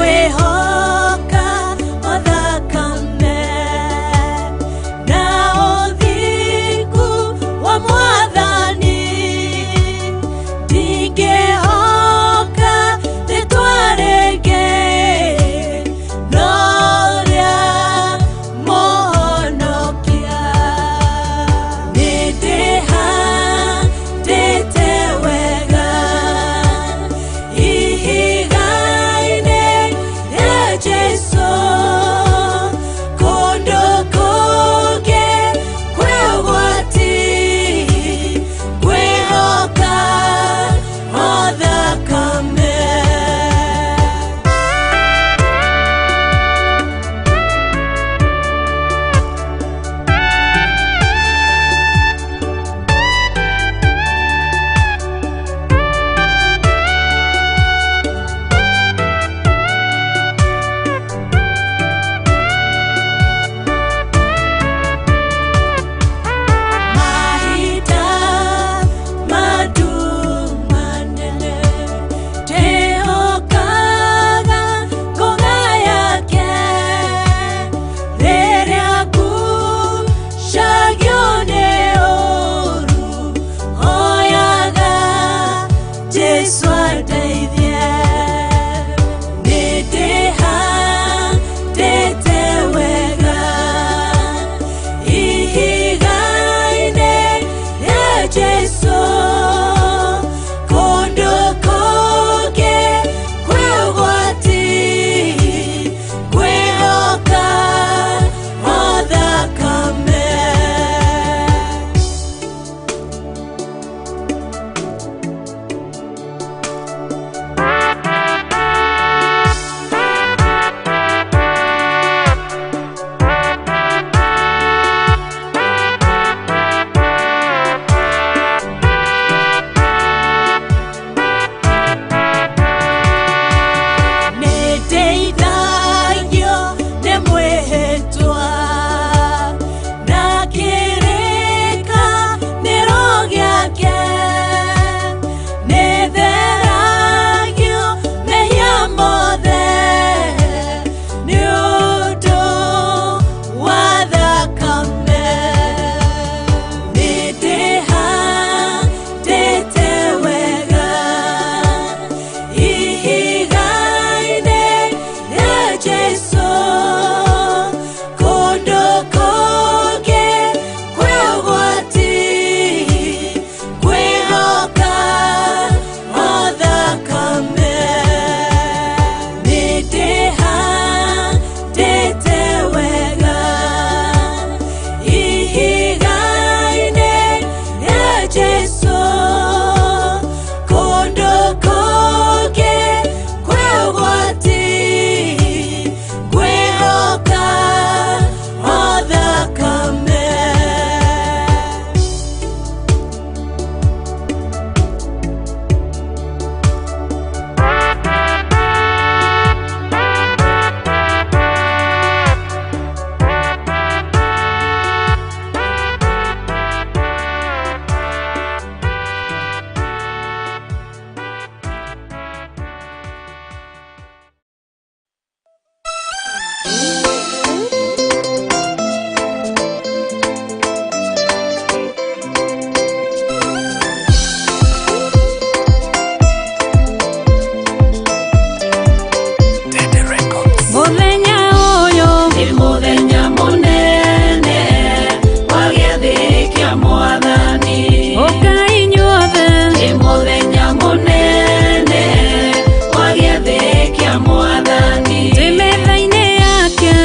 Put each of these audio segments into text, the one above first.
Nĩngwĩhoka o thakame na ũthingu wa Mwathani, ndingĩhoka rĩtwa rĩngĩ no rĩa Mũhonokia. Nĩndĩhandĩte wega ihiga-inĩ rĩa Jesũ, kũndũ kũngĩ kwĩ ũgwati, ngwĩhoka o thakame. Mahinda manene ndĩhokaga ngoga yake, rĩrĩa ngucagio nĩ ũũru, hoyaga Jesũ andeithie. Nĩndĩhandĩte wega ihiga-inĩ rĩa Jesũ, kũndũ kũngĩ kwĩ ũgwati, ngwĩhoka o thakame. Nĩndeithagio nĩ mwĩhĩtwa na kĩrĩkanĩro gĩake, nĩtheragio mehia mothe nĩ ũndũ wa thakame. Nĩndĩhandĩte wega ihiga-inĩ rĩa Jesũ, kũndũ kũngĩ kwĩ ũgwati, ngwĩhoka o thakame. Nĩndĩhandĩte wega ihiga-inĩ rĩa Jesũ, kũndũ kũngĩ kwĩ ũgwati, ngwĩhoka o thakame. Mũthenya ũyũ Nĩ mũthenya mũnene wa gĩathĩ kĩa Mwathani. Ũkai inyuothe. Nĩ mũthenya mũnene wa gĩathĩ kĩa Mwathani. Twĩ metha-inĩ yake.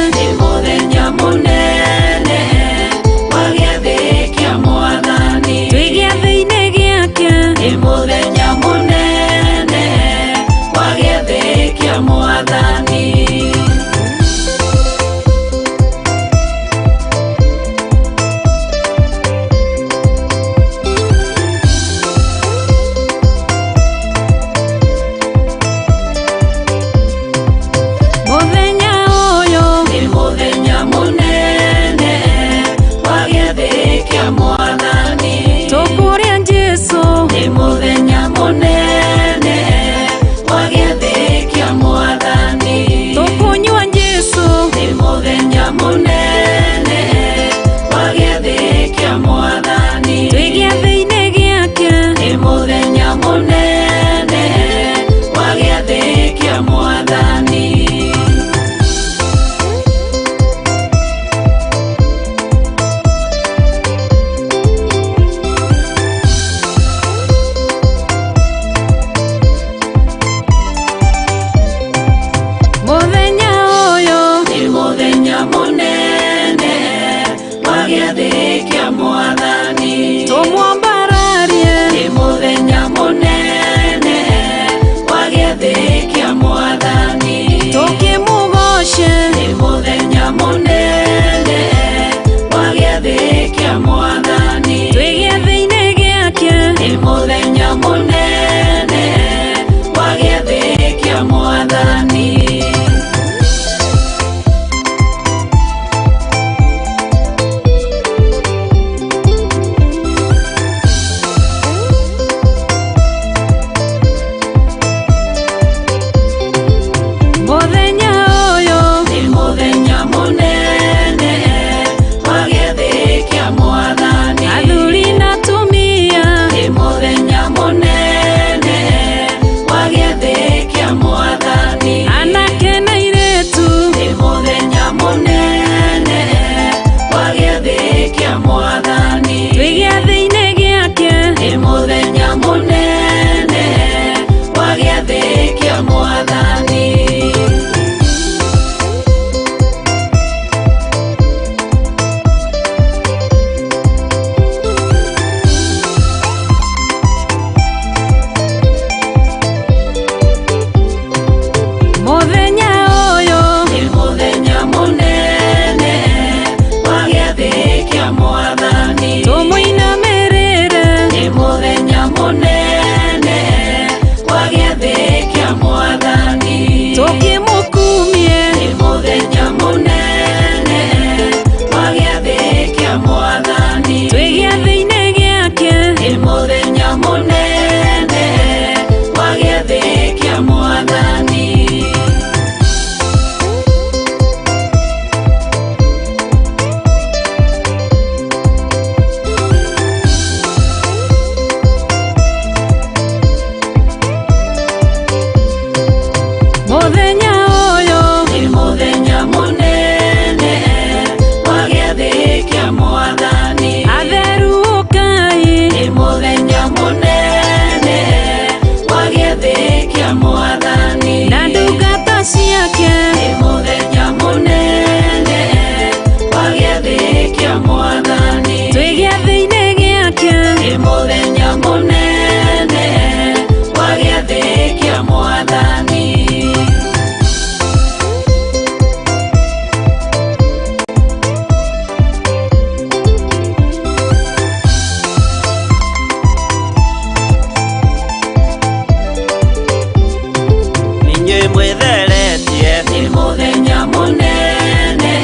Mũnene wa gĩathĩ kĩa Mwathani. Mũthenya ũyũ Nĩ mũthenya mũnene wa gĩathĩ kĩa Mwathani. Athuri na atumia Nĩ mũthenya mũnene wa gĩathĩ kĩa Mwathani. Anake na airĩtu Nĩ mũthenya mũnene wa gĩathĩ kĩa Mwathani. Twĩ gĩathĩ-inĩ gĩake. Nĩ mũthenya mũnene wa gĩathĩ kĩa Mwathani. Mũthenya ũyũ Nĩ mũthenya mũnene wa gĩathĩ kĩa Mwathani. Tũmũinamĩrĩre. Nĩ mũthenya mũnene wa gĩathĩ kĩa Mwathani. Tũkĩmũkumie. Nĩ mũthenya mũnene wa gĩathĩ kĩa Mwathani. Twĩ gĩathĩ-inĩ gĩake. Nĩ mũthenya mũnene wa gĩathĩ kĩa Mwathani. Mũthenya ũyũ Nĩ mũthenya mũnene wa gĩathĩ kĩa Mwathani. Atheru ũkai. Nĩ mũthenya mũnene wa gĩathĩ kĩa Mwathani. Na ndungata ciake. Nĩ mũthenya mũnene wa gĩathĩ kĩa Mwathani. Twĩ gĩathĩ-inĩ gĩake. Nĩ mũthenya mũnene wa gĩathĩ kĩa Mwathani. Inyuĩ mwĩtheretie. Nĩ mũthenya mũnene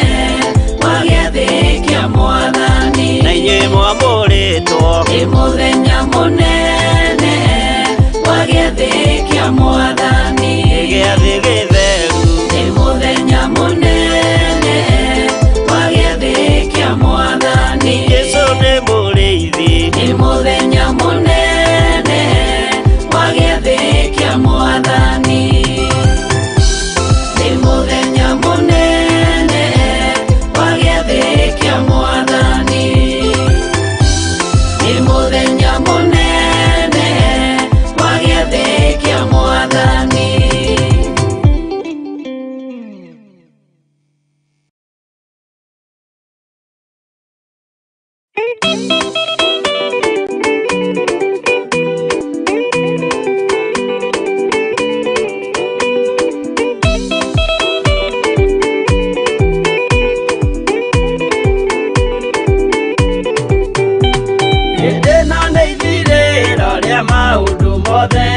wa gĩathĩ kĩa Mwathani. Na inyuĩ mwamũrĩtwo. Nĩ mũthenya mũnene wa gĩathĩ kĩa Mwathani. Nĩ gĩathĩ gĩtheru. Nĩ mũthenya mũnene wa gĩathĩ kĩa Mwathani. Jesũ nĩ mũrĩithi. Nĩ mũthenya mũnene wa gĩathĩ kĩa Mwathani. Nĩ mũthenya mũnene wa gĩathĩ kĩa Mwathani. Nĩ mũthenya mũnene wa gĩathĩ kĩa Mwathani. Hĩndĩ ĩno nĩ ithirĩro rĩa maũndũ mothe,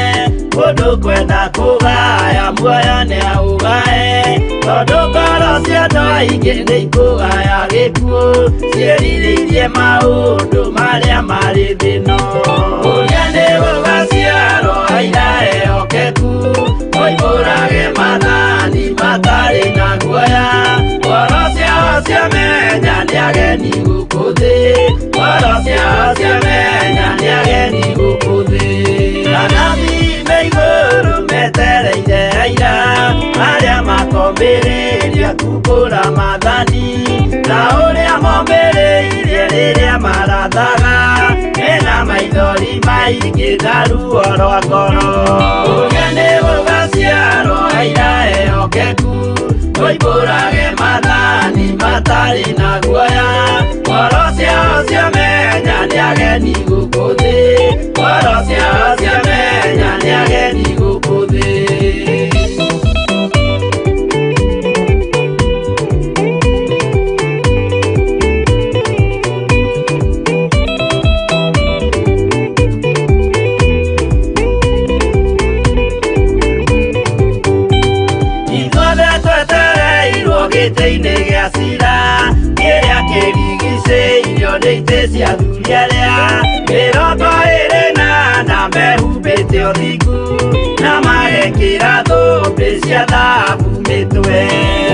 mũndũ kwenda kũgaya muoyo nĩ aũgae, tondũ ngoro cia andũ aingĩ nĩ ikũgaya gĩkuũ, ciĩrirĩirie maũndũ marĩa marĩ thĩ ĩno. Ũrĩa nĩ gũgaciarwo aira ehokeku, moimbũrage maathani matarĩ na guoya, ngoro ciao ciamenya nĩ ageni gũkũ thĩ, ngoro ciao ciamenya nĩ ageni gũkũ thĩ. Anabii me igũrũ metereire aira, arĩa makombĩrĩria kumbũra maathani, ta ũrĩa mombĩrĩirie rĩrĩa marathaga, mena maithori maingĩ na ruo rwa ngoro. Ũrĩa nĩ gũgaciarwo aira ehokeku, moimbũrage maathani matarĩ na guoya, ngoro ciao ciamenya nĩ ageni gũkũ thĩ, ngoro ciao ciamenya nĩ ageni gũkũ thĩ. ũthingu na magekĩra thũmbĩ cia thahabu mĩtwe.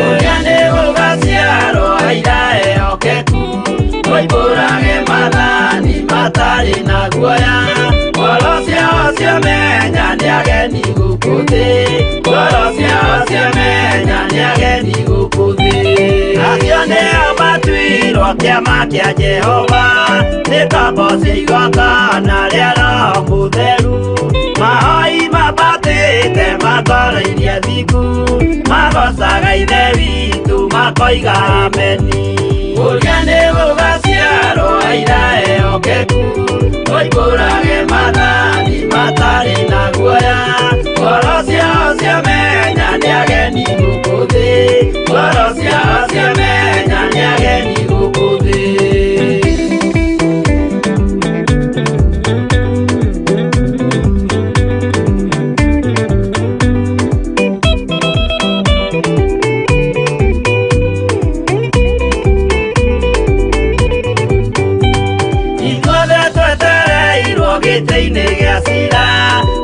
Ũrĩa nĩ gũgaciarwo aira ehokeku, moimbũrage maathani matarĩ na guoya. Ngoro ciao ciamenya nĩ ageni gũkũ thĩ, ngoro ciao ciamenya nĩ ageni gũkũ thĩ. Acio nĩo matuirwo kĩama kĩa Jehova, nĩ ngombo cia igongona rĩa Roho Mũtheru. Mahoi mambatĩte makoro iria thingu, magocaga Ithe witũ makoiga ameni. Ũrĩa nĩ gũgaciarwo aira ehokeku, moimbũrage maathani matarĩ na guoya. Ngoro ciao ciamenya nĩ ageni gũkũ thĩ, ngoro ciao ciamenya nĩ ageni gũkũ thĩ. Ithuothe twetereirwo gĩtĩ-inĩ gĩa cira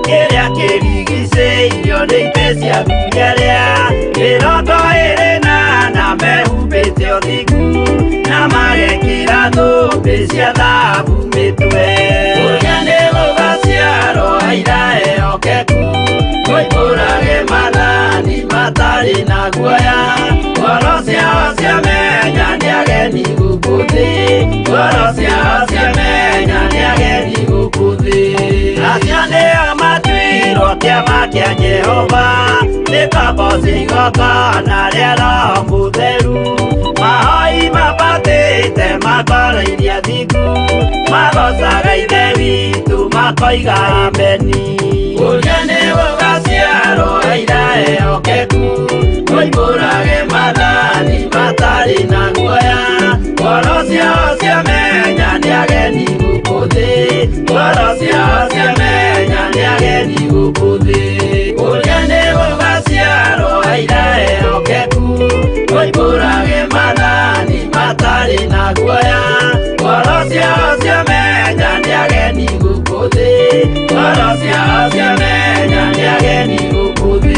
kĩrĩa kĩrigicĩirio nĩ itĩ cia athuri arĩa 24 mehumbĩte ũthingu na magekĩra thũmbĩ cia thahabu mĩtwe. Ũrĩa nĩ gũgaciarwo aira ehokeku, moimbũrage maathani matarĩ na guoya. Ngoro ciao ciamenya nĩ ageni gũkũ thĩ, ngoro ciao ciamenya nĩ ageni gũkũ thĩ. Acio nĩo matuirwo kĩama kĩa Jehova, nĩ ngombo cia igongona rĩa Roho Mũtheru. Mahoi mambatĩte makoro iria thingu, magocaga Ithe witũ makoiga ameni. Ũrĩa nĩ gũgaciarwo aira ehokeku, moimbũrage maathani matarĩ na guoya. Ngoro ciao ciamenya nĩ ageni gũkũ thĩ, ngoro ciao ciamenya nĩ ageni gũkũ thĩ. Ũrĩa nĩ gũgaciarwo aira ehokeku, moimbũrage maathani matarĩ na guoya. Ngoro ciao ciamenya nĩ ageni gũkũ thĩ, ngoro ciao ciamenya nĩ ageni gũkũ thĩ.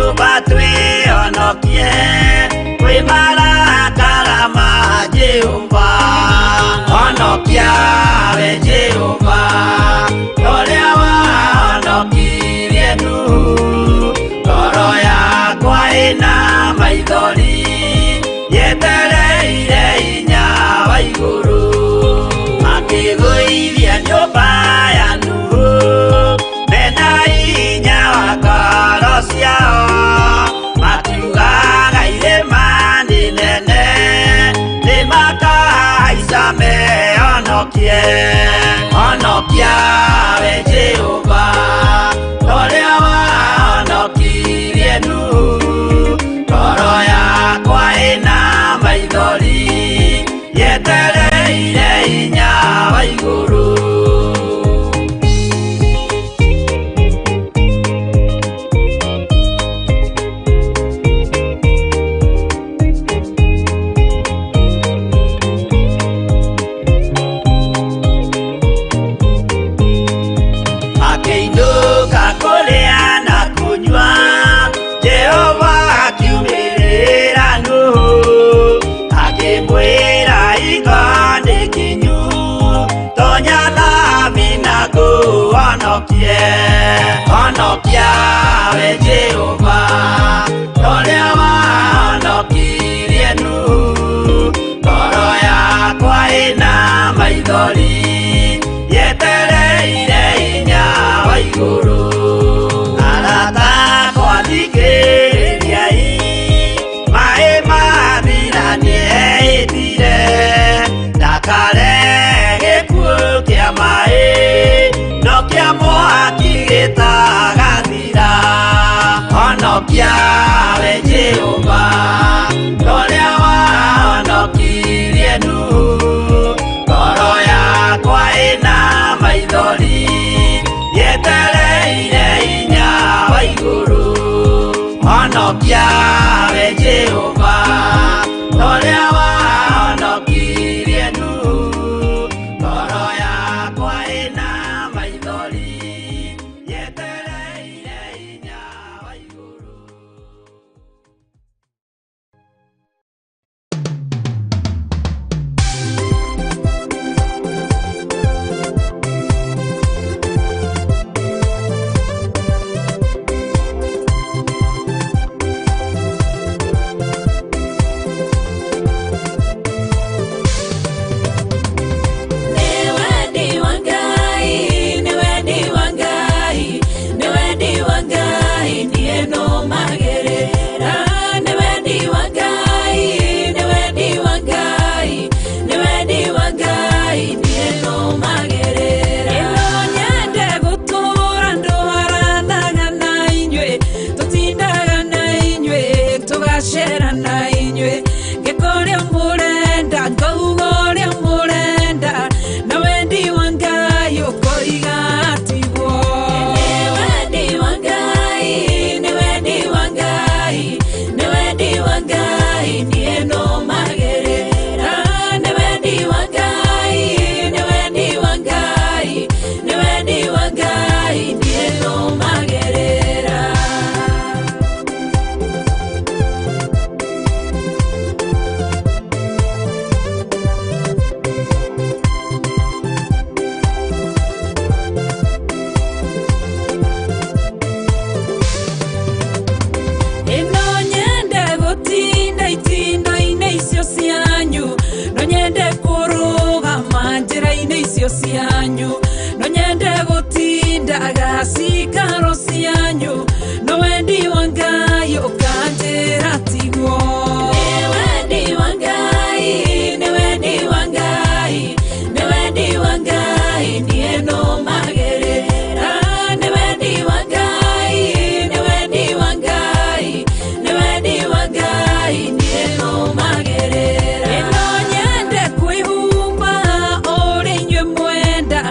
nyũmba twĩhonokie kwĩ marakara ma Jehova. Honokia we Jehova, ũrĩa wahonokirie Nuhu. Ngoro yakwa ĩna maithori, yetereire hinya wa igũrũ. Makĩgũithia nyũmba ya Nuhu, mena hinya wa ngoro ciao. Makiugaga irĩma nĩ nene, nĩmakahaica mehonokie. Honokia we Jehova, ũrĩa wahonokirie Nuhu. Ngoro yakwa ĩna maithori, yetereire hinya wa igũrũ. Makĩinũka kũrĩa na kũnyua, Jehova akiumĩrĩra Nuhu, akĩmwĩra hingo nĩ kinyu, tonya thabina ngũhonokie. Honokia we Jehova, ũrĩa wahonokirie Nuhu. Ngoro yakwa ĩna maithori, yetereire hinya wa igũrũ. Arata akwa thikĩrĩriai, maĩ mathira nĩehĩtire, ndakarehe gĩkuũ kĩa maĩ, no kĩa mwaki gĩtagathira. Honokia we Jehova, ũrĩa wahonokirie Nuhu. Ngoro yakwa ĩna maithori, yetereire hinya wa igũrũ. Honokia we Jehova, ũrĩa wahonokirie Nuhu. Ngoro yakwa ĩna maithori, yetereire hinya wa igũrũ. Nĩ wendi wa Ngai, nĩ wendi wa Ngai, nĩ wendi wa Ngai, niĩ nũmagĩrĩra. Nĩ wendi wa Ngai, nĩ wendi wa Ngai, nĩ wendi wa Ngai, niĩ nũmagĩrĩra. Ĩno nyende gũtũũra ndũharanaga na inyuĩ, tũtindaga na inyuĩ, tũgacera na inyuĩ, ngĩka ũrĩa mũrenda, ngauga ũrĩa mũrenda, na wendi wa Ngai ũkoiga tiguo. Nĩ wendi wa Ngai, nĩ wendi wa Ngai, nĩ wendi wa Ngai, niĩ nũmagĩrĩra. Nĩ wendi wa Ngai, nĩ wendi wa Ngai, nĩ wendi wa Ngai, niĩ nũmagĩrĩra. Ĩno nyende gũtinda itindo-inĩ icio cianyu, no nyende kũrũgama njĩra-inĩ icio cianyu, no nyende gũtindaga cikaro cianyu, no wendi wa Ngai ũkanjĩra tiguo. Nĩ wendi wa Ngai, nĩ wendi wa Ngai, nĩ wendi wa Ngai, niĩ nũmagĩrĩra. Nĩ wendi wa Ngai, nĩ wendi wa Ngai, nĩ wendi wa Ngai, niĩ nũmagĩrĩra. Ĩno nyende kwĩhumba ũrĩa inyuĩ mwenda,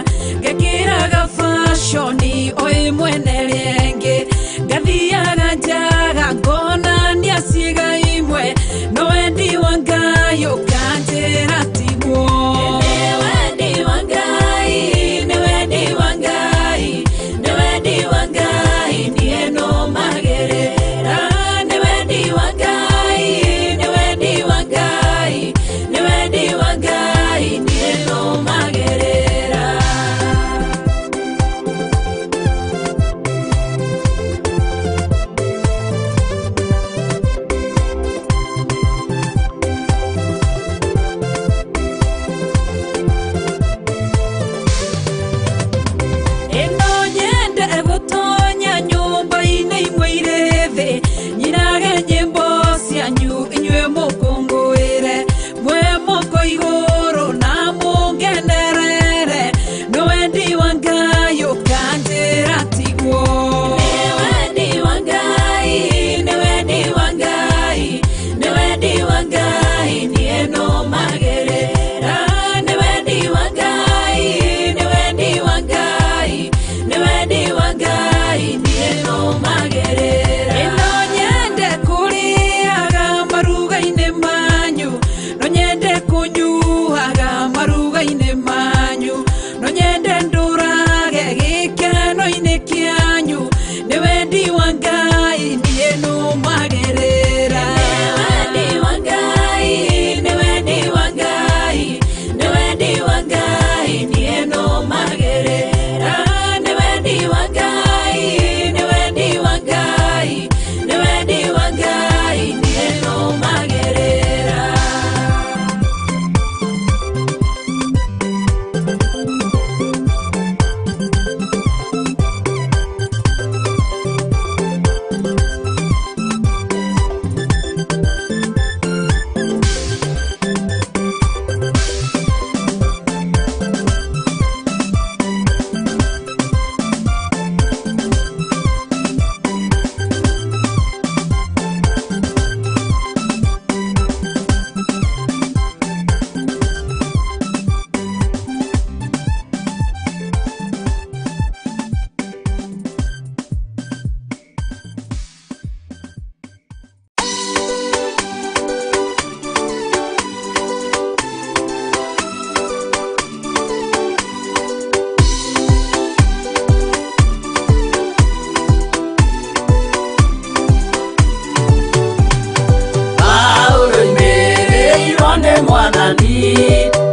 Mwathani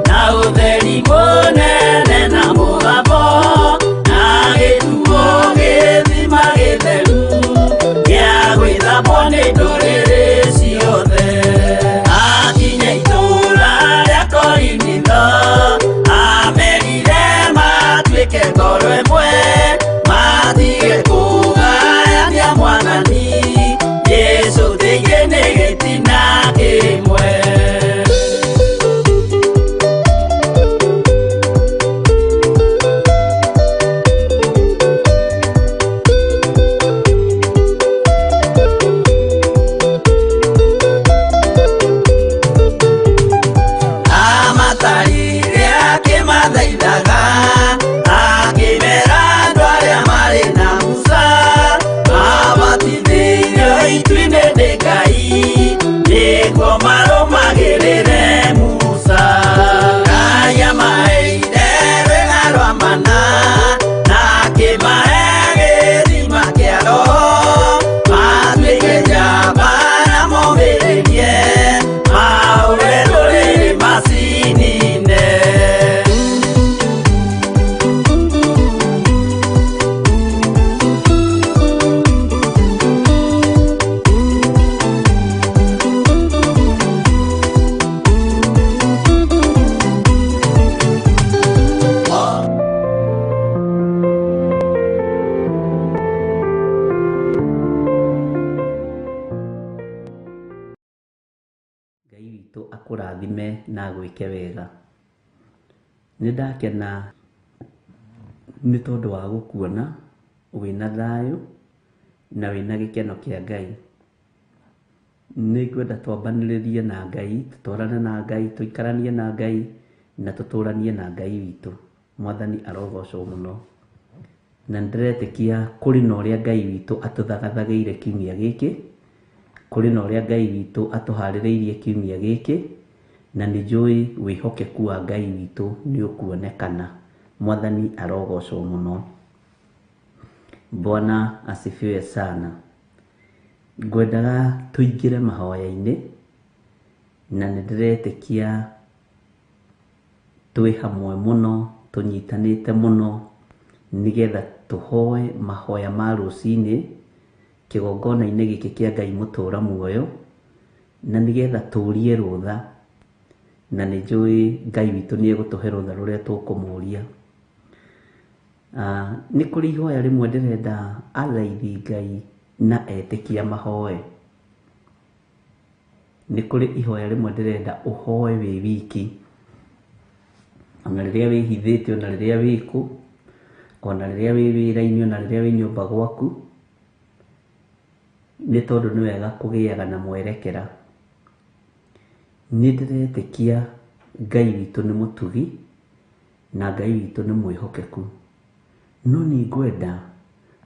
na ũtheri mũnene na mũgambo na gĩtuo gĩthima gĩtheru gĩa gwĩthambwo nĩ ndũrĩrĩ ciothe. Akinya itũũra rĩa Korinitho amerire matuĩke ngoro ĩmwe matige kũgayania Mwathani Jesũ thĩinĩ nĩ gĩtina kĩmwe. Amatarire akĩmathaithaga akĩmera andũ arĩa marĩ na Musa mabatithĩirio itu-inĩ nĩ Ngai nĩguo marũmagĩrĩre Musa. Ngai amaheire rwĩga rwa mana na akĩmahe gĩthima kĩa Roho matuĩke njamba na momĩrĩrie mahũre ndũrĩrĩ macinine. Ngai witũ akũrathime na agwĩke wega. Nĩ ndakena nĩ tondũ wa gũkuona wĩna thayũ na wĩna gĩkeno kĩa Ngai. Nĩ ngwenda twambanĩrĩrie na Ngai, tũtwarane na Ngai, tũikaranie na Ngai na tũtũranie na Ngai witũ. Mwathani arogocwo mũno. Na nĩ ndĩretĩkia kũrĩ na ũrĩa Ngai witũ atũthagathagĩire kiumia gĩkĩ, kũrĩ na ũrĩa Ngai witũ atũharĩrĩirie kiumia gĩkĩ, na nĩ njũĩ wĩhokeku wa Ngai witũ nĩ ũkuonekana. Mwathani arogocwo mũno. Bwana asifiwe sana. Ngwendaga tũingĩre mahoya-inĩ, na nĩ ndĩretĩkia twĩ hamwe mũno, tũnyitanĩte mũno, nĩgetha tũhoe mahoya ma rũcinĩ kĩgongona-inĩ gĩkĩ kĩa Ngai mũtũra muoyo, na nĩgetha tũrie rũtha, na nĩ njũĩ Ngai witũ nĩ egũtũhe rũtha rũrĩa tũkũmũria. Nĩ kũrĩ ihoya rĩmwe ndĩrenda athaithi Ngai na etĩkia mahoe. Nĩ kũrĩ ihoya rĩmwe ndĩrenda ũhoe wĩ wiki, ona rĩrĩa wĩhithĩte, ona rĩrĩa wĩkũ, ona rĩrĩa wĩ wĩra-inĩ, ona rĩrĩa wĩ nyũmba gwaku, nĩ tondũ nĩ wega kũgĩaga na mwerekera. Nĩ ndĩretĩkia Ngai witũ nĩ mũtugi na Ngai witũ nĩ mwĩhokeku. No nĩ ngwenda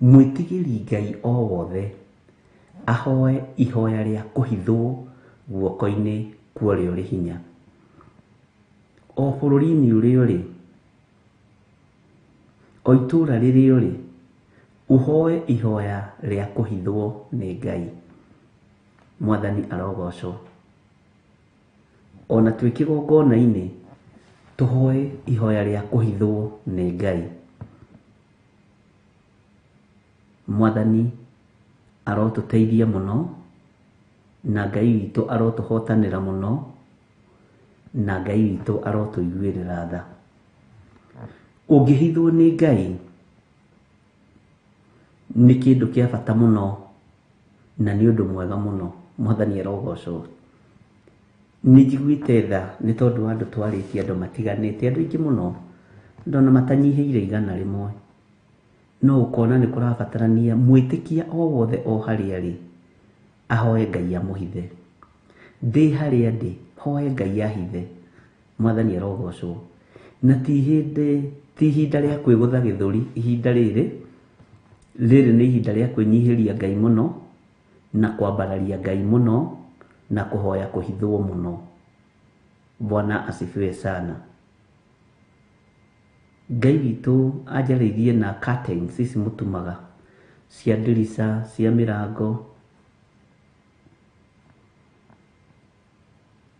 mwĩtigĩri Ngai o wothe ahoe ihoya rĩa kũhithwo guoko-inĩ kwa ũrĩa ũrĩ hinya. O bũrũri-inĩ ũrĩa ũrĩ, o itũũra rĩrĩa ũrĩ, ũhoe ihoya rĩa kũhithwo nĩ Ngai. Mwathani arogocwo. Ona twĩ kĩgongona-inĩ, tũhoe ihoya rĩa kũhithwo nĩ Ngai. Mwathani arotũteithia mũno, na Ngai witũ arotũhotanĩra mũno, na Ngai witũ arotũiguĩrĩra tha. Ũngĩhithwo nĩ Ngai nĩ kĩndũ kĩa bata mũno na nĩ ũndũ mwega mũno. Mwathani arogocwo. Nĩ njiguĩte tha nĩ tondũ wa andũ twarĩtie andũ matiganĩte, andũ aingĩ mũno, andũ ona matanyihĩire 100. No ũkona nĩ kũrabatarania mwĩtĩkia o wothe o harĩa arĩ ahoe Ngai amũhithe. Ndĩ harĩa ndĩ, hoe Ngai ahithe. Mwathani arogocwo. Na ti hĩndĩ, ti ihinda rĩa kwĩgũtha gĩthũri ihinda rĩrĩ, rĩrĩ nĩ ihinda rĩa kwĩnyihĩria Ngai mũno, na kwambararia Ngai mũno, na kũhoya kũhithwo mũno. Bwana asifiwe sana. Ngai witũ anjarĩirie na curtains ici mũtumaga cia ndirica, cia mĩrango.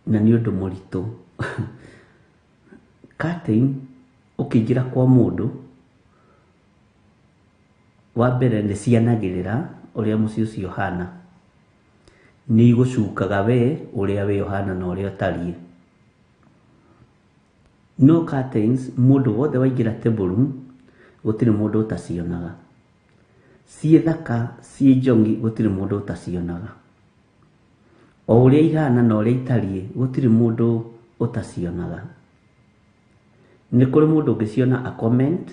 Na nĩ ũndũ mũritũ. Curtain ũkĩingĩra kwa mũndũ, wa mbere nĩ cianagĩrĩra ũrĩa mũciĩ ũcio ũhana. Nĩ igũcukaga we ũrĩa we ũhana na ũrĩa ũtariĩ. No curtains mũndũ wothe waingĩra table room gũtirĩ mũndũ ũtacionaga. Ciĩ thaka, ciĩ njongi gũtirĩ mũndũ ũtacionaga. O ũrĩa ihana na ũrĩa itariĩ gũtirĩ mũndũ ũtacionaga. Nĩ kũrĩ mũndũ ũngĩciona a comment,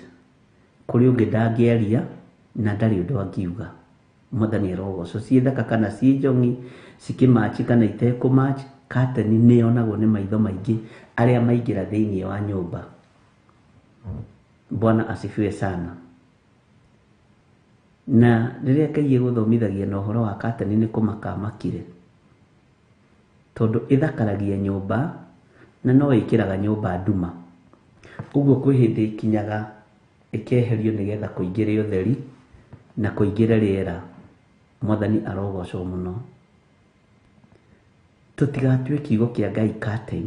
kũrĩ ũngĩ ndangĩaria na ndarĩ ũndũ angiuga. Mwathani arogocwo. Ciĩ thaka kana ciĩ njongi, cikĩmatch kana itekũmatch, curtain nĩ yonagwo nĩ maitho maingĩ arĩa maingĩra thĩinĩ wa nyũmba. Bwana asifiwe sana. Na rĩrĩa Ngai egũthomithagia na ũhoro wa curtain nĩ kũmaka amakire. Tondũ ĩthakaragia nyũmba na no ĩkĩraga nyũmba nduma. Ũguo kwĩ hĩndĩ ĩkinyaga ĩkeherio nĩgetha kũingĩre ũtheri na kũingĩre rĩera. Mwathani arogocwo mũno. Tũtigatue kiugo kĩa Ngai curtain.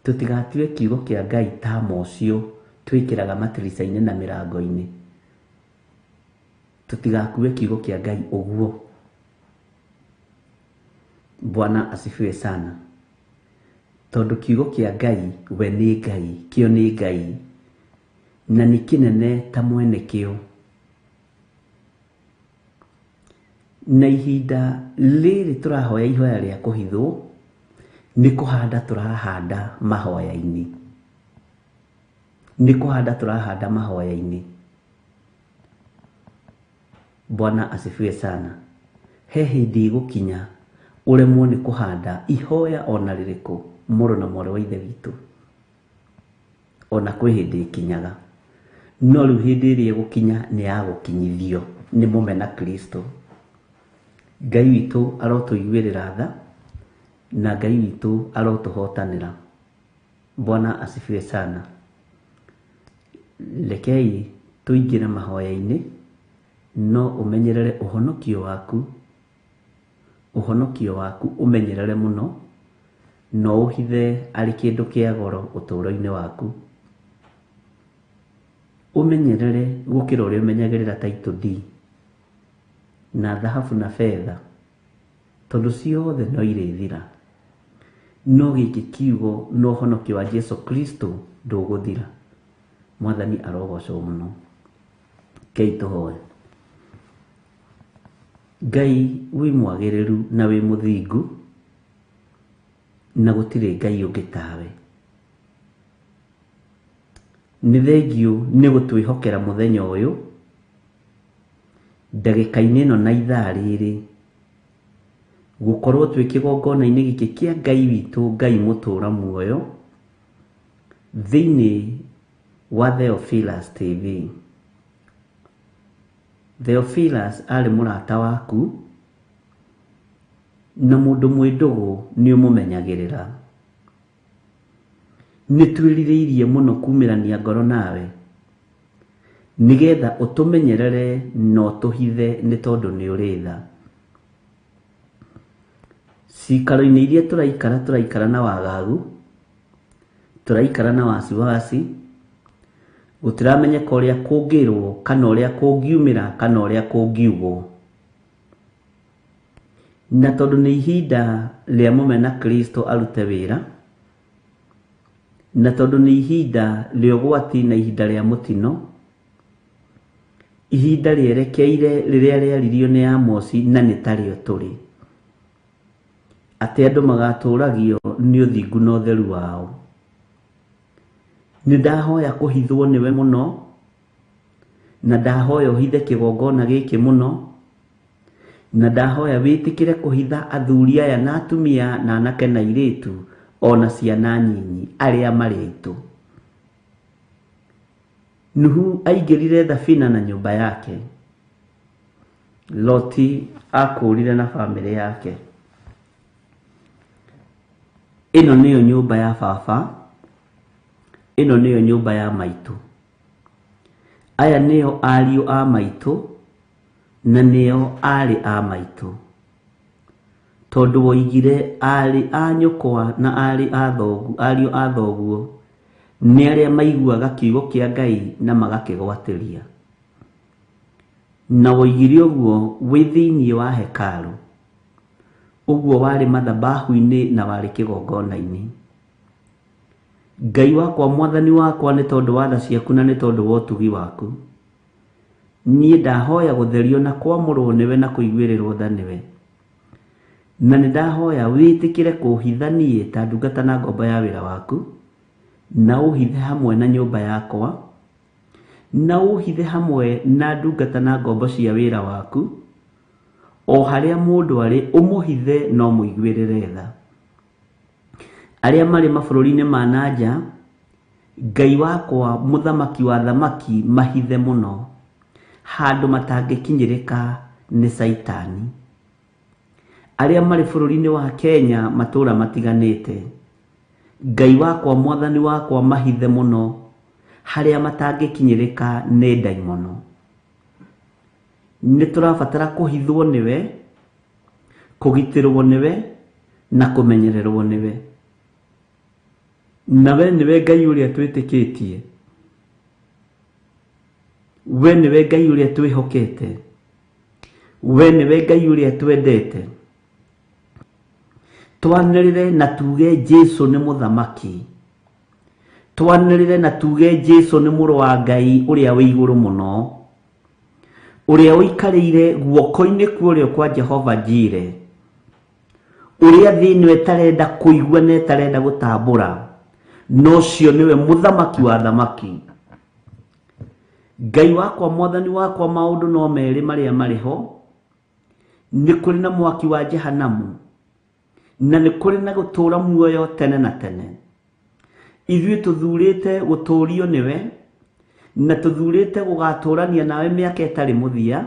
Tũtigatue kiugo kĩa Ngai ta mocio twĩkĩraga matirica-inĩ na mĩrango-inĩ. Tũtigakue kiugo kĩa Ngai ũguo. Bwana asifiwe sana. Tondũ kiugo kĩa Ngai we nĩ Ngai, kĩo nĩ Ngai, na nĩ kĩnene ta mwene kĩo. Na ihinda rĩrĩ tũrahoya ihoya rĩa kũhithwo, nĩ kũhanda tũrahanda mahoya-inĩ. Nĩ kũhanda tũrahanda mahoya-inĩ. Bwana asifiwe sana. He hĩndĩ ĩgũkinya ũremwo nĩ kũhanda ihoya ona rĩrĩkũ mũrũ na mwarĩ wa ithe witũ. Ona kwĩ hĩndĩ ĩkinyaga. No rĩu hĩndĩ ĩrĩa ĩgũkinya nĩ ya gũkinyithio nĩ mũmena Kristo. Ngai witũ arotũiguĩrĩra tha na Ngai witũ arotũhotanĩra. Bwana asifiwe sana. Rekei tũingĩre mahoya-inĩ, no ũmenyerere ũhonokio waku. Ũhonokio waku ũmenyerere mũno, no ũhithe arĩ kĩndũ kĩa goro ũtũũro-inĩ waku. Ũmenyerere gũkĩra ũrĩa ũmenyagĩrĩra title deed na thahabu na betha, tondũ ciothe no irĩthira. No gĩkĩ kiugo na ũhonokio wa Jesu Kristo ndũgũthira. Mwathani arogocwo mũno. Ngai tũhoe. Ngai wĩ mwagĩrĩru na wĩ mũthingu, na gũtirĩ Ngai ũngĩ tawe. Nĩ thengiũ nĩ gũtwĩhokera mũthenya ũyũ, ndagĩka-inĩ ĩno na ithaa rĩrĩ, gũkorwo twĩ kĩgongona-inĩ gĩkĩ kĩa Ngai witũ, Ngai mũtũũra muoyo, thĩinĩ wa Theophilus TV. Theophilus arĩ mũrata waku, na mũndũ mwĩ ndũgũ nĩ ũmũmenyagĩrĩra. Nĩ twĩrirĩirie mũno kumĩrania ngoro nawe, nĩgetha ũtũmenyerere na ũtũhithe nĩ tondũ nĩ ũrĩ tha. Cikaro-inĩ iria tũraikara, tũraikara na wagagu, tũraikara na wasiwasi, gũtiramenyeka ũrĩa kũngĩrwo kana ũrĩa kũngiumĩra kana ũrĩa kũngiugwo. Na tondũ nĩ ihinda rĩa mũmena Kristo arute wĩra, na tondũ nĩ ihinda rĩa ũgwati na ihinda rĩa mũtino, ihinda rĩerekeire rĩrĩa rĩaririo nĩ Amosi na nĩ tarĩo tũrĩ, atĩ andũ magatũragio nĩ ũthingu na ũtheru wao. Nĩ ndahoya kũhithwo nĩwe mũno, na ndahoya ũhithe kĩgongona gĩkĩ mũno, na ndahoya wĩtĩkĩre kũhitha athuri aya na atumia na anake na airĩtu ona ciana nyinyi arĩa marĩ aitũ. Nuhu aingĩrire thabina na nyũmba yake. Loti akũrire na bamĩrĩ yake. Ĩno nĩyo nyũmba ya baba, ĩno nĩyo nyũmba ya maitũ. Aya nĩo ariũ a maitũ na nĩo aarĩ a maitũ. Tondũ woigire aarĩ a nyũkwa na aarĩ a thoguo, ariũ a thoguo nĩ arĩa maiguaga kiugo kĩa Ngai na magakĩgwatĩria. Na woigire ũguo wĩ thĩinĩ wa hekarũ, ũguo warĩ mathabahu-inĩ na warĩ kĩgongona-inĩ. Ngai wakwa, Mwathani wakwa, nĩ tondũ wa tha ciaku na nĩ tondũ wa ũtugi waku, niĩ ndahoya gũtherio na kwamũrwo nĩwe na kũiguĩrĩrwo tha nĩwe. Na nĩ ndahoya wĩtĩkĩre kũhitha niĩ ta ndungata na ngombo ya wĩra waku, na ũhithe hamwe na nyũmba yakwa, na ũhithe hamwe na ndungata na ngombo cia wĩra waku, o harĩa mũndũ arĩ ũmũhithe no mũiguĩrĩre tha. Arĩa marĩ mabũrũri-inĩ ma na nja, Ngai wakwa mũthamaki wa thamaki mahithe mũno, handũ matangĩkinyĩrĩka nĩ Caitani. Arĩa marĩ bũrũri-inĩ wa Kenya matũũra matiganĩte, Ngai wakwa mwathani wakwa mahithe mũno, harĩa matangĩkinyĩrĩka nĩ ndaimono. Nĩ tũrabatara kũhithwo nĩwe, kũgitĩrwo nĩwe, na kũmenyererwo nĩwe. Na we nĩwe Ngai ũrĩa twĩtĩkĩtie, we nĩwe Ngai ũrĩa twĩhokete, we nĩwe Ngai ũrĩa twendete. Twanĩrĩre na tuge Jesu nĩ mũthamaki. Twanĩrĩre na tuge Jesu nĩ mũrũ wa Ngai ũrĩa wĩ igũrũ mũno, ũrĩa ũikarĩire guoko-inĩ kwa ũrĩo kwa Jehova Jire, ũrĩa thĩ ĩno ĩtarenda kũigua na ĩtarenda gũtambũra, na ũcio nĩwe mũthamaki wa thamaki. Ngai wakwa, mwathani wakwa, maũndũ no merĩ marĩa marĩ ho, nĩ kũrĩ na mwaki wa Jehanamu, na nĩ kũrĩ na gũtũũra muoyo tene na tene. Ithuĩ tũthurĩte gũtũũrio nĩwe, na tũthurĩte gũgatũũrania nawe mĩaka ĩtarĩ mũthia,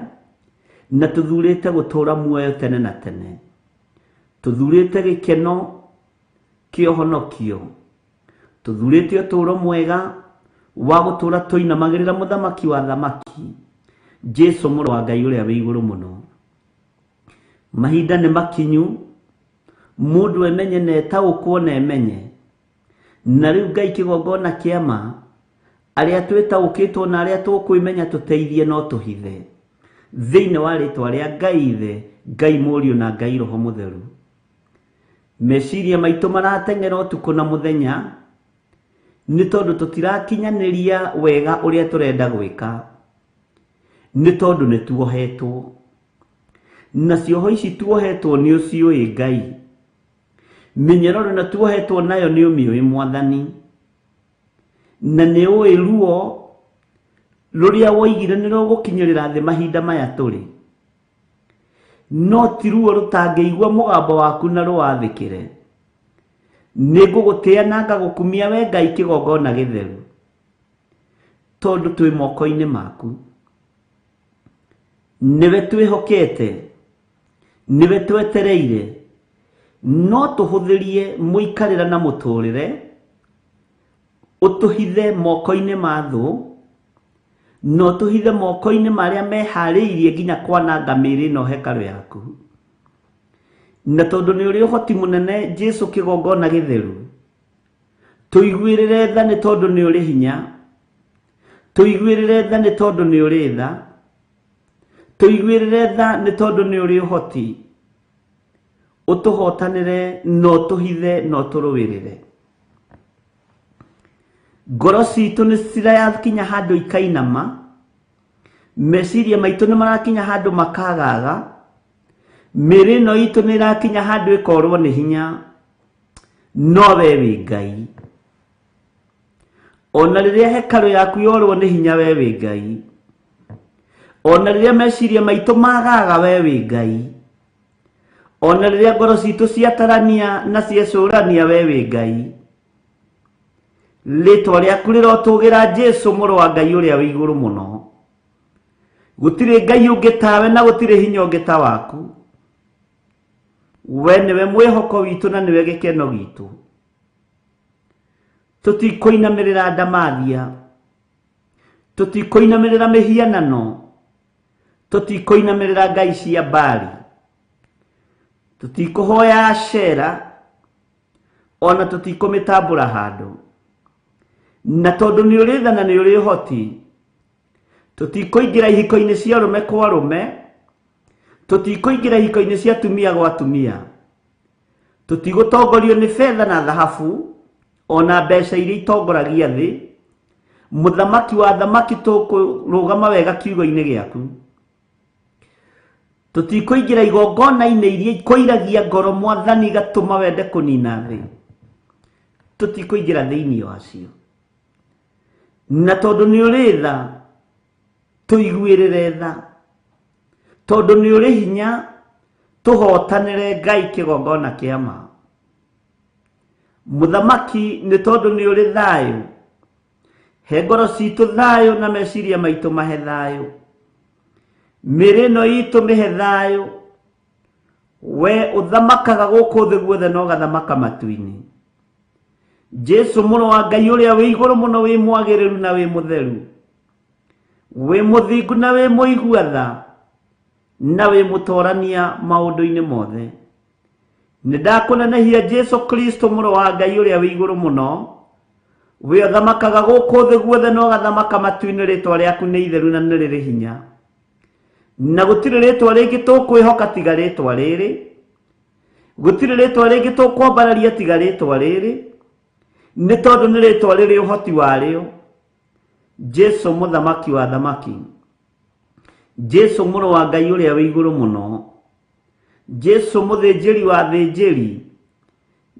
na tũthurĩte gũtũũra muoyo tene na tene. Tũthurĩte gĩkeno kĩa ũhonokio, tũthurĩte ũtũũro mwega wa gũtũũra tũinamagĩrĩra mũthamaki wa thamaki, Jesu mũrũ wa Ngai ũrĩa wĩ igũrũ mũno. Mahinda nĩ makinyu, mũndũ emenye na etaũkwo na emenye. Na rĩu Ngai kĩgongona kĩa ma, arĩa twĩtaũkĩtwo na arĩa tũkwĩmenya tũteithie no tũhithe. Thĩinĩ wa rĩtwa rĩa Ngai Ithe, Ngai Mũriũ na Ngai Roho Mũtheru. Meciria maitũ marateng'era ũtukũ na mũthenya, nĩ tondũ tũtirakinyanĩria wega ũrĩa tũrenda gwĩka, nĩ tondũ nĩ tuohetwo. Na cioho ici tuohetwo nĩ ũciũĩ Ngai. Mĩnyororo ĩno tuohetwo nayo nĩ ũmĩũĩ Mwathani. Na nĩ ũĩ ruo rũrĩa woigire nĩ rũgũkinyĩrĩra thĩ mahinda maya tũrĩ. No ti ruo rũtangĩigua mũgambo waku na rũwathĩkĩre. Nĩ ngũgũtĩa na ngagũkumia we Ngai kĩgongona gĩtheru, tondũ twĩ moko-inĩ maku. Nĩwe twĩhokete, nĩwe twetereire, no tũhũthĩrie mũikarĩra na mũtũrĩre, ũtũhithe moko-inĩ ma thũ, na ũtũhithe moko-inĩ marĩa meharĩirie nginya kwananga mĩĩrĩ ĩno hekarũ yaku. Na tondũ nĩ ũrĩ ũhoti mũnene Jesu kĩgongona gĩtheru, tũiguĩrĩre tha nĩ tondũ nĩ ũrĩ hinya, tũiguĩrĩre tha nĩ tondũ nĩ ũrĩ tha, tũiguĩrĩre tha nĩ tondũ nĩ ũrĩ ũhoti, ũtũhotanĩre na ũtũhithe na ũtũrũĩrĩre. Ngoro citũ nĩ cirakinya handũ ikainama, meciria maitũ nĩ marakinya handũ makagaga, mĩĩrĩ ĩno itũ nĩ ĩrakinya handũ ĩkorwo nĩ hinya, no we wĩ Ngai. Ona rĩrĩa hekarũ yaku yorwo nĩ hinya, we wĩ Ngai. Ona rĩrĩa meciria maitũ magaga, we wĩ Ngai. Ona rĩrĩa ngoro citũ ciatarania na ciecũrania, we wĩ Ngai. Rĩtwa rĩaku rĩrotũgĩra Jesu mũrũ wa Ngai ũrĩa wĩ igũrũ mũno. Gũtirĩ Ngai ũngĩ tawe na gũtirĩ hinya ũngĩ ta waku. We nĩwe mwĩhoko witũ na nĩwe gĩkeno gitũ. Tũtikũinamĩrĩra ndamathia, tũtikũinamĩrĩra mĩhianano, tũtikũinamĩrĩra ngai cia Baali. Tũtikũhoya Ashera, ona tũtikũmĩtambũra handũ. Na tondũ nĩ ũrĩ tha na nĩ ũrĩ ũhoti, tũtikũingĩra ihiko-inĩ cia arũme kwa arũme, tũtikũingĩra ihiko-inĩ cia atumia gwa atumia. Tũtigũtongorio nĩ betha na thahabu, ona mbeca iria itongoragia thĩ. Mũthamaki wa thamaki, tũkũrũgama wega kiugo-inĩ gĩaku. Tũtikũingĩra igongona-inĩ iria ikũiragia ngoro Mwathani igatũma wende kũnina thĩ. Tũtikũingĩra thĩinĩ wacio. Na tondũ nĩ ũrĩ tha, tũiguĩrĩre tha. Tondũ nĩ ũrĩ hinya, tũhotanĩre Ngai kĩgongona kĩa ma. Mũthamaki, nĩ tondũ nĩ ũrĩ thayũ, he ngoro citũ thayũ na meciria maitũ mahe thayũ. Mĩĩrĩ ĩno itũ mĩhe thayũ. We ũthamakaga gũkũ thĩ guothe na ũgathamaka matu-inĩ. Jesu mũrũ wa Ngai ũrĩa wĩ igũrũ mũno, wĩ mwagĩrĩru na wĩ mũtheru, wĩ mũthingu na wĩ mũigua tha, na wĩ mũtorania maũndũ-inĩ mothe. Nĩ ndakũnenehia Jesu Kristo mũrũ wa Ngai ũrĩa wĩ igũrũ mũno, wĩ ũthamakaga gũkũ thĩ guothe na ũgathamaka matu-inĩ. Rĩtwa rĩaku nĩ itheru na nĩ rĩrĩ hinya, na gũtirĩ rĩtwa rĩngĩ tũkwĩhoka tiga rĩtwa rĩrĩ, gũtirĩ rĩtwa rĩngĩ tũkwambararia tiga rĩtwa rĩrĩ, nĩ tondũ nĩ rĩtwa rĩrĩ ũhoti warĩo. Jesu mũthamaki wa thamaki, Jesu mũrũ wa Ngai ũrĩa wĩ igũrũ mũno, Jesu mũthĩnjĩri wa thĩnjĩri,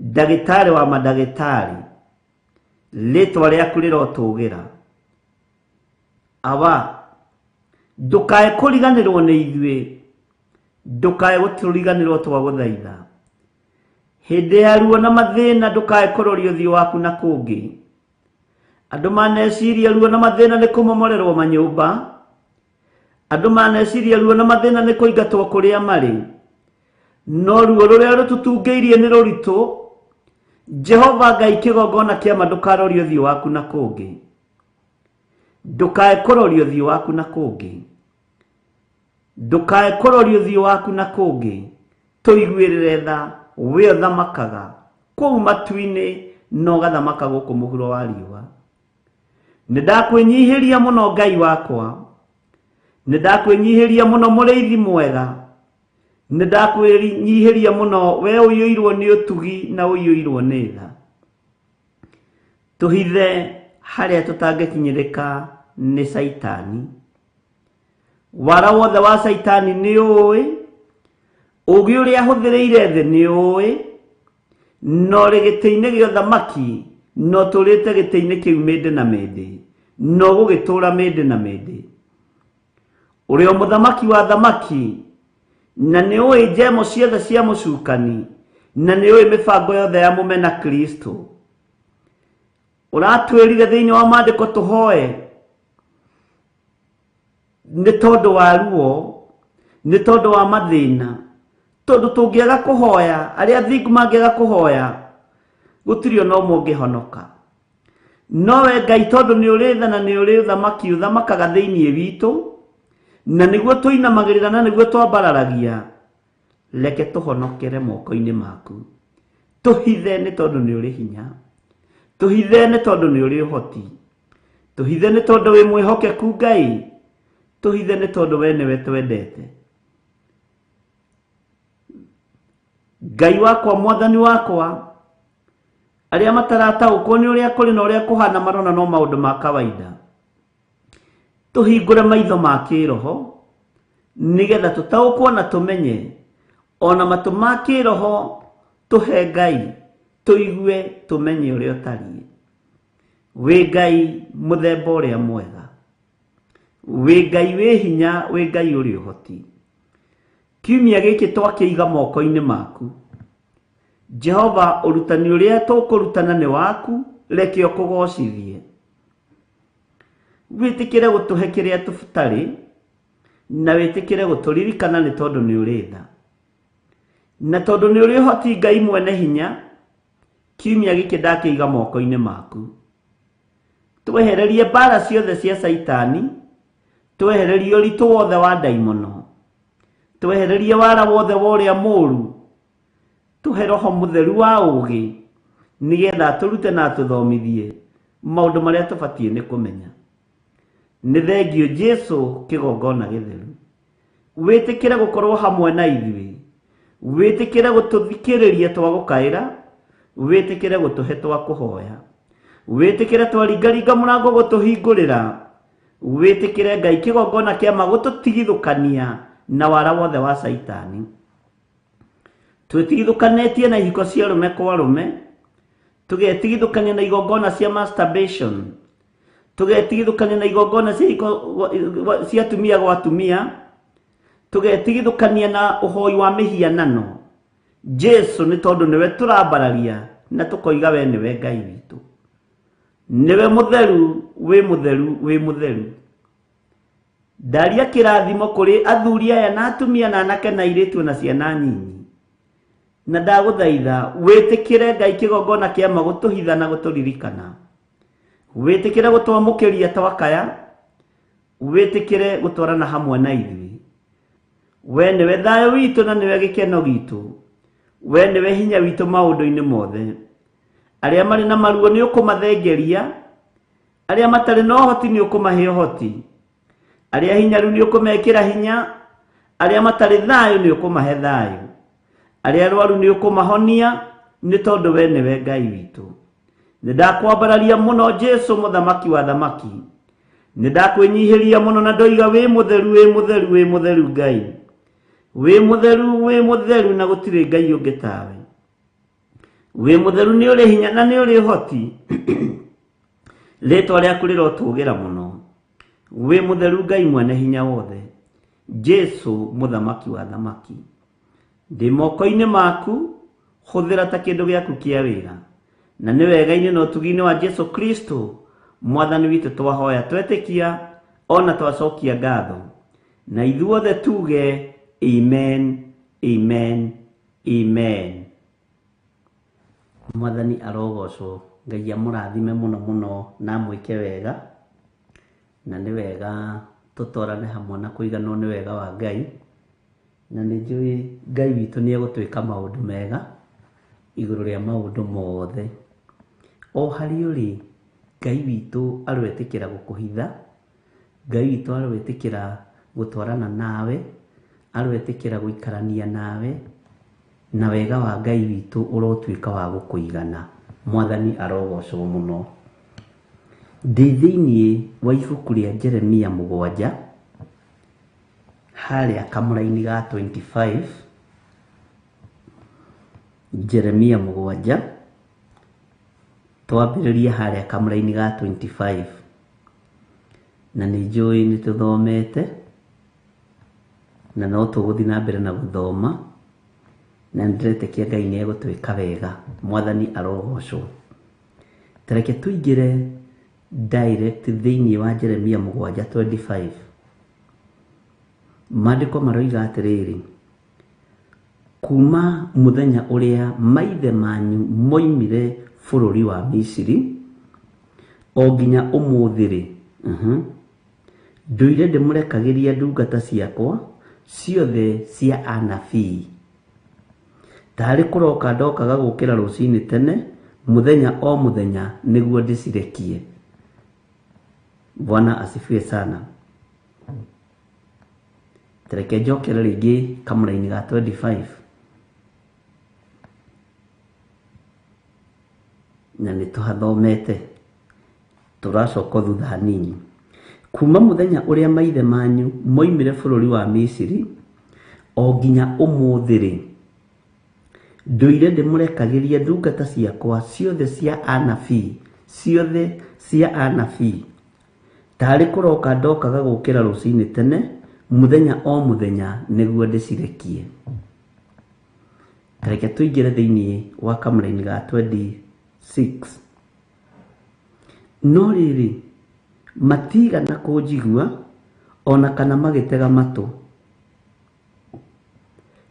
ndagĩtarĩ wa mandagĩtarĩ, rĩtwa rĩaku rĩrotũgĩra. Awa, ndũkae kũriganĩrwo nĩ ithuĩ, ndũkae gũtũriganĩrwo twagũthaitha. Hĩndĩ ya ruo na mathĩna ndũkae kũroria ũthiũ waku na kũngĩ. Andũ maneciria ruo na mathĩna nĩ kũmomorerwo manyũmba, andũ maneciria ruo na mathĩna nĩ kũingatwo kũrĩa marĩ, no ruo rũrĩa rũtũtungĩirie nĩ rũritũ. Jehova Ngai kĩgongona kĩa ma, ndũkarorie ũthiũ waku na kũngĩ, ndũkae kũroria ũthiũ waku na kũngĩ, ndũkae kũroria ũthiũ waku na kũngĩ. Tũiguĩrĩre tha, we ũthamakaga kũu matu-inĩ na ũgathamaka gũkũ mũhuro wa riũa. Nĩ ndakwĩnyihĩria mũno Ngai wakwa, nĩ ndakwĩnyihĩria mũno mũrĩithi mwega, nĩ ndakwĩnyihĩria mũno we ũiyũirwo nĩ ũtugi na ũiyũirwo nĩ tha. Tũhithe harĩa tũtangĩkinyĩrĩka nĩ Caitani. Wara wothe wa Caitani nĩ ũĩ, ũũgĩ ũrĩa ahũthĩrĩire thĩ nĩ ũĩ, na ũrĩ gĩtĩ-inĩ gĩa ũthamaki, na ũtũũrĩte gĩtĩ-inĩ kĩu mĩndĩ na mĩndĩ, na ũgũgĩtũũra mĩndĩ na mĩndĩ. Ũrĩ o mũthamaki wa thamaki, na nĩ ũĩ njemo ciothe cia mũcukani, na nĩ ũĩ mĩbango yothe ya mũmena Kristo. Ũratwĩrire thĩinĩ wa maandĩko tũhoe nĩ tondũ wa ruo, nĩ tondũ wa mathĩna, tondũ tũngĩaga kũhoya, arĩa athingu mangĩaga kũhoya, gũtirĩ ona ũmwe ũngĩhonoka. No we Ngai, tondũ nĩ ũrĩ tha na nĩ ũrĩ ũthamaki, ũthamakaga thĩinĩ witũ, na nĩguo tũinamagĩrĩra na nĩguo twambararagia, reke tũhonokere moko-inĩ maku. Tũhithe nĩ tondũ nĩ ũrĩ hinya, tũhithe nĩ tondũ nĩ ũrĩ ũhoti, tũhithe nĩ tondũ wĩ mwĩhokeku Ngai, tũhithe nĩ tondũ we nĩwe twendete. Ngai wakwa, Mwathani wakwa, arĩa matarataũkwo nĩ ũrĩa kũrĩ na ũrĩa kũhana marona no maũndũ ma kawaida, tũhingũre maitho ma kĩroho nĩgetha tũtaũkwo na tũmenye, ona matũ ma kĩroho tũhe Ngai, tũigue tũmenye ũrĩa ũtariĩ. Wĩ Ngai mũthemba ũrĩa mwega, wĩ Ngai wĩ hinya, wĩ Ngai ũrĩ ũhoti. Kiumia gĩkĩ twakĩiga moko-inĩ maku. Jehova, ũrutani ũrĩa tũkũrutana nĩ waku, reke ũkũgocithie. Wĩtĩkĩre gũtũhe kĩrĩa tũtarĩ, na wĩtĩkĩre gũtũririkana nĩ tondũ nĩ ũrĩ tha. Na tondũ nĩ ũrĩ ũhoti Ngai mwene hinya, kiumia gĩkĩ ndakĩiga moko-inĩ maku. Twehererie mbara ciothe cia Caitani, twehererie ũritũ wothe wa ndaimono, twehererie wara wothe wa ũrĩa mũũru, Tũhe roho mũtheru wa ũũgĩ nĩgetha atũrute na atũthomithie maũndũ marĩa tũbatiĩ nĩ kũmenya. Nĩ thengio Jesu kĩgongona gĩtheru. Wĩtĩkĩre gũkorwo hamwe na ithuĩ, wĩtĩkĩre gũtũthikĩrĩria twagũkaĩra, wĩtĩkĩre gũtũhe twakũhoya, wĩtĩkĩre twaringaringa mũrango gũtũhingũrĩra, wĩtĩkĩre Ngai kĩgongona kĩa ma gũtũtigithũkania na wara wothe wa Caitani. Twĩtigithũkanĩtie na ihiko cia arũme kwa arũme, tũgetigithũkania na igongona cia masturbation, tũgetigithũkania na igongona cia ihiko cia atumia gwa atumia, tũgetigithũkania na ũhoi wa mĩhianano. Jesu nĩ tondũ nĩwe tũrambararia na tũkoiga we nĩwe Ngai witũ, nĩwe mũtheru, wĩ mũtheru, wĩ mũtheru. Ndaria kĩrathimo kũrĩ athuri aya na atumia na anake na airĩtu na ciana nyinyi, na ndagũthaitha wĩtĩkĩre Ngai kĩgongona kĩa ma gũtũhitha na gũtũririkana, wĩtĩkĩre gũtwamũkĩria twakaya, wĩtĩkĩre gũtwarana hamwe na ithuĩ. We nĩwe thayũ witũ na nĩwe gĩkeno gitũ, we nĩwe hinya witũ maũndũ-inĩ mothe. Arĩa marĩ na maruo nĩ ũkũmathengeria, arĩa matarĩ na ũhoti nĩ ũkũmahe ũhoti, arĩa hinyaru nĩ ũkũmekĩra hinya, arĩa matarĩ thayũ nĩ ũkũmahe thayũ, arĩa arwaru nĩ ũkũmahonia, nĩ tondũ we nĩwe Ngai witũ. Nĩ ndakwambararia mũno Jesu mũthamaki wa thamaki, nĩ ndakwĩnyihĩria mũno na ndoiga wĩ mũtheru, wĩ mũtheru, wĩ mũtheru Ngai, wĩ mũtheru, wĩ mũtheru, na gũtirĩ Ngai ũngĩ tawe. Wĩ mũtheru nĩ ũrĩ hinya na nĩ ũrĩ ũhoti, rĩtwa rĩaku rĩrotũgĩra mũno. Wĩ mũtheru Ngai mwene hinya wothe, Jesu mũthamaki wa thamaki. Ndĩ moko-inĩ maku, hũthĩra ta kĩndũ gĩaku kĩa wĩra, na nĩ wega-inĩ na ũtugi-inĩ wa Jesu Kristo mwathani witũ twahoya twetĩkia ona twacokia ngatho, na ithuothe tuge amen, amen, amen. Mwathani arogocwo, Ngai amũrathime mũno mũno na amwĩke wega, na nĩ wega tũtwarane hamwe na kũiganwo nĩ wega wa Ngai, na nĩ njũĩ Ngai witũ nĩ egũtwĩka maũndũ mega igũrũ rĩa maũndũ mothe. O harĩa ũrĩ, Ngai witũ aroetĩkĩra gũkũhitha, Ngai witũ aroetĩkĩra gũtwarana nawe, aroetĩkĩra gũikarania nawe, na wega wa Ngai witũ ũrotuĩka wa gũkũigana. Mwathani arogocwo mũno. Ndĩ thĩinĩ wa ibuku rĩa Jeremia 7 harĩa kamũraini ga 25, Jeremia 7 twambĩrĩrie harĩa kamũraini ga 25, na nĩ njũĩ nĩ tũthomete na no tũgũthiĩ na mbere na gũthoma, na nĩ ndĩretĩkia Ngai nĩ egũtwĩka wega. Mwathani arogocwo. Ta reke tũingĩre direct thĩinĩ wa Jeremia 7:25. Maandĩko maroiga atĩrĩrĩ, kuma mũthenya ũrĩa maithe manyu moimire bũrũri wa Misiri o nginya ũmũthĩ rĩ, ndũire ndĩmũrekagĩria ndungata ciakwa ciothe cia anabii, tarĩ kũroka ndokaga gũkĩra rũcinĩ tene mũthenya o mũthenya nĩguo ndĩcirekie. Bwana asifiwe sana. Tareke njokere rĩngĩ kamũraini ga 25, na nĩ tũhathomete, tũracoka thutha hanini. Kuma mũthenya ũrĩa maithe manyu moimire bũrũri wa Misiri o nginya ũmũthĩ rĩ, ndũire ndĩmũrekagĩria ndungata ciakwa ciothe cia anabii, ciothe cia anabii, tarĩ kũroka ndokaga gũkĩra rũcinĩ tene mũthenya o mũthenya nĩguo ndĩcirekie. Tareke tũingĩre thĩinĩ wa kamũraini ga 26. No rĩrĩ, matigana kũnjigua ona kana magĩtega matũ,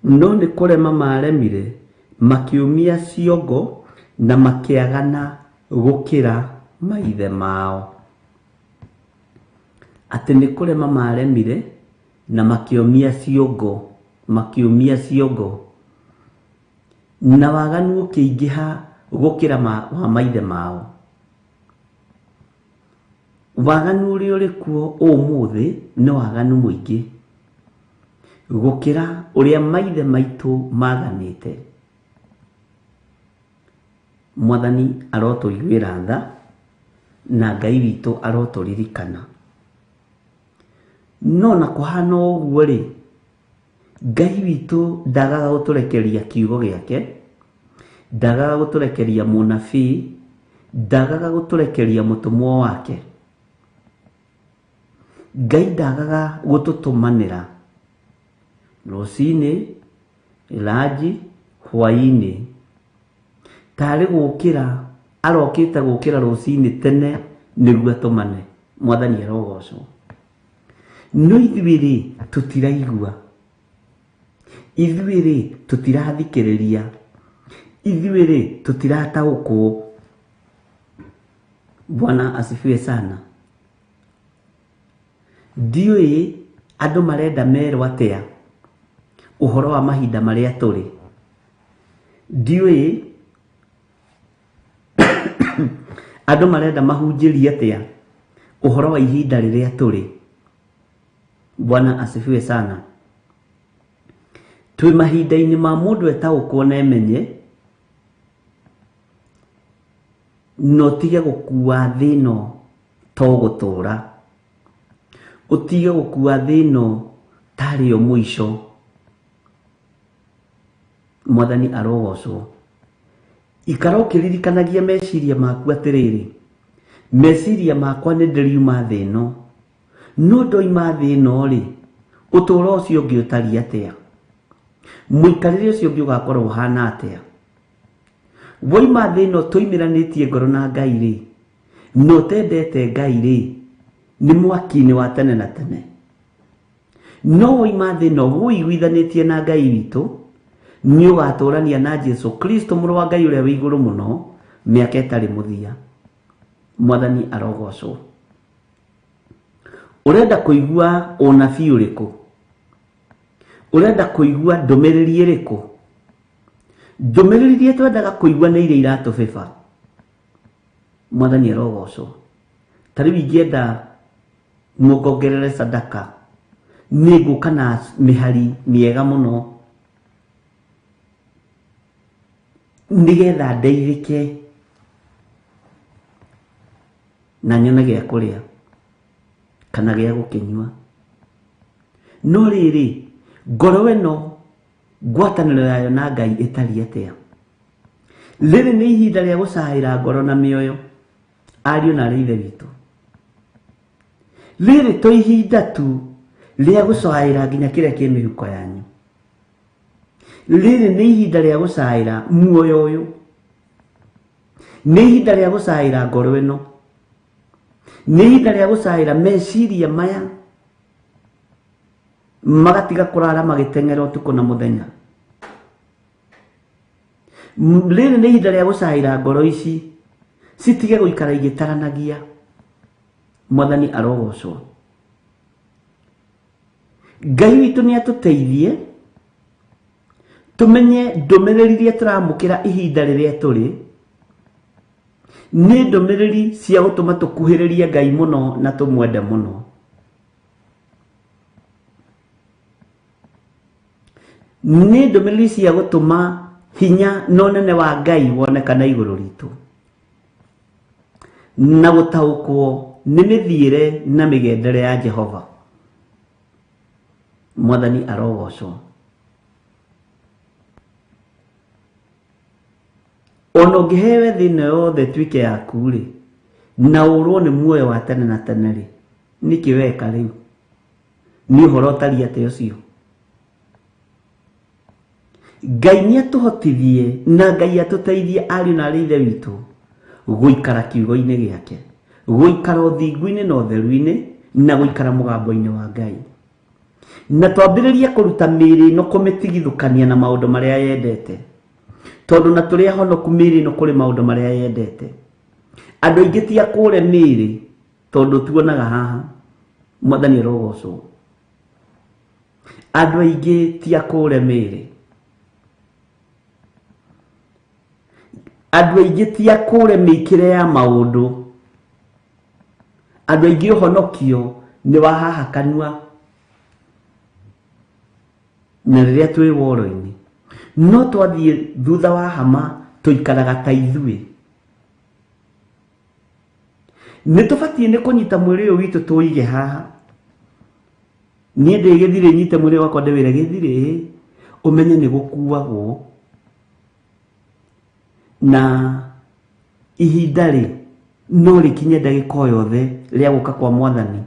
no nĩ kũrema maremire, makĩũmia ciongo na makĩagana gũkĩra maithe mao. Atĩ nĩ kũrema maremire na makĩũmia ciongo, makĩũmia ciongo. Na waganu ũkĩingĩha gũkĩra wa maithe mao. Waganu ũrĩa ũrĩ kuo ũmũthĩ nĩ waganu mũingĩ gũkĩra ũrĩa maithe maitũ maganĩte. Mwathani arotũiguĩra tha na Ngai witũ arotũririkana. No na kũhana ũguo rĩ, Ngai witũ ndagaga gũtũrekeria kiugo gĩake, ndagaga gũtũrekeria mũnabii, ndagaga gũtũrekeria mũtũmwo wake. Ngai ndagaga gũtũtũmanĩra rũcinĩ, ranji, hwaĩ-inĩ. Tarĩ gũkĩra arokĩte gũkĩra rũcinĩ tene nĩguo atũmane. Mwathani arogocwo. No ithuĩ rĩ, tũtiraigua. Ithuĩ rĩ, tũtirathikĩrĩria. Ithuĩ rĩ, tũtirataũkwo. Bwana asifiwe sana. Ndiũĩ andũ marenda merwo atĩa ũhoro wa mahinda marĩa tũrĩ. Ndiũĩ andũ marenda mahunjĩrie atĩa ũhoro wa ihinda rĩrĩa tũrĩ. Bwana asifiwe sana. Twĩ mahinda-inĩ ma mũndũ etaũkwo na emenye, na ũtige gũkua thĩ ĩno to gũtũra. Ũtige gũkua thĩ ĩno tarĩ yo mũico. Mwathani arogocwo. Ikara ũkĩririkanagia meciria maku atĩrĩrĩ, meciria makwa nĩ ndĩriuma thĩ ĩno, no ndoima thĩ ĩno rĩ, ũtũũro ũcio ũngĩ ũtariĩ atĩa? Mũikarĩre ũcio ũngĩ ũgakorwo ũhana atĩa? Woima thĩ ĩno tũimĩranĩtie ngoro na Ngai rĩ, na ũtendete Ngai rĩ, nĩ mwaki-inĩ wa tene na tene. No woima thĩ ĩno wũiguithanĩtie na Ngai witũ, nĩ ũgatũrania na Jesu Kristo mũrũ wa Ngai ũrĩa wĩ igũrũ mũno mĩaka ĩtarĩ mũthia. Mwathani arogocwo. Ũrenda kũigua ũnabii ũrĩkũ? Ũrenda kũigua ndũmĩrĩri ĩrĩkũ? Ndũmĩrĩri iria twendaga kũigua nĩ iria iratũbĩba. Mwathani arogocwo. Ta rĩu ingĩenda mũngongerere sadaka, nĩ ngũka na mĩhari mĩega mũno nĩgetha ndeithĩke na nyone gĩa kũrĩa kana gĩa gũkĩnyua. No rĩrĩ, ngoro ĩno ngwatanĩro yayo na Ngai ĩtariĩ atĩa? Rĩrĩ nĩ ihinda rĩa gũcaĩra ngoro na mĩoyo, ariũ na arĩ ithe witũ. Rĩrĩ to ihinda tu rĩa gũcaĩra nginya kĩrĩa kĩ mĩhuko yanyu. Rĩrĩ nĩ ihinda rĩa gũcaĩra muoyo ũyũ. Nĩ ihinda rĩa gũcaĩra ngoro ĩno. Nĩ ihinda rĩa gũcaĩra meciria maya magatiga kũrara magĩteng'era ũtukũ na mũthenya. Rĩrĩ nĩ ihinda rĩa gũcaĩra ngoro ici citige gũikara igĩtaranagia. Mwathani arogocwo. Ngai witũ nĩ atũteithie tũmenye ndũmĩrĩri iria tũramũkĩra ihinda rĩrĩa tũrĩ nĩ ndũmĩrĩri cia gũtũma tũkuhĩrĩrie Ngai mũno na tũmwende mũno. Nĩ ndũmĩrĩri cia gũtũma hinya na ũnene wa Ngai wonekane igũrũ ritũ na gũtaũkwo nĩ mĩthiĩre na mĩgendere ya Jehova. Mwathani arogocwo. Ona ũngĩheo thĩ ĩno yothe ĩtuĩke yaku rĩ, na ũrwo nĩ muoyo wa tene na tene rĩ, nĩkĩ weka rĩu? Nĩ ũhoro ũtariĩ atĩa ũcio? Ngai nĩ atũhotithie na Ngai atũteithie ariũ na arĩ ithe witũ gũikara kiugo-inĩ gĩake, gũikara ũthingu-inĩ na ũtheru-inĩ, na gũikara mũgambo-inĩ wa Ngai. Na twambĩrĩrie kũruta mĩĩrĩ ĩno kũmĩtigithũkania na maũndũ marĩa yendete, tondũ na tũrĩ ahonoku mĩĩrĩ ĩno kũrĩ maũndũ marĩa yendete. Andũ aingĩ ti akũre mĩĩrĩ tondũ tuonaga haha. Mwathani arogocwo. Andũ aingĩ ti akũre mĩĩrĩ. Andũ aingĩ ti akũre mĩkĩre ya maũndũ. Andũ aingĩ ũhonokio nĩ wa haha kanua na rĩrĩa twĩ woro-inĩ. No twathiĩ thutha wa hama tũikaraga ta ithuĩ. Nĩ tũbatiĩ nĩ kũnyita mwĩrĩ ũyũ witũ tũũige haha. Niĩ ndĩ gĩthirĩ nyite mwĩrĩ wakwa ndĩwĩre gĩthirĩ ũmenye nĩ gũkuagwo na ihinda rĩ no rĩkinye ndagĩka o yothe rĩa gũka kwa mwathani.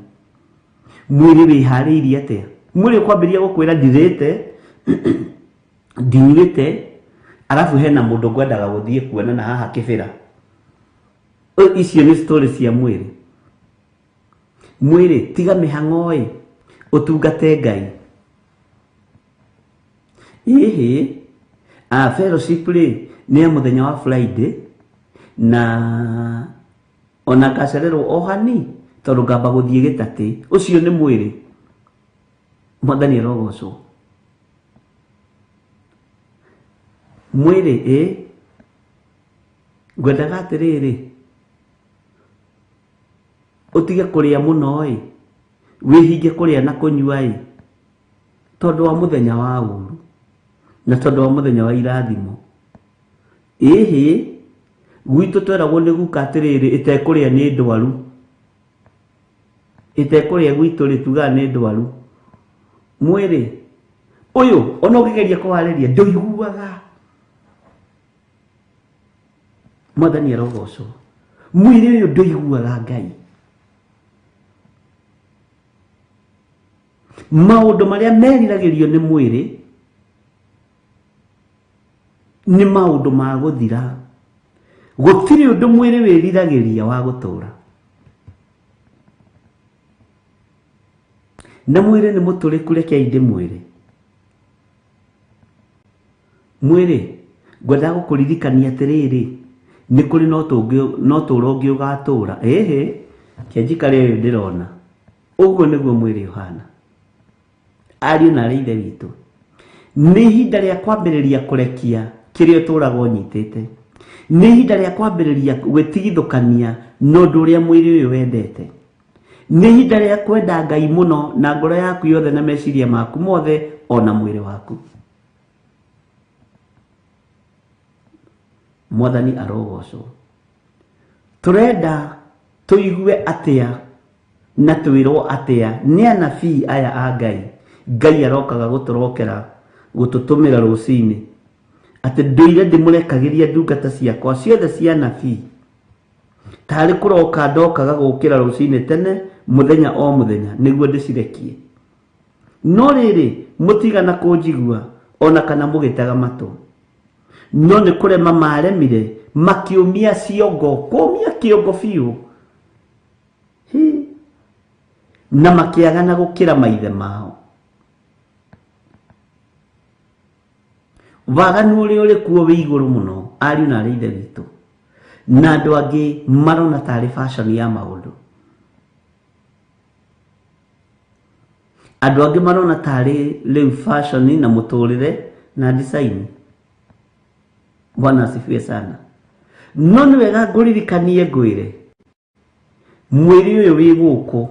Mwĩrĩ wĩharĩirie atĩa? Mwĩrĩ ũkwambĩrĩria gũkwĩra ndirĩte, ndinyuĩte, arabu hena mũndũ ngwendaga gũthiĩ kuona na haha kĩbĩra. Icio nĩ story cia mwĩrĩ. Mwĩrĩ tiga mĩhang'o ĩ, ũtungate Ngai. Ĩhĩ, fellowship rĩ, nĩ ya mũthenya wa Friday, na ona ngacererwo o hani, tondũ ngamba gũthiĩ gĩtatĩ. Ũcio nĩ mwĩrĩ. Mwathani arogocwo. Mwĩrĩ ĩ, ngwendaga atĩrĩrĩ, ũtige kũrĩa mũno ĩ, wĩhinge kũrĩa na kũnyua ĩ, tondũ wa mũthenya wa ũru na tondũ wa mũthenya wa irathimo. Ĩhĩ, gwitũ tweragwo nĩ guka atĩrĩrĩ, ĩtekũrĩa nĩ ndwaru. Ĩtekũrĩa gwitũ rĩ, tugaga nĩ ndwaru. Mwĩrĩ ũyũ ona ũngĩgeria kũwarĩria ndũiguaga. Mwathani arogocwo. Mwĩrĩ ũyũ ndũiguaga Ngai. Maũndũ marĩa meriragĩrio nĩ mwĩrĩ nĩ maũndũ ma gũthira. Gũtirĩ ũndũ mwĩrĩ wĩriragĩria wa gũtũra. Na mwĩrĩ nĩ mũtũrĩku, rekei ndĩmwĩre. Mwĩrĩ, ngwendaga gũkũririkania atĩrĩrĩ, nĩ kũrĩ na ũtũũro ũngĩ ũgatũũra. Ĩhĩ, reke njikare ũyũ ndĩrona. Ũguo nĩguo mwĩrĩ ũhana. Ariũ na aarĩ a Ithe witũ, nĩ ihinda rĩa kwambĩrĩria kũrekia kĩrĩa ũtũũraga ũnyitĩte. Nĩ ihinda rĩa kwambĩrĩria gwĩtigithũkania na ũndũ ũrĩa mwĩrĩ ũyũ wendete. Nĩ ihinda rĩa kwenda Ngai mũno na ngoro yaku yothe na meciria maku mothe o na mwĩrĩ waku. Mwathani arogocwo. Tũrenda tũigue atĩa na twĩrwo atĩa nĩ anabii aya a Ngai? Ngai arokaga gũtũrokera gũtũtũmĩra rũcinĩ atĩ ndũire ndĩmũrekagĩria ndungata ciakwa ciothe cia anabii. Tarĩ kũroka ndokaga gũkĩra rũcinĩ tene mũthenya o mũthenya nĩguo ndĩcirekie. No rĩrĩ, mũtigana kũnjigua o na kana mũgĩtega matũ. No nĩ kũrema maaremire, makĩũmia ciongo, kũũmia kĩongo biũ, Hĩ! Na makĩagana gũkĩra maithe mao. Waganu ũrĩa ũrĩ kuo wĩ igũrũ mũno, ariũ na aarĩ a Ithe witũ, na andũ angĩ marona tarĩ fashion ya maũndũ. Andũ angĩ marona tarĩ rĩu fashion na mũtũrĩre na design. Bwana asifiwe sana. No nĩ wega ngũririkanie ngwĩre, mwĩrĩ ũyũ wĩ gũkũ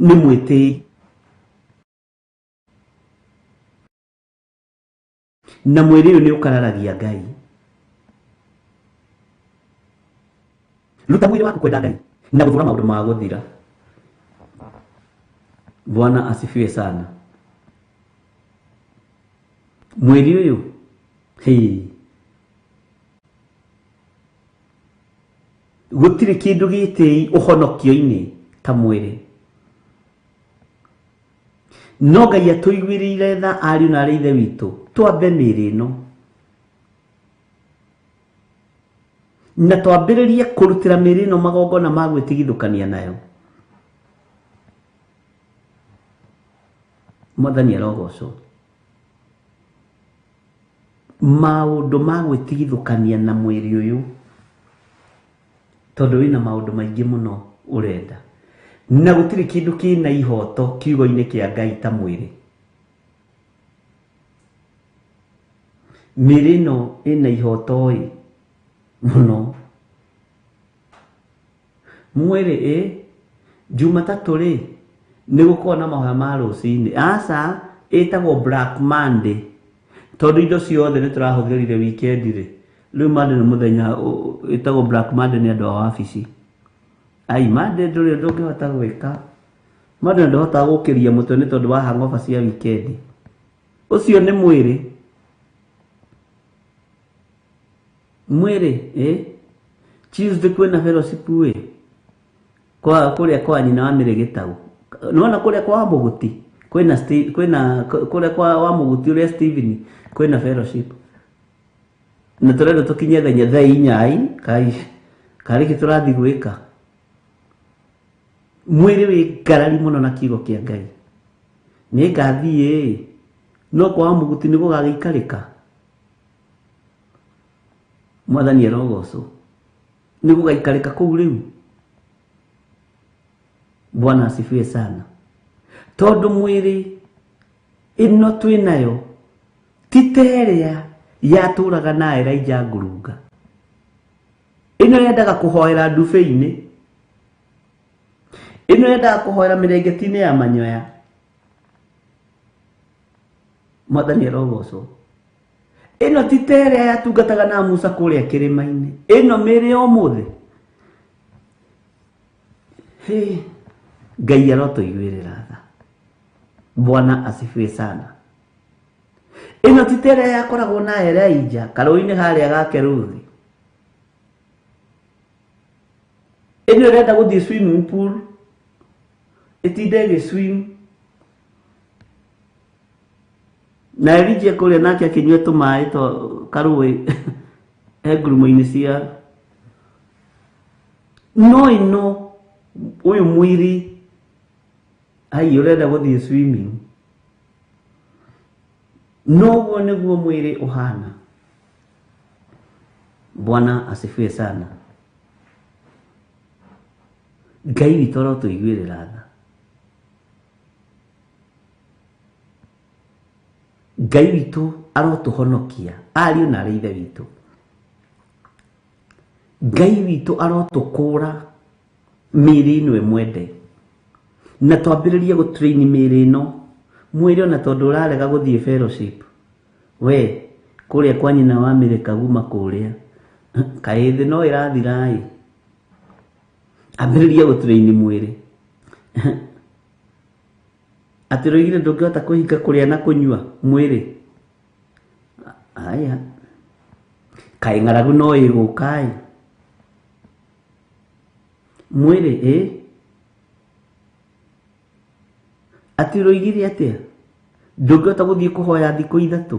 nĩ mwĩtĩi. Na mwĩrĩ ũyũ nĩ ũkararagia Ngai. Ruta mwĩrĩ waku kwenda Ngai na gũthũra maũndũ ma gũthira. Bwana asifiwe sana. Mwĩrĩ ũyũ, hĩ, gũtirĩ kĩndũ gĩtĩi ũhonokio-inĩ ta mwĩrĩ. No Ngai atũiguĩrĩire tha ariũ na arĩ Ithe witũ, twambe mĩĩrĩ ĩno na twambĩrĩrie kũrutĩra mĩĩrĩ ĩno magongona ma gwĩtigithũkania nayo. Mwathani arogocwo. Maũndũ ma gwĩtigithũkania na mwĩrĩ ũyũ, tondũ wĩna maũndũ maingĩ mũno ũrenda, na gũtirĩ kĩndũ kĩna ihoto kiugo-inĩ kĩa Ngai ta mwĩrĩ. Mĩĩrĩ ĩno ĩna ihoto ĩ mũno. Mwĩrĩ ĩ Jumatatũ rĩ nĩ gũkoragwo na mahoya ma rũcinĩ. Aca ĩtagwo Black Monday tondũ indo ciothe nĩ tũrahũthĩrire weekend rĩ, rĩu Monday nĩ mũthenya ĩtagwo Black Monday nĩ andũ a wabici. Ai Monday ndũrĩ ũndũ ũngĩhota gwĩka. Monday ndũhotaga gũkĩria mũtwe nĩ tondũ wa hangover cia weekend. Ũcio nĩ mwĩrĩ. Mwĩrĩ ĩ Tuesday kwĩna fellowship ĩ kwa kũrĩa kwa nyina wa Mĩrĩ Gĩtau. Nĩwona kũrĩa kwa Wamũgũti kwĩna kwĩna kũrĩa kwa Wamũgũti ũrĩa Stephen kwĩna fellowship. Na tũrenda tũkinye thaa inya ai kai karĩ kĩ tũrathiĩ gwĩka. Mwĩrĩ wĩ ngarari mũno na kiugo kĩa Ngai. Nĩ ngathiĩ no kwa Wamũgũti nĩ gũgagĩikarĩka. Mwathani arogocwo. Nĩ gũgaikarĩka kũu rĩu. Bwana asifiwe sana. Tondũ mwĩrĩ ĩno twĩnayo ti ta ĩrĩa yatũraga na Elijah ngurunga. Ĩno yendaga kũhoera ndubĩ-inĩ. Ĩno yendaga kũhoera mĩrengeti-inĩ ya manyoya. Mwathani arogocwo. Ĩno ti ta ĩrĩa yatungataga na Musa kũrĩa kĩrĩma-inĩ. Ĩno mĩĩrĩ ya ũmũthĩ. Hĩ, Ngai arotũiguĩrĩra tha. Bwana asifiwe sana. Ĩno ti ta ĩrĩa yakoragwo na Elijah karũĩ-inĩ harĩa ga Keruthi. Ĩno ĩrenda gũthiĩ swimming pool, ĩtinde ĩgĩ swim. Na Elijah kũrĩa nake akĩnyua tũmaĩ twa karũĩ he ngurumo-inĩ cia no ĩno ũyũ mwĩrĩ ai ũrenda gũthiĩ swimming. Noguo nĩguo mwĩrĩ ũhana. Bwana asifiwe sana. Ngai witũ arotũiguĩrĩra tha. Ngai witũ arotũhonokia ariũ na arĩ ithe witũ. Ngai witũ arotũkũra mĩĩrĩ ĩno ĩmwende na twambĩrĩrie gũtrain mĩĩrĩ ĩno. Mwĩrĩ ona tondũ ũrarega gũthiĩ fellowship, we kũrĩa kwa nyina wa Mĩrĩ Kaguma kũrĩa kaĩ thĩ no ĩrathira ĩ, ambĩrĩria gũtrain mwĩrĩ. Atĩ rũigire ndũngĩhota kũhinga kũrĩa na kũnyua mwĩrĩ. Aya kaĩ ng'aragu no ĩgũka ĩ mwĩrĩ ĩ atĩ ũroigire atĩa ndũngĩhota gũthiĩ kũhoya thikũ ithatũ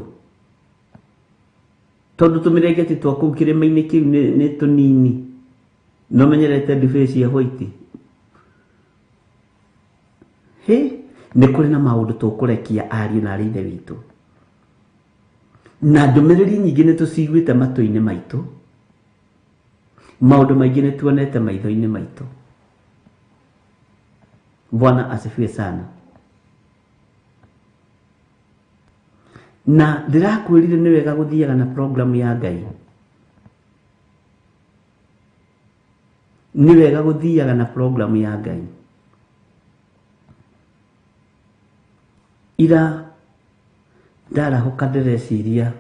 tondũ tũmĩrengeti twa kũu kĩrĩma-inĩ kĩu nĩ tũnini no menyerete ndibei cia white. Hĩ, nĩ kũrĩ na maũndũ tũkũrekia ariũ na arĩ ithe witũ na ndũmĩrĩri nyingĩ nĩ tũciguĩte matũ-inĩ maitũ, maũndũ maingĩ nĩ tuonete maitho-inĩ maitũ. Bwana asifiwe sana. Na ndĩrakwĩrire nĩ wega gũthiaga na program ya Ngai. Nĩ wega gũthiaga na program ya Ngai. Ira ndarahũka ndĩreciria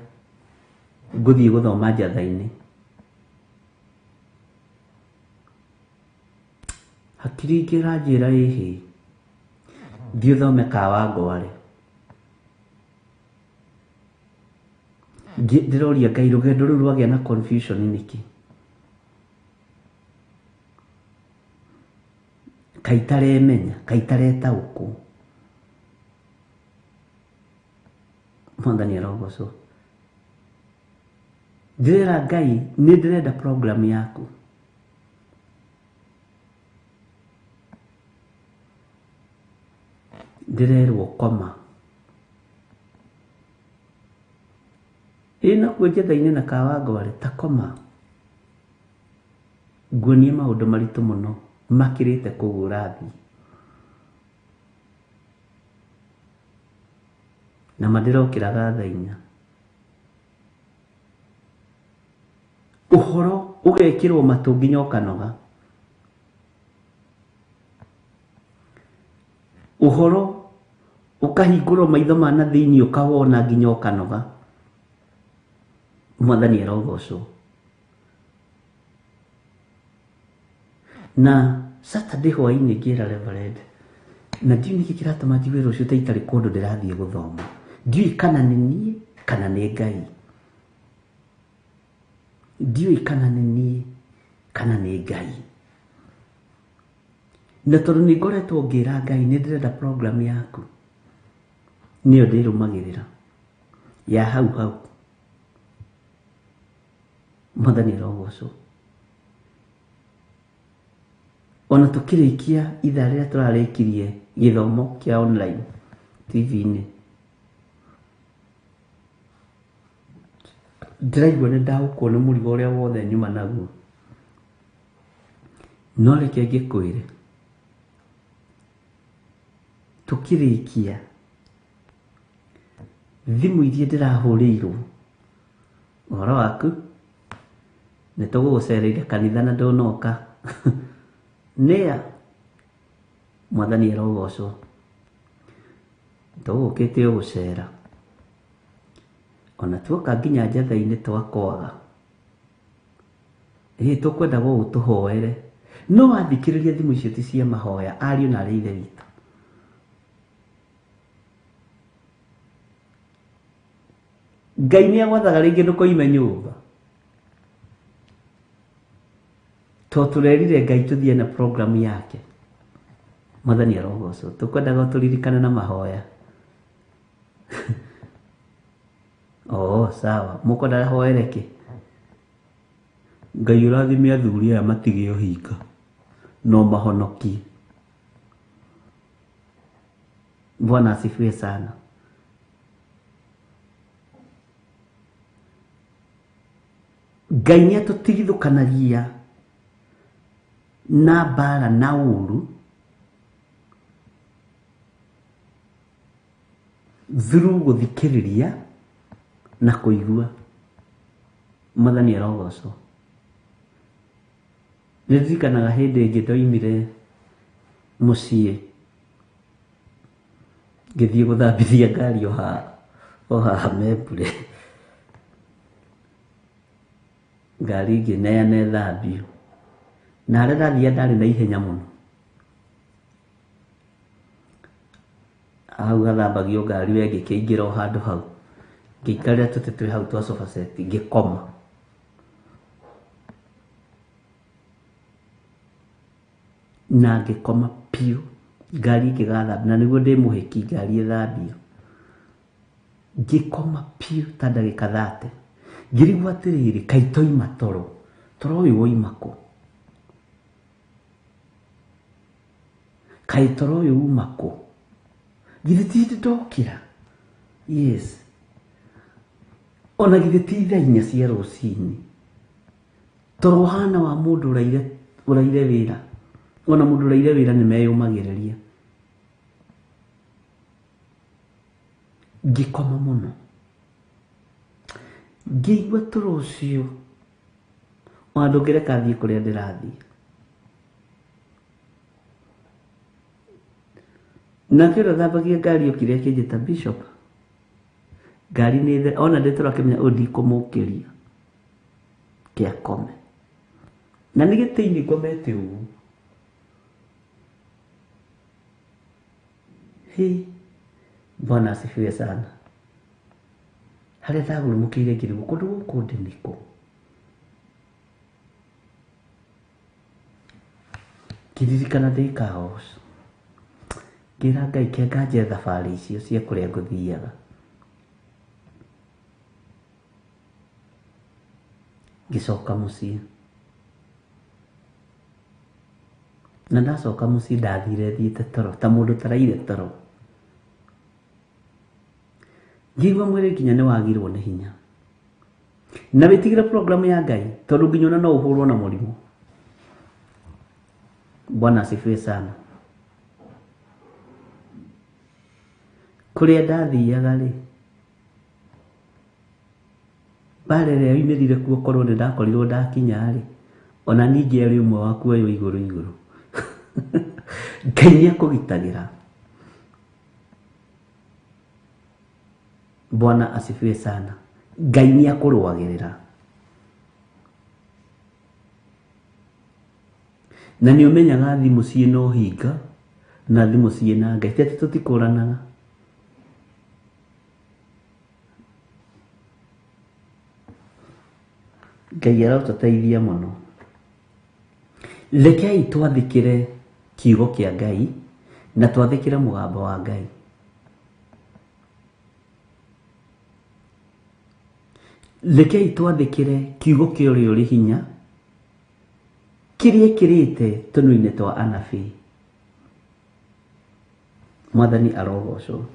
ngũthiĩ gũthoma njatha-inĩ. Hakiri ingĩ ĩranjĩra ĩhĩ, thiĩ ũthome Kawangware. Ndĩroria Ngai rũgendo rũu rwagĩa na confusion nĩkĩ? Kaĩ itaremenya, kaĩ itaretaũkwo. Mwathani arogocwo. Ndĩrera Ngai nĩ ndĩrenda program yaku. Ndĩrerwo koma. Ĩ nakuo njatha-inĩ na Kawangware ta koma. Nguonie maũndũ maritũ mũno makĩrĩte kũu ũrathiĩ. Na ma ndĩrokĩraga thaa inya. Ũhoro ũgekĩrwo matũ nginya ũkanoga. Ũhoro ũkahingũrwo maitho ma na thĩinĩ ũkawona nginya ũkanoga. Mwathani arogocwo. Na Saturday hwainĩ ngĩra Reverend, na ndiũĩ nĩkĩ kĩratũma njigue rũciũ ta itarĩ kũndũ ndĩrathiĩ gũthoma. Ndiũĩ kana nĩ niĩ kana nĩ Ngai. Ndiũĩ kana nĩ niĩ kana nĩ Ngai. Na tondũ nĩ ngoretwo ngĩra Ngai nĩ ndĩrenda program yaku, nĩyo ndĩrũmagĩrĩra ya hau hau. Mwathani arogocwo. Ona tũkĩrĩkia ithaa rĩrĩa tũrarĩkirie gĩthomo kĩa online TV-inĩ, ndĩraigua nĩ ndaũkwo nĩ mũrigo ũrĩa wothe nyuma naguo. No reke ngĩkwĩre, tũkĩrĩkia thimũ iria ndĩrahũrĩirwo, ũhoro waku nĩ tũgũgũcereire kanitha na ndũnoka. Nĩa? Mwathani arogocwo. Tũgũkĩte o gũcera. Ona tuoka nginya njatha-inĩ twakwaga. Ĩ tũkwenda gũgũtũhoere. No wathikĩrĩria thimũ icio ti cia mahoya, ariũ na arĩ ithe witũ. Ngai nĩ agwathaga rĩngĩ ndũkoime nyũmba. To tũrerire Ngai tũthiĩ na program yake. Mwathani arogocwo. Tũkwendaga tũririkane na mahoya. Oh, sawa. Mũkwenda hoere kĩ? Ngai ũrathime athuri aya matige ũhinga no mahonokie. Bwana asifiwe sana. Ngai nĩ atũtigithũkanagia na mbara na ũru through gũthikĩrĩria na kũigua. Mwathani arogocwo. Nĩ ndirikanaga hĩndĩ ĩngĩ ndoimire mũciĩ ngĩthiĩ gũthambithia ngari o haha Membure. Ngari ngĩneana ĩthambio. Na harĩa ndathiaga ndarĩ na ihenya mũno. Hau hathambagio ngari we ngĩkĩingĩra o handũ hau. Ngĩikarĩra tũtĩ twĩ hau twa sofa set ngĩkoma. Na ngĩkoma piũ. Ngari ĩngĩgathambio na nĩguo ndĩ mũhĩki ngari ĩthambio. Ngĩkoma piũ ta ndagĩka 30. Ngĩrigwo atĩrĩrĩ, kaĩ toima toro. Toro ũyũ woima kũ? Kaĩ toro ũyũ uma kũ? Githĩ ti hĩndĩ ndokĩra? Yes. Ona githĩ ti thaa inya cia rũcinĩ. Toro ũhana wa mũndũ ũraire wĩra. Ona mũndũ ũraire wĩra nĩ meyũmagĩrĩria. Ngĩkoma mũno. Ngĩigua toro ũcio ona ndũngĩreka thiĩ kũrĩa ndĩrathiĩ. Nake ũrĩa ũthambagia ngari okire akĩnjĩta Bishop. Ngari nĩ there, ona ndĩ toro akĩmenya ũyũ ndikũmũkĩria. Kĩakome. Na nĩ gĩtĩ-inĩ ngomete ũguo. Hĩ, Bwana asifiwe sana. Harĩa ndagurumũkĩire ngĩrigwo kũndũ gũkũ ndĩ nĩkũ? Ngĩririkana ndĩ Kaos. Ngĩra Ngai kĩanga nje thabarĩ icio cia kũrĩa ngũthiaga. Ngĩcoka mũciĩ. Na ndacoka mũciĩ ndathire thiĩte toro ta mũndũ ũtaraire toro. Ngĩigua mwĩrĩ nginya nĩ wagirwo nĩ hinya. Na wĩtigĩre program ya Ngai tondũ nginya ona no ũhũrwo na mũrimũ. Bwana asifiwe sana. Kũrĩa ndathiaga rĩ, Mbara ĩrĩa yoimĩrire kuo korwo nĩ ndakorirwo ndakinya rĩ, ona niĩ ingĩarĩ ũmwe wa kuoywo igũrũ igũrũ. Ngai nĩ akũgitagĩra. Bwana asifiwe sana. Ngai nĩ akũrũagĩrĩra. Na nĩ ũmenyaga thimũ ciĩna ũhinga na thimũ ciĩna Ngai. Ti atĩ tũtikũranaga. Ngai arotũteithia mũno. Rekei twathĩkĩre kiugo kĩa Ngai na twathĩkĩre mũgambo wa Ngai. Rekei twathĩkĩre kiugo kĩa ũrĩa ũrĩ hinya kĩrĩa ekĩrĩte tũnua-inĩ twa anabii. Mwathani arogocwo.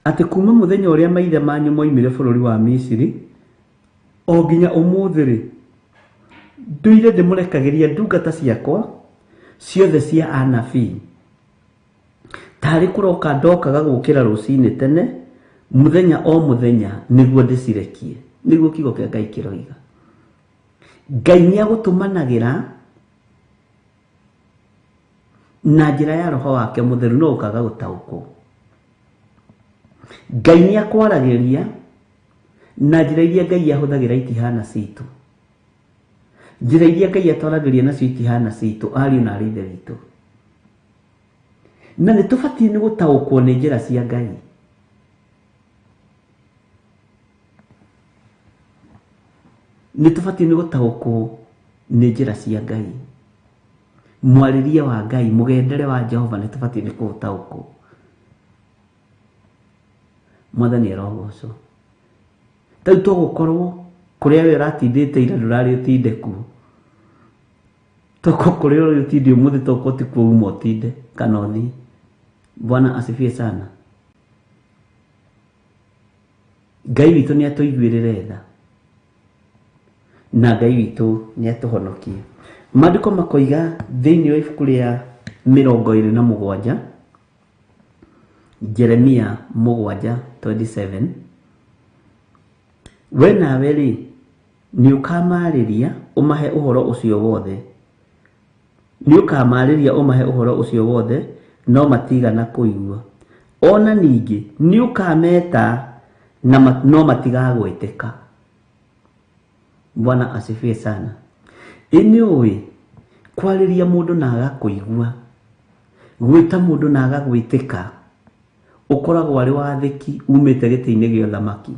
Atĩ kuma mũthenya ũrĩa maithe manyu moimire bũrũri wa Misiri, o nginya ũmũthĩ-rĩ, ndũire ndĩmũrekagĩria ndungata ciakwa ciothe cia anabii, tarĩ kũroka ndokaga gũkĩra rũcinĩ tene, mũthenya o mũthenya, nĩguo ndĩcirekie. Nĩguo kiugo kĩa Ngai kĩroiga. Ngai nĩ agũtũmanagĩra na njĩra ya roho wake mũtheru, no ũkaga gũtaũkwo. Ngai nĩ akwaragĩria na njĩra iria Ngai ahũthagĩra itihana citũ. Njĩra iria Ngai atwaragĩria nacio itihana citũ, ariũ na arĩ ithe witũ. Na nĩ tũbatiĩ nĩ gũtaũkwo nĩ njĩra cia Ngai. Nĩ tũbatiĩ nĩ gũtaũkwo nĩ njĩra cia Ngai. Mwarĩrie wa Ngai, mũgendere wa Jehova nĩ tũbatiĩ nĩ kũũtaũkwo. Mwathani arogocwo. Ta rĩu togũkorwo kũrĩa we ũratindĩte ira ndũrarĩ ũtinde kuo. Toko kũrĩa ũrĩ ũtinde ũmũthĩ toko ti kuo uma ũtinde kana ũthiĩ. Bwana asifiwe sana. Ngai witũ nĩ atũiguĩrĩre tha na Ngai witũ nĩ atũhonokie. Maandĩko makoiga thĩinĩ wa ibuku rĩa 27, Jeremia 7:27, we nawe rĩ, nĩ ũkamarĩria ũmahe ũhoro ũcio wothe. Nĩ ũkamarĩria ũmahe ũhoro ũcio wothe, no matigana kũigua. Ona ningĩ nĩ ũkameta na no matigagwĩtĩka. Bwana asifiwe sana. Ĩ nĩ ũĩ kwarĩria mũndũ na agakũigua, gwĩta mũndũ na agagwĩtĩka, ũkoragwo arĩ wathĩki umĩte gĩtĩ-inĩ gĩa ũthamaki.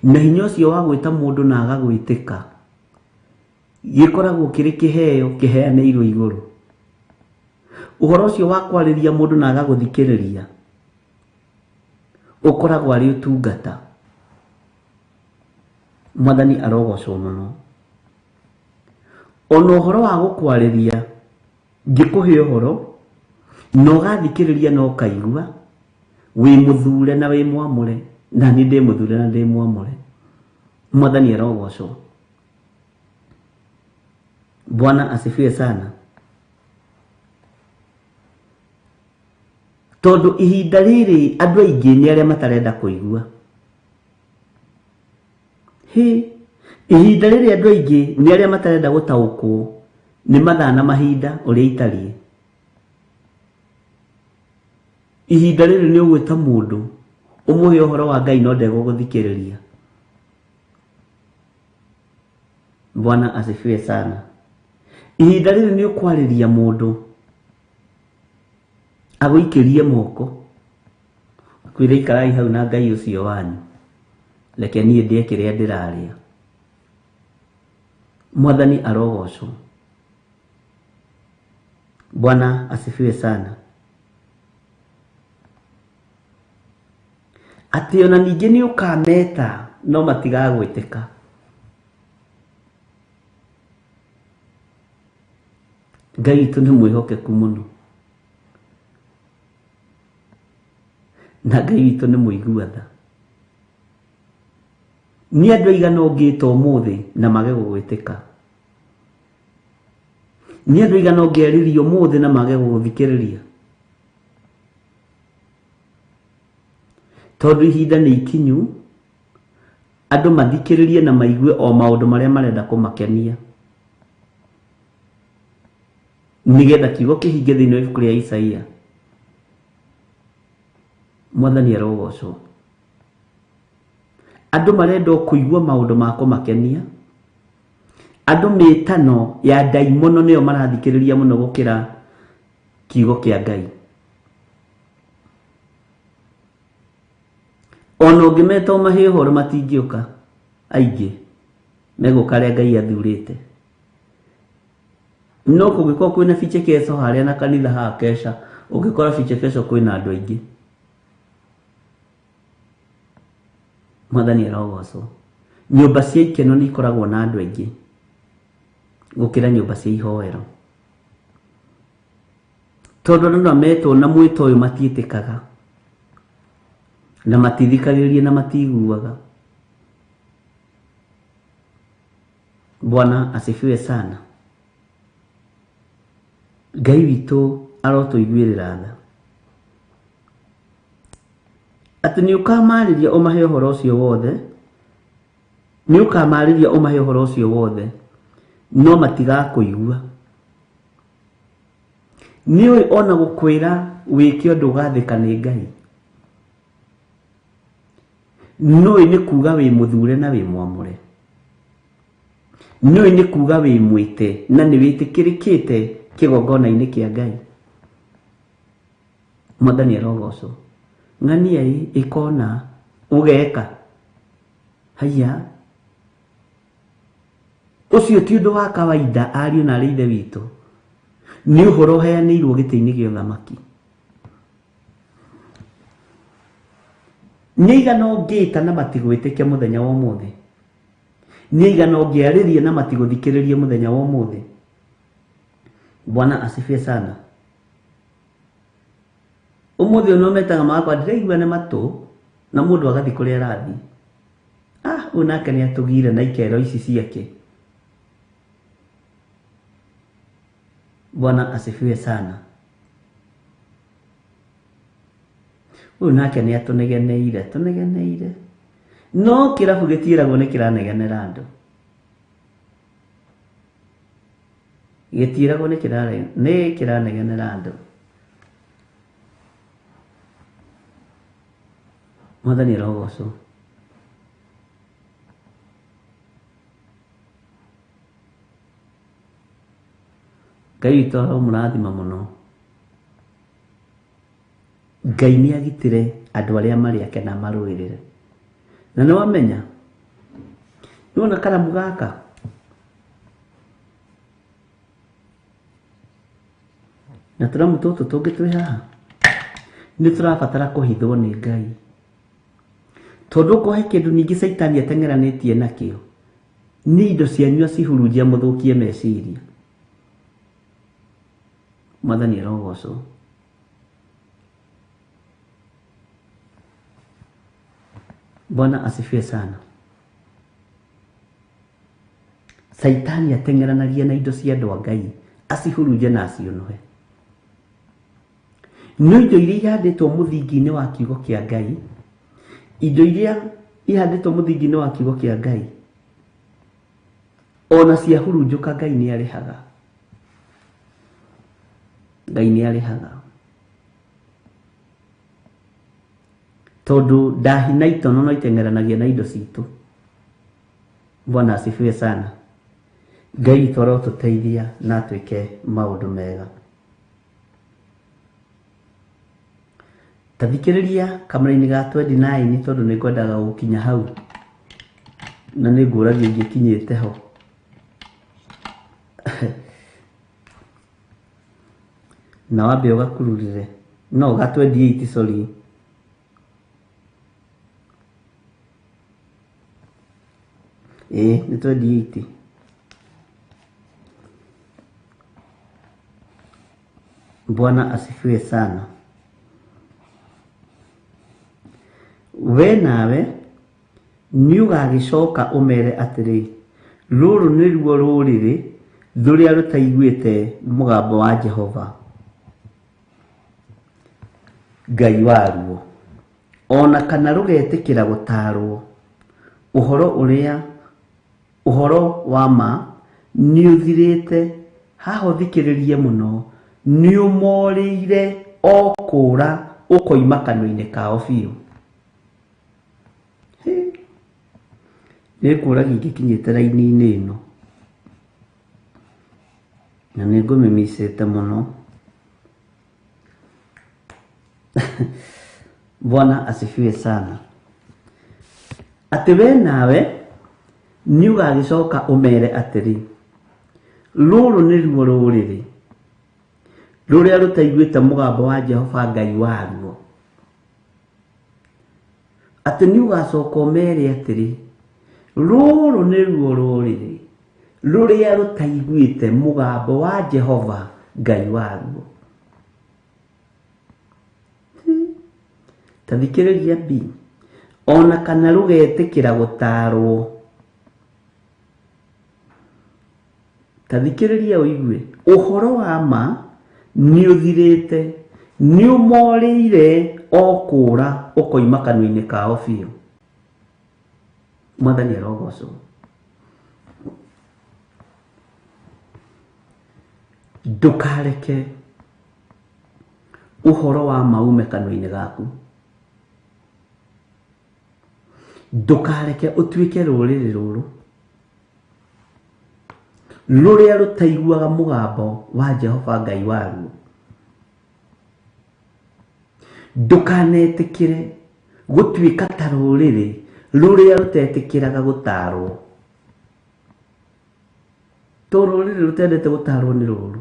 Na hinya ũcio wa gwĩta mũndũ na agagwĩtĩka, gĩkoragwo kĩrĩ kĩheo kĩheanĩirwo igũrũ. Ũhoro ũcio wa kwarĩria mũndũ na agagũthikĩrĩria, ũkoragwo arĩ ũtungata. Mwathani arogocwo mũno. Ona ũhoro wa gũkwarĩria, ngĩkũhe ũhoro, na ũgathikĩrĩria na ũkaigua, wĩ mũthure na wĩ mwamũre, na niĩ ndĩ mũthure na ndĩ mwamũre. Mwathani arogocwo. Bwana asifiwe sana. Tondũ ihinda rĩrĩ andũ aingĩ nĩ arĩa matarenda kũigua. Hĩ, ihinda rĩrĩ andũ aingĩ nĩ arĩa matarenda gũtaũkwo nĩ mathaa na mahinda ũrĩa itariĩ. Ihinda rĩrĩ nĩ ũgwĩta mũndũ ũmũhe ũhoro wa Ngai no ndegũgũthikĩrĩria. Bwana asifiwe sana. Ihinda rĩrĩ nĩ ũkwarĩria mũndũ agũikĩrie moko akwĩre ikarai hau na Ngai ũcio wanyu, reke niĩ ndĩe kĩrĩa ndĩrarĩa. Mwathani arogocwo. Bwana asifiwe sana. Atĩ ona ningĩ nĩ ũkameta no matigagwĩtĩka. Ngai witũ nĩ mwĩhokeku mũno. Na Ngai witũ nĩ mũigua tha. Nĩ andũ aigana ũngĩta ũmũthĩ na mage gũgwĩtĩka. Nĩ andũ aigana ũngĩarĩria ũmũthĩ na mage gũgũthikĩrĩria. Tondũ ihinda nĩ ikinyu andũ mathikĩrĩrie na maigue o maũndũ marĩa marenda kũmakenia nĩgetha kiugo kĩhinge thĩinĩ wa ibuku rĩa Isaia. Mwathani arogocwo. Andũ marenda o kũigua maũndũ ma kũmakenia. Andũ mĩtano ya ndaimono nĩyo marathikĩrĩria mũno gũkĩra kiugo kĩa Ngai. Ona ũngĩmeta ũmahe ũhoro matingĩũka, aingĩ megũka arĩa Ngai athurĩte. No kũngĩkorwo kwĩna vichekesho harĩa na kanitha haha kesha, ũngĩkora vichekesho kwĩna andũ aingĩ. Mwathani arogocwo. Nyũmba cia ikeno nĩ ikoragwo na andũ aingĩ gũkĩra nyũmba cia ihoero. Tondũ andũ no metwo na mwĩto ũyũ matiĩtĩkaga na matithikagĩrĩria na matiguaga. Bwana asifiwe sana. Ngai witũ arotũiguĩrĩra tha. Atĩ nĩ ũkamarĩria ũmahe ũhoro ũcio wothe, nĩ ũkamarĩria ũmahe ũhoro ũcio wothe, no matigakũigua. Nĩ ũĩ ona gũkwĩra wĩke ũndũ ũgathĩka nĩ Ngai. Nũĩ nĩ kuga wĩ mũthure na wĩ mwamũre. Nũĩ nĩ kuga wĩ mwĩte na nĩ wĩtĩkĩrĩkĩte kĩgongona-inĩ kĩa Ngai. Mwathani arogocwo. Ng'ania ĩ ĩkona ũgeka. Haiya. Ũcio ti ũndũ wa kawaida ariũ na arĩ ithe witũ. Nĩ ũhoro ũheanĩirwo gĩtĩ-inĩ gĩa ũthamaki. Nĩ aigana ũngĩta na matigwĩtĩkia mũthenya wa ũmũthĩ. Nĩ aigana ũngĩarĩria na matigũthikĩrĩria mũthenya wa ũmũthĩ. Bwana asifiwe sana. Ũmũthĩ ũyũ no metaga magakwa ndĩraigua nĩ matũ na mũndũ agathiĩ kũrĩa arathiĩ. Ah, ũyũ nake nĩ atũgire na ikero ici ciake. Bwana asifiwe sana. Ũyũ nake nĩ atũnegeneire, tũnegeneire. No kĩrabu gĩtiĩragwo nĩ kĩranegenera andũ. Gĩtiĩragwo nĩ kĩranegenera andũ. Mwathani arogocwo. Ngai witũ aromũrathima mũno. Ngai nĩ agitĩre andũ arĩa marĩ ake na marũĩrĩre. Na nĩ wamenya, nĩ wona karamu gaka na tũramu tũtũ tũngĩ twĩ haha nĩ tũrabatara kũhithwo nĩ Ngai. Tondũ okorwo he kĩndũ ningĩ caitani ateng'eranĩtie nakĩo nĩ indo cianyu acihurunjia mũthũkie meciria. Mwathani arogocwo. Bwana asifiwe sana. Saitani ateng'eranagia na indo cia andũ a Ngai acihurunje na aciũnũhe. No indo iria ihandĩtwo mũthingi-inĩ wa kiugo kĩa Ngai, indo iria ihandĩtwo mũthingi-inĩ wa kiugo kĩa Ngai, ona ciahurunjũka Ngai nĩ arĩhaga. Ngai nĩ arĩhaga. Tondũ ndahi na itono no iteng'eranagia na indo citũ. Bwana asifiwe sana. Ngai witũ arotũteithia na atwĩke maũndũ mega. Ta thikĩrĩria kamũra-inĩ ga 29 tondũ nĩ ngwendaga gũkinya hau na nĩ ngũragia ingĩkinyĩte ho. Na wambe ũgakururĩre. No ga 28 sorry. Ĩĩ nĩ 28. Bwana asifiwe sana. We nawe nĩ ũgagĩcoka ũmere atĩrĩ, rũrũ nĩruo rũrĩrĩ rũrĩa rũtaiguĩte mũgambo wa Jehova Ngai waruo, O na kana rũgetĩkĩra gũtaarwo. Ũhoro ũrĩa ũhoro wa ma nĩũthirĩte, haha ũthikĩrĩrie mũno, nĩũmorĩire o kũũra ũkoima kanua-inĩ kao biũ. Nĩngũragia ingĩkinyĩte raini-inĩ ĩno na nĩngũmĩmicĩte mũno. Bwana asifiwe sana. Atĩ we nawe nĩũgagĩcoka ũmere atĩrĩ, rũrũ nĩruo rũrĩrĩ rũrĩa rũtaiguĩte mũgambo wa Jehova Ngai waruo. Atĩ nĩũgacoka ũmere atĩrĩ, rũrũ nĩruo rũrĩrĩ rũrĩa rũtaiguĩte mũgambo wa Jehova Ngai waruo. Ta thikĩrĩria B, ona kana rũgetĩkĩra gũtaarwo. Ta thikĩrĩria ũigue, ũhoro wa ma nĩũthirĩte, nĩũmorĩire o kũũra ũkoima kanua-inĩ kao biũ. Mwathani arogocwo. Ndũkareke ũhoro wa ma ume kanua-inĩ gaku. Ndũkareke ũtuĩke rũrĩrĩ rũrũ rũrĩa rũtaiguaga mũgambo wa Jehova Ngai waruo. Ndũkanetĩkĩre gũtuĩka ta rũrĩrĩ rũrĩa rũtetĩkĩraga gũtaarwo. To rũrĩrĩ rũtendete gũtaarwo nĩ rũru.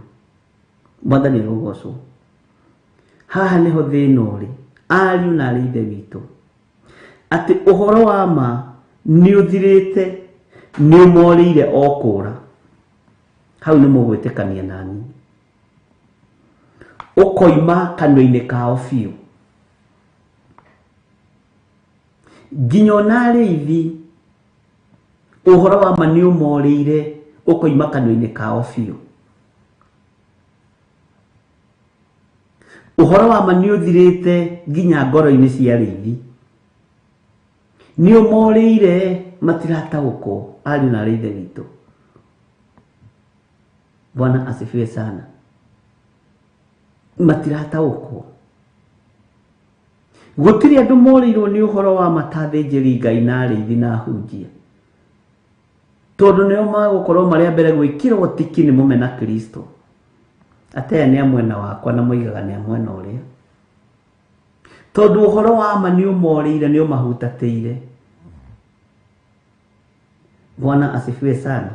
Mwathani arogocwo. Haha nĩho thĩna ũrĩ, ariũ na arĩ ithe witũ, atĩ ũhoro wa ma nĩ ũthirĩte, nĩ ũmorĩire o kũũra. Hau nĩ mũgwĩtĩkania nani. Ũkoima kanua-inĩ kao biũ. Nginya ona arĩithi, ũhoro wa ma nĩ ũmorĩire ũkoima kanua-inĩ kao biũ. Ũhoro wa ma nĩ ũthirĩte nginya ngoro-inĩ cia arĩithi. Nĩ ũmorĩire matirataũkwo, ariũ na arĩ ithe witũ. Bwana asifiwe sana. Matirataũkwo. Gũtirĩ andũ morĩirwo nĩ ũhoro wa ma ta athĩnjĩri Ngai na arĩithi na ahunjia. Tondũ nĩo magũkorwo marĩ a mbere gwĩkĩrwo tiki nĩ mũmena Kristo. Atĩ aya nĩ a mwena wakwa na moigaga nĩ a mwena ũrĩa. Tondũ ũhoro wa ma nĩ ũmorĩire, nĩ ũmahutatĩire. Bwana asifiwe sana.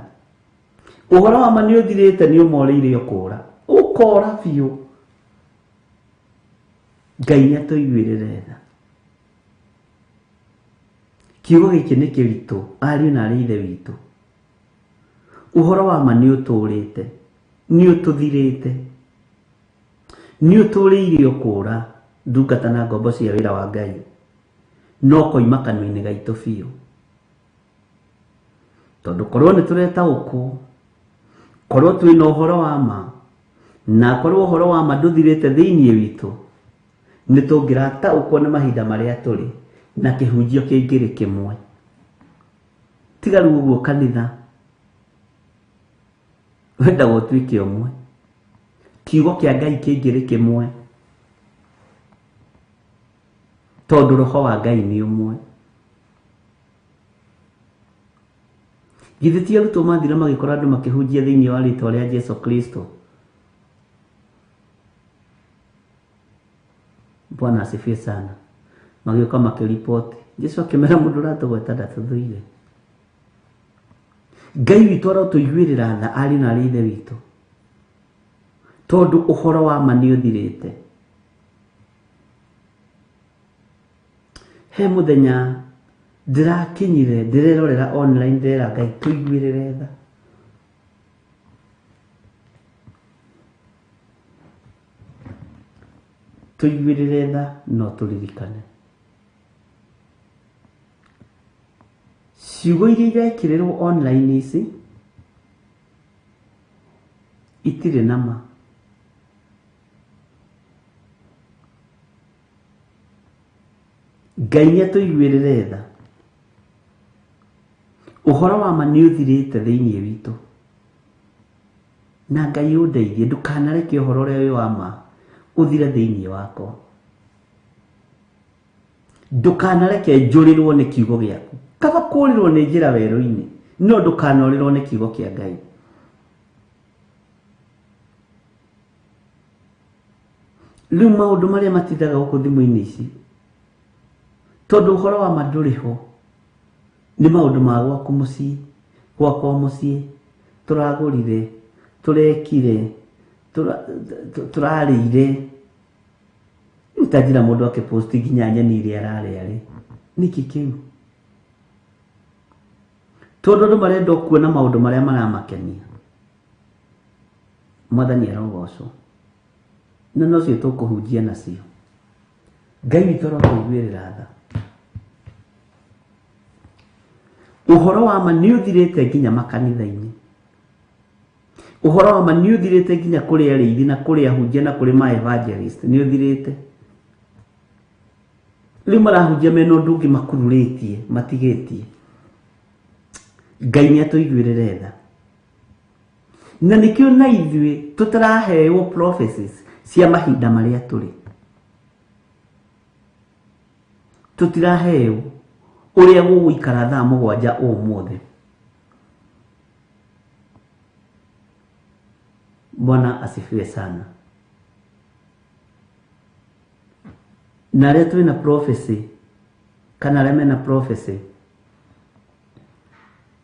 Ũhoro wa ma nĩ ũthirĩte, nĩ ũmorĩire ũkũra. Ũkora biũ. Ngai nĩ atũiguĩrĩre tha. Kiugo gĩkĩ nĩ kĩritũ, ariũ na arĩ ithe witũ. Ũhoro wa ma nĩ ũtũrĩte, nĩ ũtũthirĩte, nĩ ũtũrĩire ũkũra ndungata na ngombo cia wĩra wa Ngai, no koima kanua-inĩ gaitũ biũ. Tondũ korwo nĩ tũretaũkwo, korwo twĩna ũhoro wa ma, na korwo ũhoro wa ma ndũthirĩte thĩinĩ witũ, nĩ tũngĩrataũkwo nĩ mahinda marĩa tũrĩ na kĩhunjio kĩngĩrĩ kĩmwe. Tiga rĩu ũguo kanitha wendaga ũtuĩke ũmwe, kiugo kĩa Ngai kĩngĩrĩ kĩmwe, tondũ roho wa Ngai nĩ ũmwe. Githĩ ti arutwo mathire magĩkora andũ makĩhunjia thĩinĩ wa rĩtwa rĩa Jesu Kristo? Bwana asifiwe sana. Magĩũka makĩripoti. Jesu akĩmera mũndũ ũratũgweta ndatũthũire. Ngai witũ arotũiguĩrĩra tha ariũ na arĩ ithe witũ, tondũ ũhoro wa ma nĩ ũthirĩte. He mũthenya ndĩrakinyire ndĩrerorera online ndĩrera Ngai tũiguĩrĩre tha. Tũiguĩrĩre tha no tũririkane. Ciugo iria irekĩrĩrwo online ici itirĩ na ma. Ngai nĩ atũiguĩrĩre tha. Ũhoro wa ma nĩ ũthirĩte thĩinĩ witũ. Na Ngai ũndeithie ndũkanareke ũhoro ũrĩa wĩ wa ma ũthire thĩinĩ wakwa. Ndũkanareke njũrĩrwo nĩ kiugo gĩaku. Kaba kũũrĩrwo nĩ njĩra werũ-inĩ, no ndũkanorĩrwo nĩ kiugo kĩa Ngai. Rĩu maũndũ marĩa matindaga gũkũ thimũ-inĩ ici, tondũ ũhoro wa ma ndũrĩ ho, nĩ maũndũ ma gwaku mũciĩ, gwakwa mũciĩ, tũragũrire, tũrekire, tũrarĩire. Rĩu ta njĩra mũndũ akĩpost nginya nyeni iria ararĩa rĩ, nĩkĩ kĩu? Tondũ andũ marenda o kuona maũndũ marĩa maramakenia. Mwathani arogocwo. Na nocio tũkũhunjia nacio. Ngai witũ arotũiguĩrĩra tha. Ũhoro wa ma nĩ ũthirĩte nginya makanitha-inĩ. Ũhoro wa ma nĩ ũthirĩte nginya kũrĩ arĩithi na kũrĩ ahunjia na kũrĩ ma evangelist nĩ ũthirĩte. Rĩu marahunjia mena ũndũ ũngĩ makururĩtie matigĩtie. Ngai nĩ atũiguĩrĩre tha. Na nĩkĩo na ithuĩ tũtaraheo prophecies cia mahinda marĩa tũrĩ. Tũtiraheo ũrĩa gũgũikara thaa mũgwanja ũmũthĩ. Bwana asifiwe sana. Na arĩa twĩna prophecy kana arĩa mena prophecy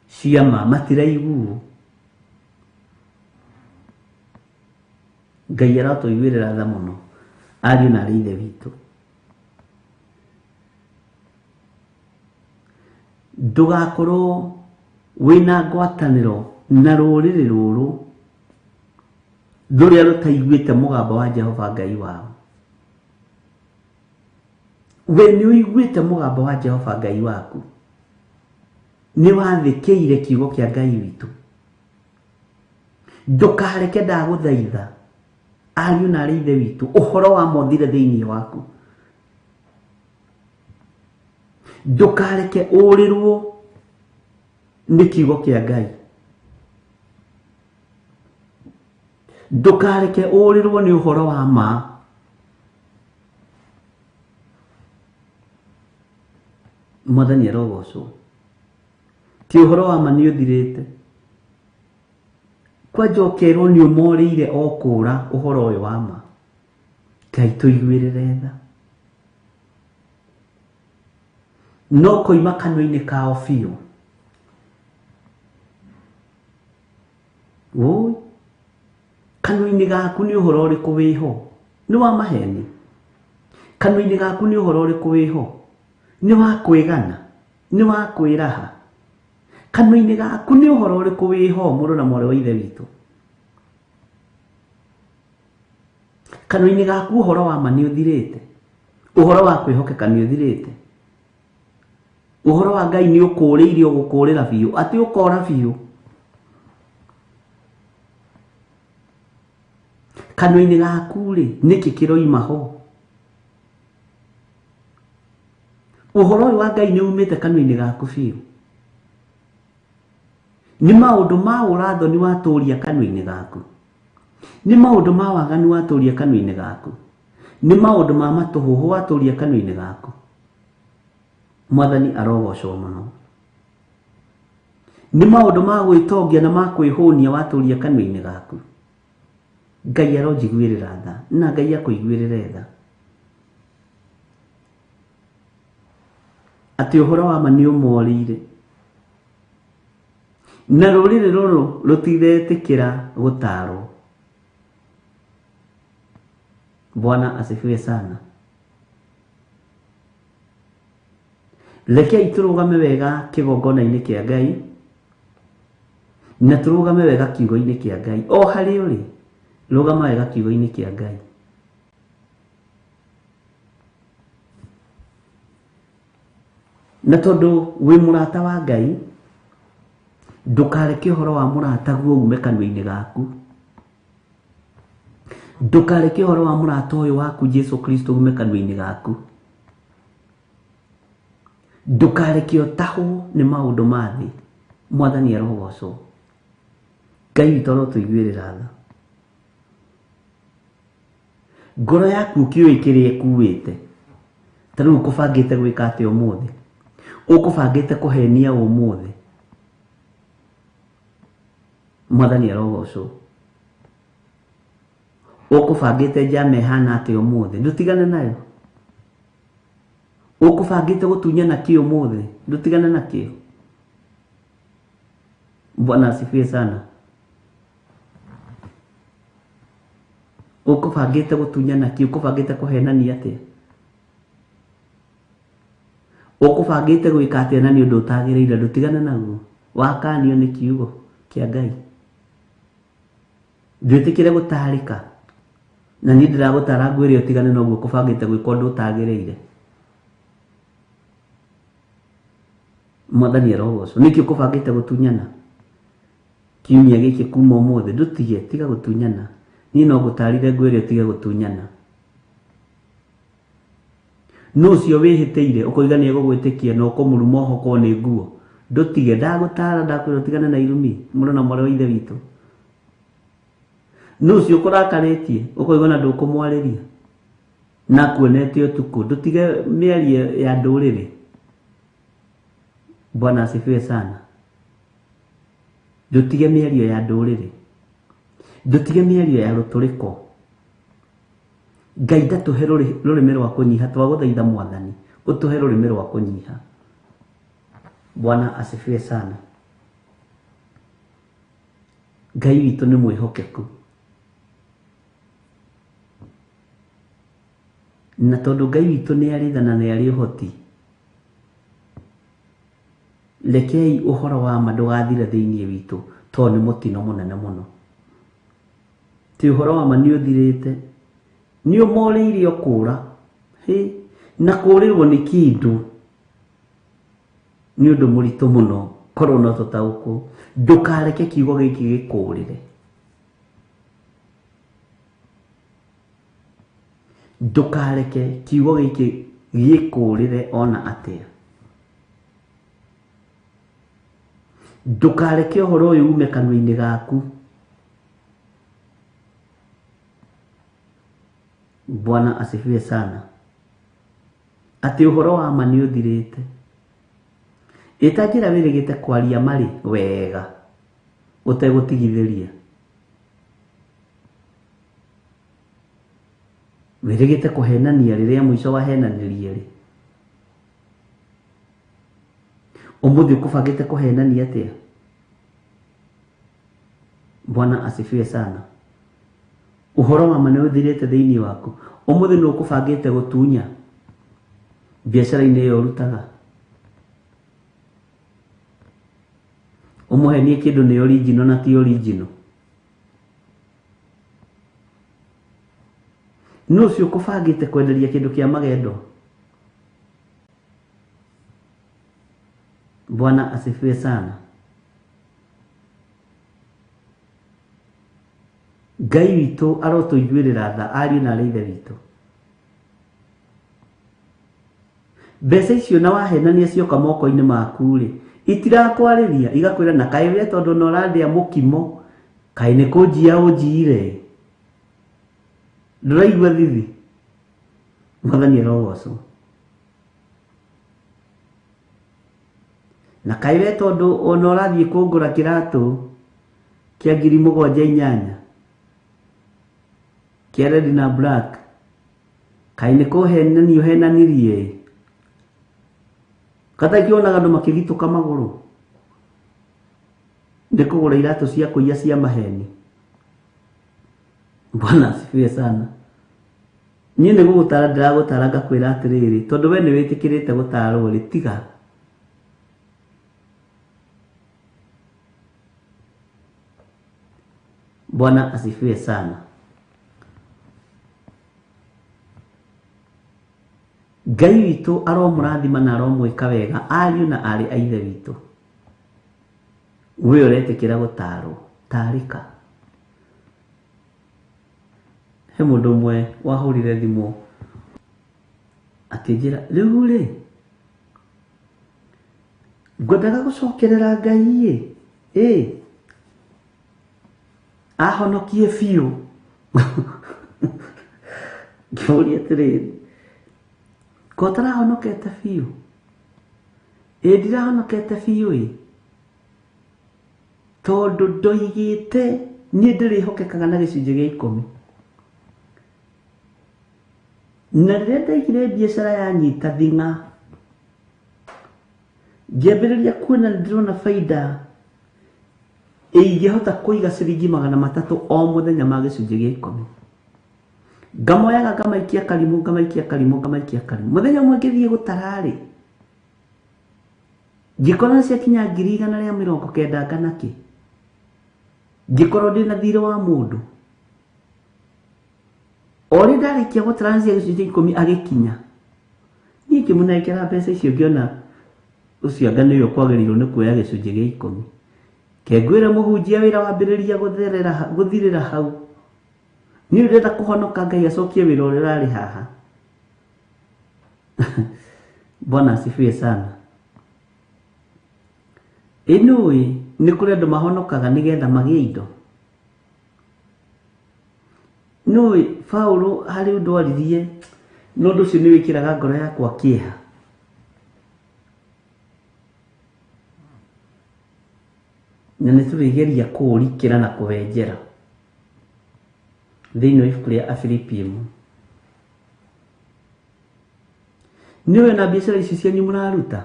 cia ma matiraiguo. Ngai arotũiguĩrĩra tha mũno ariũ na arĩ ithe witũ. Ndũgakorwo wĩna ngwatanĩro na rũrĩrĩ rũrũ rũrĩa rũtaiguĩte mũgambo wa Jehova Ngai wao. We nĩ ũiguĩte mũgambo wa Jehova Ngai waku, nĩ wathĩkĩire kiugo kĩa Ngai witũ. Ndũkareke ndagũthaitha ariũ na arĩ ithe witũ ũhoro wa mothire thĩinĩ waku. Ndũkareke ũrĩrwo nĩ kiugo kĩa Ngai. Ndũkareke ũrĩrwo nĩ ũhoro wa ma. Mwathani arogocwo. Ti ũhoro wa ma nĩ ũthirĩte. Kwanja ũkerwo nĩ ũmorĩire o kũra ũhoro ũyũ wa ma. Ngai tũiguĩrĩre tha. No koima kanua-inĩ kao biũ. Woi, kanua-inĩ gaku nĩ ũhoro ũrĩkũ wĩho? Nĩ wa maheni? Kanua-inĩ gaku nĩ ũhoro ũrĩkũ wĩho? Nĩ wa kwĩgana? Nĩ wa kwĩraha? Kanua-inĩ gaku nĩ ũhoro ũrĩkũ wĩho, mũrũ na mwarĩ wa ithe witũ? Kanua-inĩ gaku ũhoro wa ma nĩ ũthirĩte? Ũhoro wa kwĩhokeka nĩ ũthirĩte? Ũhoro wa Ngai nĩ ũkũrĩire ũgũkũrĩra biũ, atĩ ũkora biũ. Kanua-inĩ gaku rĩ, nĩkĩ kĩroima ho? Ũhoro ũyũ wa Ngai nĩ umĩte kanua-inĩ gaku biũ. Nĩ maũndũ ma ũrathoni watũria kanua-inĩ gaku. Nĩ maũndũ ma waganu watũria kanua-inĩ gaku. Nĩ maũndũ ma matũhũhũ watũria kanua-inĩ gaku. Mwathani arogocwo mũno. Nĩ maũndũ ma gwĩtongia na ma kwĩhũnia watũria kanua-inĩ gaku. Ngai aronjiguĩrĩra tha na Ngai akũiguĩrĩre tha. Atĩ ũhoro wa ma nĩ ũmorĩire. Na rũrĩrĩ rũrũ rũtiretĩkĩra gũtarwo. Bwana asifiwe sana. Rekei tũrũgame wega kĩgongona-inĩ kĩa Ngai na tũrũgame wega kiugo-inĩ kĩa Ngai. O harĩa ũrĩ, rũgama wega kiugo-inĩ kĩa Ngai. Na tondũ wĩ mũrata wa Ngai, ndũkareke ũhoro wa mũrataguo ume kanua-inĩ gaku. Ndũkareke ũhoro wa mũrata ũyũ waku Jesu Kristo ume kanua-inĩ gaku. Ndũkareke ũtahwo nĩ maũndũ ma thĩ. Mwathani arogocwo. Ngai witũ arotũiguĩrĩra tha. Ngoro yaku ũkĩũĩ kĩrĩa ĩkuĩte. Ta rĩu ũkũbangĩte gwĩka atĩa ũmũthĩ? Ũkũbangĩte kũhenia ũmũthĩ? Mwathani arogocwo. Ũkũbangĩte njama ĩhana atĩa ũmũthĩ? Ndũtigane nayo. Ũkũbangĩte gũtunyana kĩ ũmũthĩ? Ndũtigane nakĩo. Bwana asifiwe sana. Ũkũbangĩte gũtunyana kĩ? Ũkũbangĩte kũhenania atĩa? Ũkũbangĩte gwĩka atĩa na nĩ ũndũ ũtagĩrĩire? Ndũtigane naguo. Wakanio nĩ kiugo kĩa Ngai. Ndwĩtĩkĩre gũtarĩka. Na niĩ ndĩragũtara ngwĩre ũtigane na ũguo ũkũbangĩte gwĩka ũndũ ũtagĩrĩire. Mwathani arogocwo. Nĩkĩ ũkũbangĩte gũtunyana? Kiumia gĩkĩ kuma ũmũthĩ ndũtige, tiga gũtunyana. Niĩ no ngũtarire ngwĩre ũtige gũtunyana. Nũ ũcio wĩhĩtĩire ũkoiga nĩ egũgwĩtĩkia na ũkũmũruma ũhokwo nĩ nguo? Ndũtige, ndagũtara ndakwĩra ũtigane na irumi, mũrũ na mwarĩ wa Ithe witũ. Nũ ũcio ũkũrakarĩtie ũkoiga ona ndũkũmwarĩria na akuonete ũtukũ? Ndũtige mĩario ya ndũrĩrĩ. Bwana asifiwe sana. Ndũtige mĩario ya ndũrĩrĩ. Ndũtige mĩario ya rũtũrĩko. Ngai ndatũhe rũrĩmĩ rwa kũnyiha, twagũthaitha Mwathani ũtũhe rũrĩmĩ rwa kũnyiha. Bwana asifiwe sana. Ngai witũ nĩ mwĩhokeku. Na tondũ Ngai witũ nĩ arĩ tha na nĩ arĩ ũhoti, rekei ũhoro wa ma ndũgathire thĩinĩ witũ, tondũ nĩ mũtino mũnene mũno. Ti ũhoro wa ma nĩ ũthirĩte, nĩ ũmorĩire ũkũra. Hĩ, na kũrĩrwo nĩ kĩndũ nĩ ũndũ mũritũ mũno, korwo no tũtaũkwo. Ndũkareke kiugo gĩkĩ gĩkũrĩre. Ndũkareke kiugo gĩkĩ gĩkũrĩre ona atĩa. Ndũkareke ũhoro ũyũ ume kanua-inĩ gaku. Bwana asifiwe sana. Atĩ ũhoro wa ma nĩ ũthirĩte. Ĩta njĩra wĩrĩgĩte kwaria marĩ wega ũtegũtigithĩria. Wĩrĩgĩte kũhenania rĩrĩa mũico wahenanirie rĩ. Ũmũthĩ ũkũbangĩte kũhenania atĩa? Bwana asifiwe sana. Ũhoro wa ma nĩ ũthirĩte thĩinĩ waku. Ũmũthĩ nĩ ũkũbangĩte gũtunya biacara-inĩ ĩyo ũrutaga. Ũmũhenie kĩndũ nĩ original na ti original. Nũ ũcio ũkũbangĩte kwenderia kĩndũ kĩa magendo? Bwana asifiwe sana. Ngai witũ arotũiguĩrĩra tha ariũ na arĩ ithe witũ. Mbeca icio na wahenania cioka moko-inĩ maku rĩ, itirakwarĩria igakwĩra na kaĩ we tondũ na ũrandĩa mũkimo, kaĩ nĩ kũnjia ũnjiire. Ndũraigua thithi? Mwathani arogocwo. Na kaĩ we tondũ ona ũrathiĩ kũngũra kĩratũ kĩa 7,800 kĩa red na black, kaĩ nĩ kũhenania ũhenanirie. Katakĩ onaga andũ makĩgitũka magũrũ nĩ kũgũra iratũ cia kũiya cia maheni. Bwana asifiwe sana. Niĩ nĩ gũgũtara ndĩragũtara ngakwĩra atĩrĩrĩ, tondũ we nĩ wĩtĩkĩrĩte gũtarwo rĩ, tiga. Bwana asifiwe sana. Ngai witũ aromũrathima na aromwĩka wega ariũ na arĩ a ithe witũ. We ũretĩkĩra gũtarwo, tarĩka. He mũndũ ũmwe wahũrire thimũ akĩnjĩra rĩu rĩ, Ngwendaga gũcokerera Ngai ĩ ĩ ahonokie biũ. Ngĩmũria atĩrĩrĩ, ko ũtarahonokete biũ? Ĩ ndirahonokete biũ ĩ, tondũ ndoigĩte niĩ ndĩrĩhokekaga na gĩcunjĩ gĩa 10. Na rĩrĩa ndaigire biacara yanyita thing'a, ngĩambĩrĩria kuona nĩ ndĩrona baida ingĩhota kũiga ciringi 300 o mũthenya ma gĩcunjĩ gĩa 10. Ngamoyaga ngamaikia karimũ, ngamaikia karimũ, ngamaikia karimũ. Mũthenya ũmwe ngĩthiĩ gũtara-rĩ, ngĩkora nĩ ciakinya 190,000 ngana kĩ. Ngĩkorwo ndĩna thirĩ wa mũndũ. O rĩ ndarĩkia gũtara cia gĩcunjĩ 10 agĩkinya. Niĩ ngĩmũnengera mbeca icio ngĩona ũcio anga nĩwe ũkwagĩrĩirwo nĩ kuoya gĩcunjĩ gĩa 10. Kengwĩre mũhunjia wĩra wambĩrĩria gũthirĩra hau. Niĩ ndĩrenda kũhonoka Ngai acokie wĩra ũrĩa ũrarĩ haha. Bwana asifiwe sana. Ĩ nĩũĩ nĩ kũrĩ andũ mahonokaga nĩgetha magĩe indo. Nĩũĩ Paũlũ harĩ ũndũ aririe na ũndũ ũcio nĩ wĩkĩraga ngoro yakwa kĩeha. Na nĩ tũrĩgeria kũũrikĩra na kũwenjera thĩinĩ wa ibuku rĩa Afilipi 1. Nĩũĩ ona biacara ici cianyu mũraruta,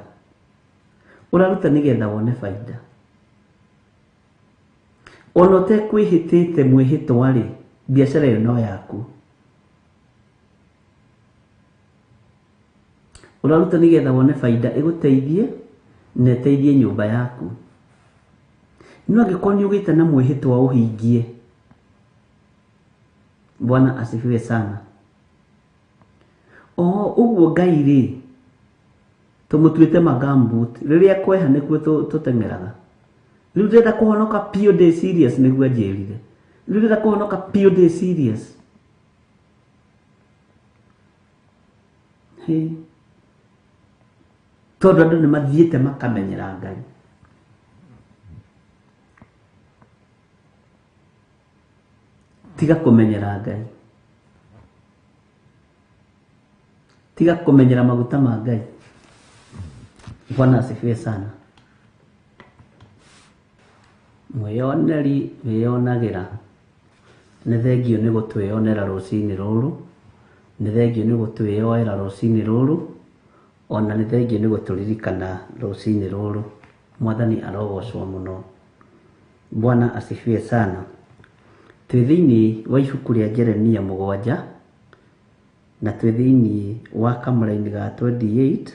ũraruta nĩgetha wone baida. Ona ũtekwĩhĩtĩte mwĩhĩtwa rĩ, biacara ĩyo no yaku. Ũraruta nĩgetha wone baida ĩgũteithie na ĩteithie nyũmba yaku. No angĩkorwo nĩ ũgĩte na mwĩhĩtwa ũhingie. Bwana asifiwe sana. O ũguo Ngai rĩ, tũmũtuĩte magambut, rĩrĩa kweha nĩkuo tũteng'eraga. Rĩu ndĩrenda kũhonoka biũ ndĩ serious nĩguo anjĩrire. Rĩu ndĩrenda kũhonoka biũ ndĩ serious. Hĩ. Tondũ andũ nĩ mathiĩte makamenyera Ngai. Tiga kũmenyera Ngai. Tiga kũmenyera maguta ma Ngai. Bwana asifiwe sana. Mwĩyoneri wĩyonagĩra. Nĩ thengio nĩ gũtwĩyonera rũcinĩ rũrũ, nĩ thengio nĩ gũtwĩyoera rũcinĩ rũrũ, ona nĩ thengio nĩ gũtũririkana rũcinĩ rũrũ. Mwathani arogocwo mũno. Bwana asifiwe sana. Twĩ thĩinĩ wa ibuku rĩa Jeremia 7 na twĩ thĩinĩ wa kamũraini ga 28.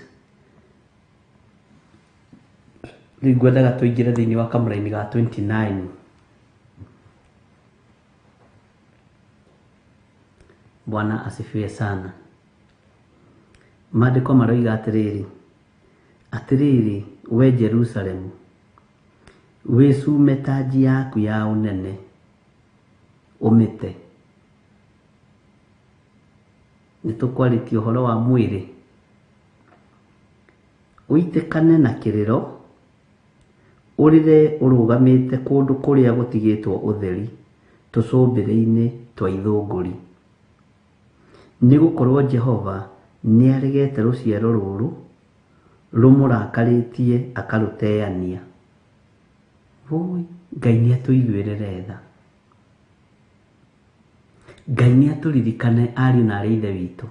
Rĩu ngwendaga tũingĩre thĩinĩ wa kamũraini ga 29. Bwana asifiwe sana. Maandĩko maroiga atĩrĩrĩ, atĩrĩrĩ we Jerusalemu, wĩcume tanji yaku ya ũnene ũmĩte. Nĩ tũkwarĩtie ũhoro wa mwĩrĩ. Ũitĩkane na kĩrĩro, ũrĩre ũrũgamĩte kũndũ kũrĩa gũtigĩtwo ũtheri, tũcũmbĩrĩ-inĩ twa ithũngũri. Nĩgũkorwo Jehova nĩaregete rũciaro rũrũ rũmũrakarĩtie akarũteania. Woi, Ngai nĩatũiguĩrĩre tha. Ngai nĩatũririkane ariũ na aarĩ a Ithe witũ.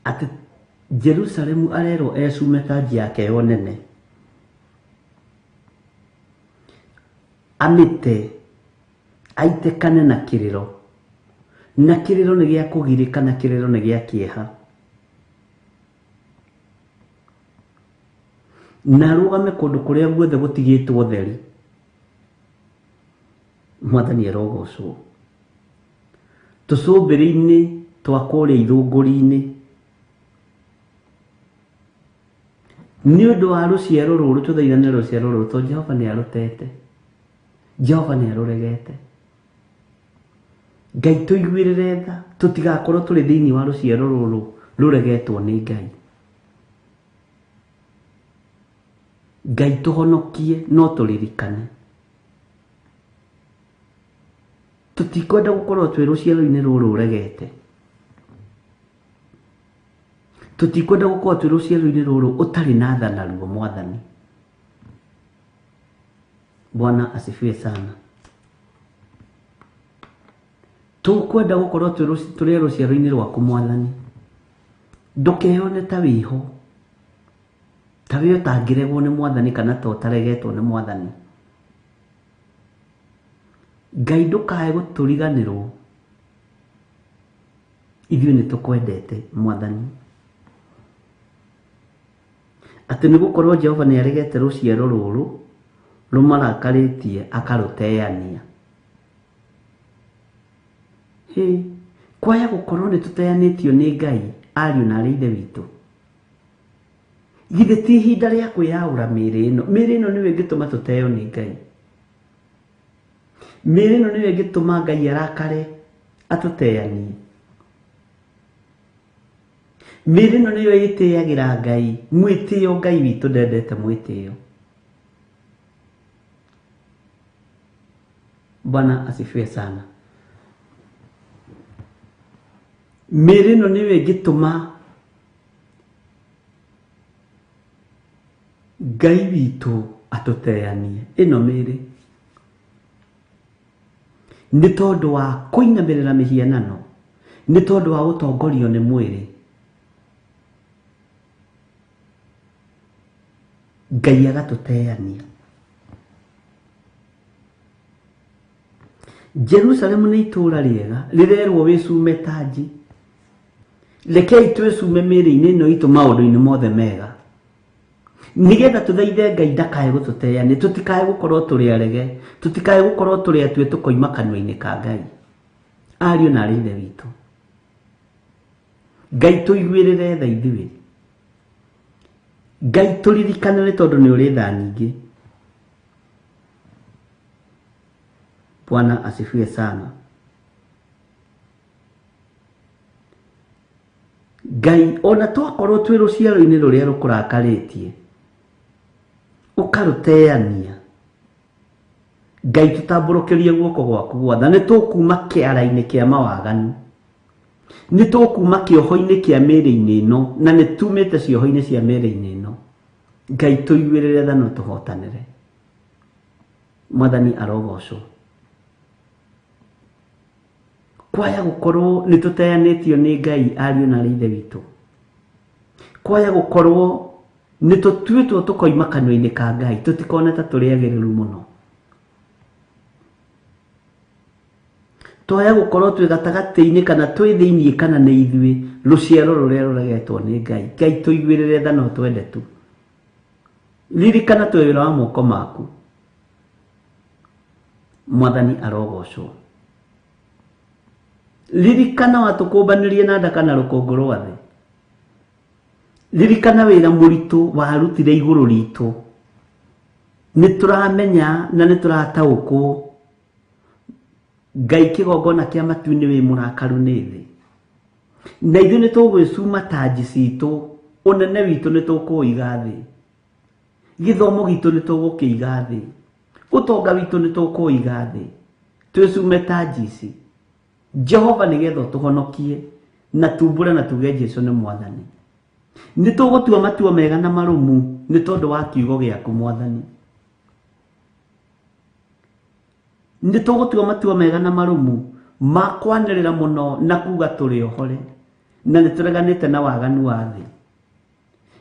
Atĩ Jerusalemu arerwo ecume tanji yake ya ũnene, amĩte, aitĩkane na kĩrĩro. Na kĩrĩro nĩ gĩa kũgirĩka, na kĩrĩro nĩ gĩa kĩeha. Na arũgame kũndũ kũrĩa guothe gũtigĩtwo ũtheri. Mwathani arogocwo. Tũcũmbĩrĩ-inĩ twa kũrĩa ithũngũri-inĩ. Nĩ ũndũ wa rũciaro rũrũ, tũthaithane rũciaro rũrũ, tondũ Jehova nĩ arũtete. Jehova nĩ arũregete. Ngai tũiguĩrĩre tha, tũtigakorwo tũrĩ thĩinĩ wa rũciaro rũrũ rũregetwo nĩ Ngai. Ngai tũhonokie no tũririkane. Tũtikwenda gũkorwo twĩ rũciaro-inĩ rũrũ ũregete. Tũtikwenda gũkorwo twĩ rũciaro-inĩ rũrũ ũtarĩ na tha naruo Mwathani. Bwana asifiwe sana. Tũkwenda gũkorwo tũrĩ rũciaro-inĩ rwaku Mwathani. Ndũkeyone ta wĩho, ta wĩ ũtangĩregwo nĩ Mwathani kana ta ũtaregetwo nĩ Mwathani. Ngai ndũkae gũtũriganĩrwo, ithuĩ nĩ tũkwendete Mwathani. Atĩ nĩ gũkorwo Jehova nĩ aregete rũciaro rũrũ rũmarakarĩtie akarũteania. Hĩ, kwaya gũkorwo nĩ tũteanĩtio nĩ Ngai, ariũ na arĩ ithe witũ. Githĩ ti ihinda rĩa kwĩyaũra mĩĩrĩ ĩno? Mĩĩrĩ ĩno nĩyo ĩngĩtũma tũteo nĩ Ngai. Mĩĩrĩ ĩno nĩyo ĩngĩtũma Ngai arakare atũteanie. Mĩĩrĩ ĩno nĩyo ĩtĩagĩra Ngai. Mwĩtĩo Ngai witũ ndendete mwĩtĩo. Bwana asifiwe sana. Mĩĩrĩ ĩno nĩyo ĩngĩtũma Ngai witũ atũteanie. Ĩno mĩĩrĩ nĩ tondũ wa kũinamĩrĩra mĩhianano, nĩ tondũ wa gũtongorio nĩ mwĩrĩ. Ngai agatũteania. Jerusalemu nĩ itũũra rĩega rĩrerwo wĩcume tanji. Rekei twĩcume mĩĩrĩ-inĩ ĩno itũ maũndũ-inĩ mothe mega, nĩgetha tũthaithe Ngai ndakae gũtũteania, tũtikae gũkorwo tũrĩ arege, tũtikae gũkorwo tũrĩ atue tũkoima kanua-inĩ ka Ngai. Ariũ na arĩ ithe witũ, Ngai tũiguĩrĩre tha ithuĩ. Ngai tũririkane nĩ tondũ nĩ ũrĩ tha nyingĩ. Bwana asifiwe sana. Ngai ona twakorwo twĩ rũciaro-inĩ rũrĩa rũkũrakarĩtie ũkarũteania, Ngai tũtambũrũkĩrie guoko gwaku gwatha. Nĩ tũkuma kĩara-inĩ kĩa mawaganu, nĩ tũkuma kĩoho-inĩ kĩa mĩĩrĩ-inĩ ĩno, na nĩ tumĩte cioho-inĩ cia mĩĩrĩ-inĩ ĩno. Ngai tũiguĩrĩre tha na ũtũhotanĩre. Mwathani arogocwo. Kwaya gũkorwo nĩ tũteanĩtio nĩ Ngai, ariũ na arĩ ithe witũ. Kwaya gũkorwo nĩ tũtuĩtwo tũkoima kanua-inĩ ka Ngai, tũtikone ta tũrĩ agĩrĩru mũno. Twaya gũkorwo twĩ gatagatĩ-inĩ kana twĩ thĩiniĩ kana nĩ ithuĩ rũciaro rũrĩa rũregetwo nĩ Ngai. Ngai tũiguĩrĩre tha na ũtwende tu. Ririkana twĩ wĩra wa moko maku. Mwathani arogocwo. Ririkana watũkũmbanĩrie na ndaka na rũkũngũ rwa thĩ. Ririkana wĩra mũritũ warutire igũrũ ritũ. Nĩ tũramenya na nĩ tũrataũkwo Ngai kĩgongona kĩa matu-inĩ wĩ mũrakaru nĩ thĩ. Na ithuĩ nĩ tũgwĩcuma tanji citũ, ũnene witũ nĩ tũkũũiga thĩ. Gĩthomo gitũ nĩ tũgũkĩiga thĩ. Ũtonga witũ nĩ tũkũũiga thĩ. Twĩcume tanji ici. Jehova nĩgetha ũtũhonokie na tumbũre na tuge Jesu nĩ Mwathani. Nĩ tũgũtua matua mega na marũmu nĩ tondũ wa kiugo gĩaku Mwathani. Nĩ tũgũtua matua mega na marũmu ma kwanĩrĩra mũno na kuga tũrĩ ohore na nĩ tũreganĩte na waganu wa thĩ.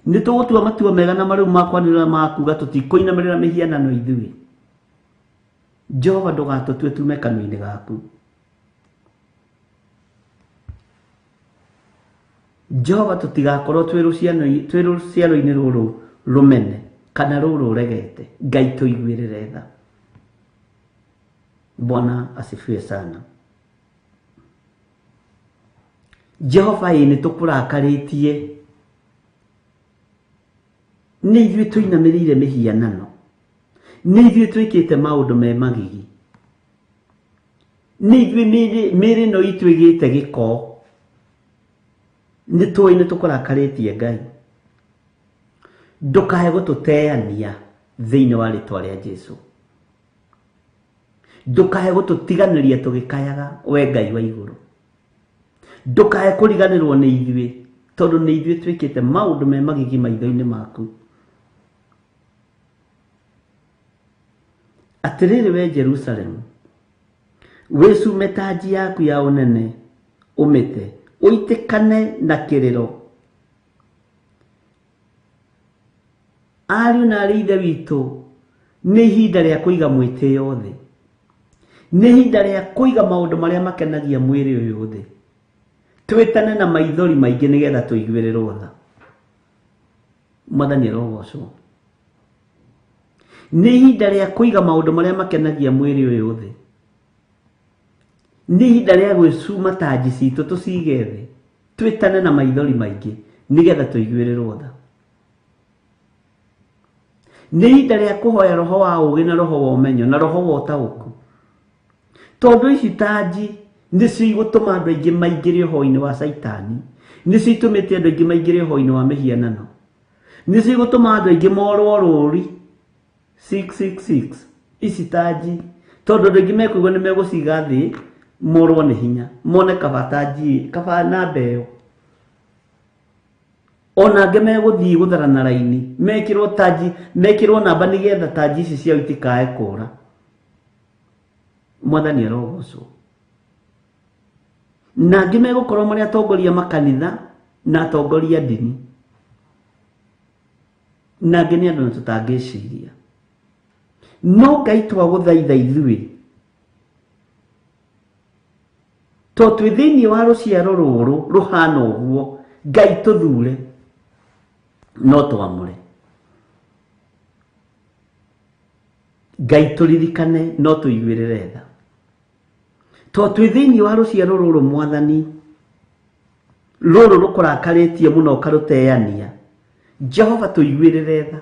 Nĩ tũgũtua matua mega na marũmu ma kwanĩrĩra ma kuga tũtikũinamĩrĩra mĩhianano ithuĩ. Jehova ndũgatũtue tume kanua-inĩ gaku. Jehova tũtigakorwo twĩ rũciaro-inĩ rũrũ rũmene kana rũrũ ũregete. Ngai tũiguĩrĩre tha. Bwana asifiwe sana. Jehova ĩ nĩ tũkũrakarĩtie, nĩ ithuĩ tũinamĩrĩire mĩhianano, nĩ ithuĩ twĩkĩte maũndũ me magigi, nĩ ithuĩ mĩĩrĩ ĩno itũ ĩgĩte gĩko. Nĩ tũĩ nĩ tũkũrakarĩtie Ngai. Ndũkae gũtũteania thĩinĩ wa rĩtwa rĩa Jesu. Ndũkae gũtũtiganĩria tũgĩkayaga we Ngai wa igũrũ. Ndũkae kũriganĩrwo nĩ ithuĩ, tondũ nĩ ithuĩ twĩkĩte maũndũ me magigi maitho-inĩ maku. Atĩrĩrĩ we Jerusalemu, wĩcume tanji yaku ya ũnene ũmĩte, ũitĩkane na kĩrĩro. Ariũ na arĩ ithe witũ, nĩ ihinda rĩa kũiga mwĩtĩo thĩ. Nĩ ihinda rĩa kũiga maũndũ marĩa makenagia mwĩrĩ ũyũ thĩ. Twĩtane na maithori maingĩ nĩgetha tũiguĩrĩrwo tha. Mwathani arogocwo. Nĩ ihinda rĩa kũiga maũndũ marĩa makenagia mwĩrĩ ũyũ thĩ. Nĩ ihinda rĩa gwĩcuma tanji citũ tũcige thĩ. Twĩtane na maithori maingĩ nĩgetha tũiguĩrĩrwo tha. Nĩ ihinda rĩa kũhoya roho wa ũũgĩ na roho wa ũmenyo na roho wa ũtaũku. Tondũ ici tanji nĩcio igũtũma andũ aingĩ maingĩre ũhoi-inĩ wa caitani. Nĩcio itũmĩte andũ aingĩ maingĩre ũhoi-inĩ wa mĩhianano. Nĩcio igũtũma andũ aingĩ morwo rũri 666 ici tanji. Tondũ andũ aingĩ mekũigua nĩ megũciga thĩ morwo nĩ hinya. Mone kaba tanji, kaba namba ĩyo. Ona angĩ megũthiĩ gũtharana raini, mekĩrwo tanji, mekĩrwo namba nĩgetha tanji ici ciao itikae kũra. Mwathani arogocwo. Na angĩ megũkorwo marĩ atongoria makanitha na atongoria ndini. Na angĩ nĩ andũ na tũtangĩciria. No Ngai twagũthaitha ithuĩ, to twĩ thĩinĩ wa rũciaro rũrũ rũhana ũguo, Ngai tũthure, no twamũre. Ngai tũririkane, no tũiguĩrĩre tha. To twĩ thĩinĩ wa rũciaro rũrũ Mwathani, rũrũ rũkũrakarĩtie mũno ũkarũteania, Jehova tũiguĩrĩre tha.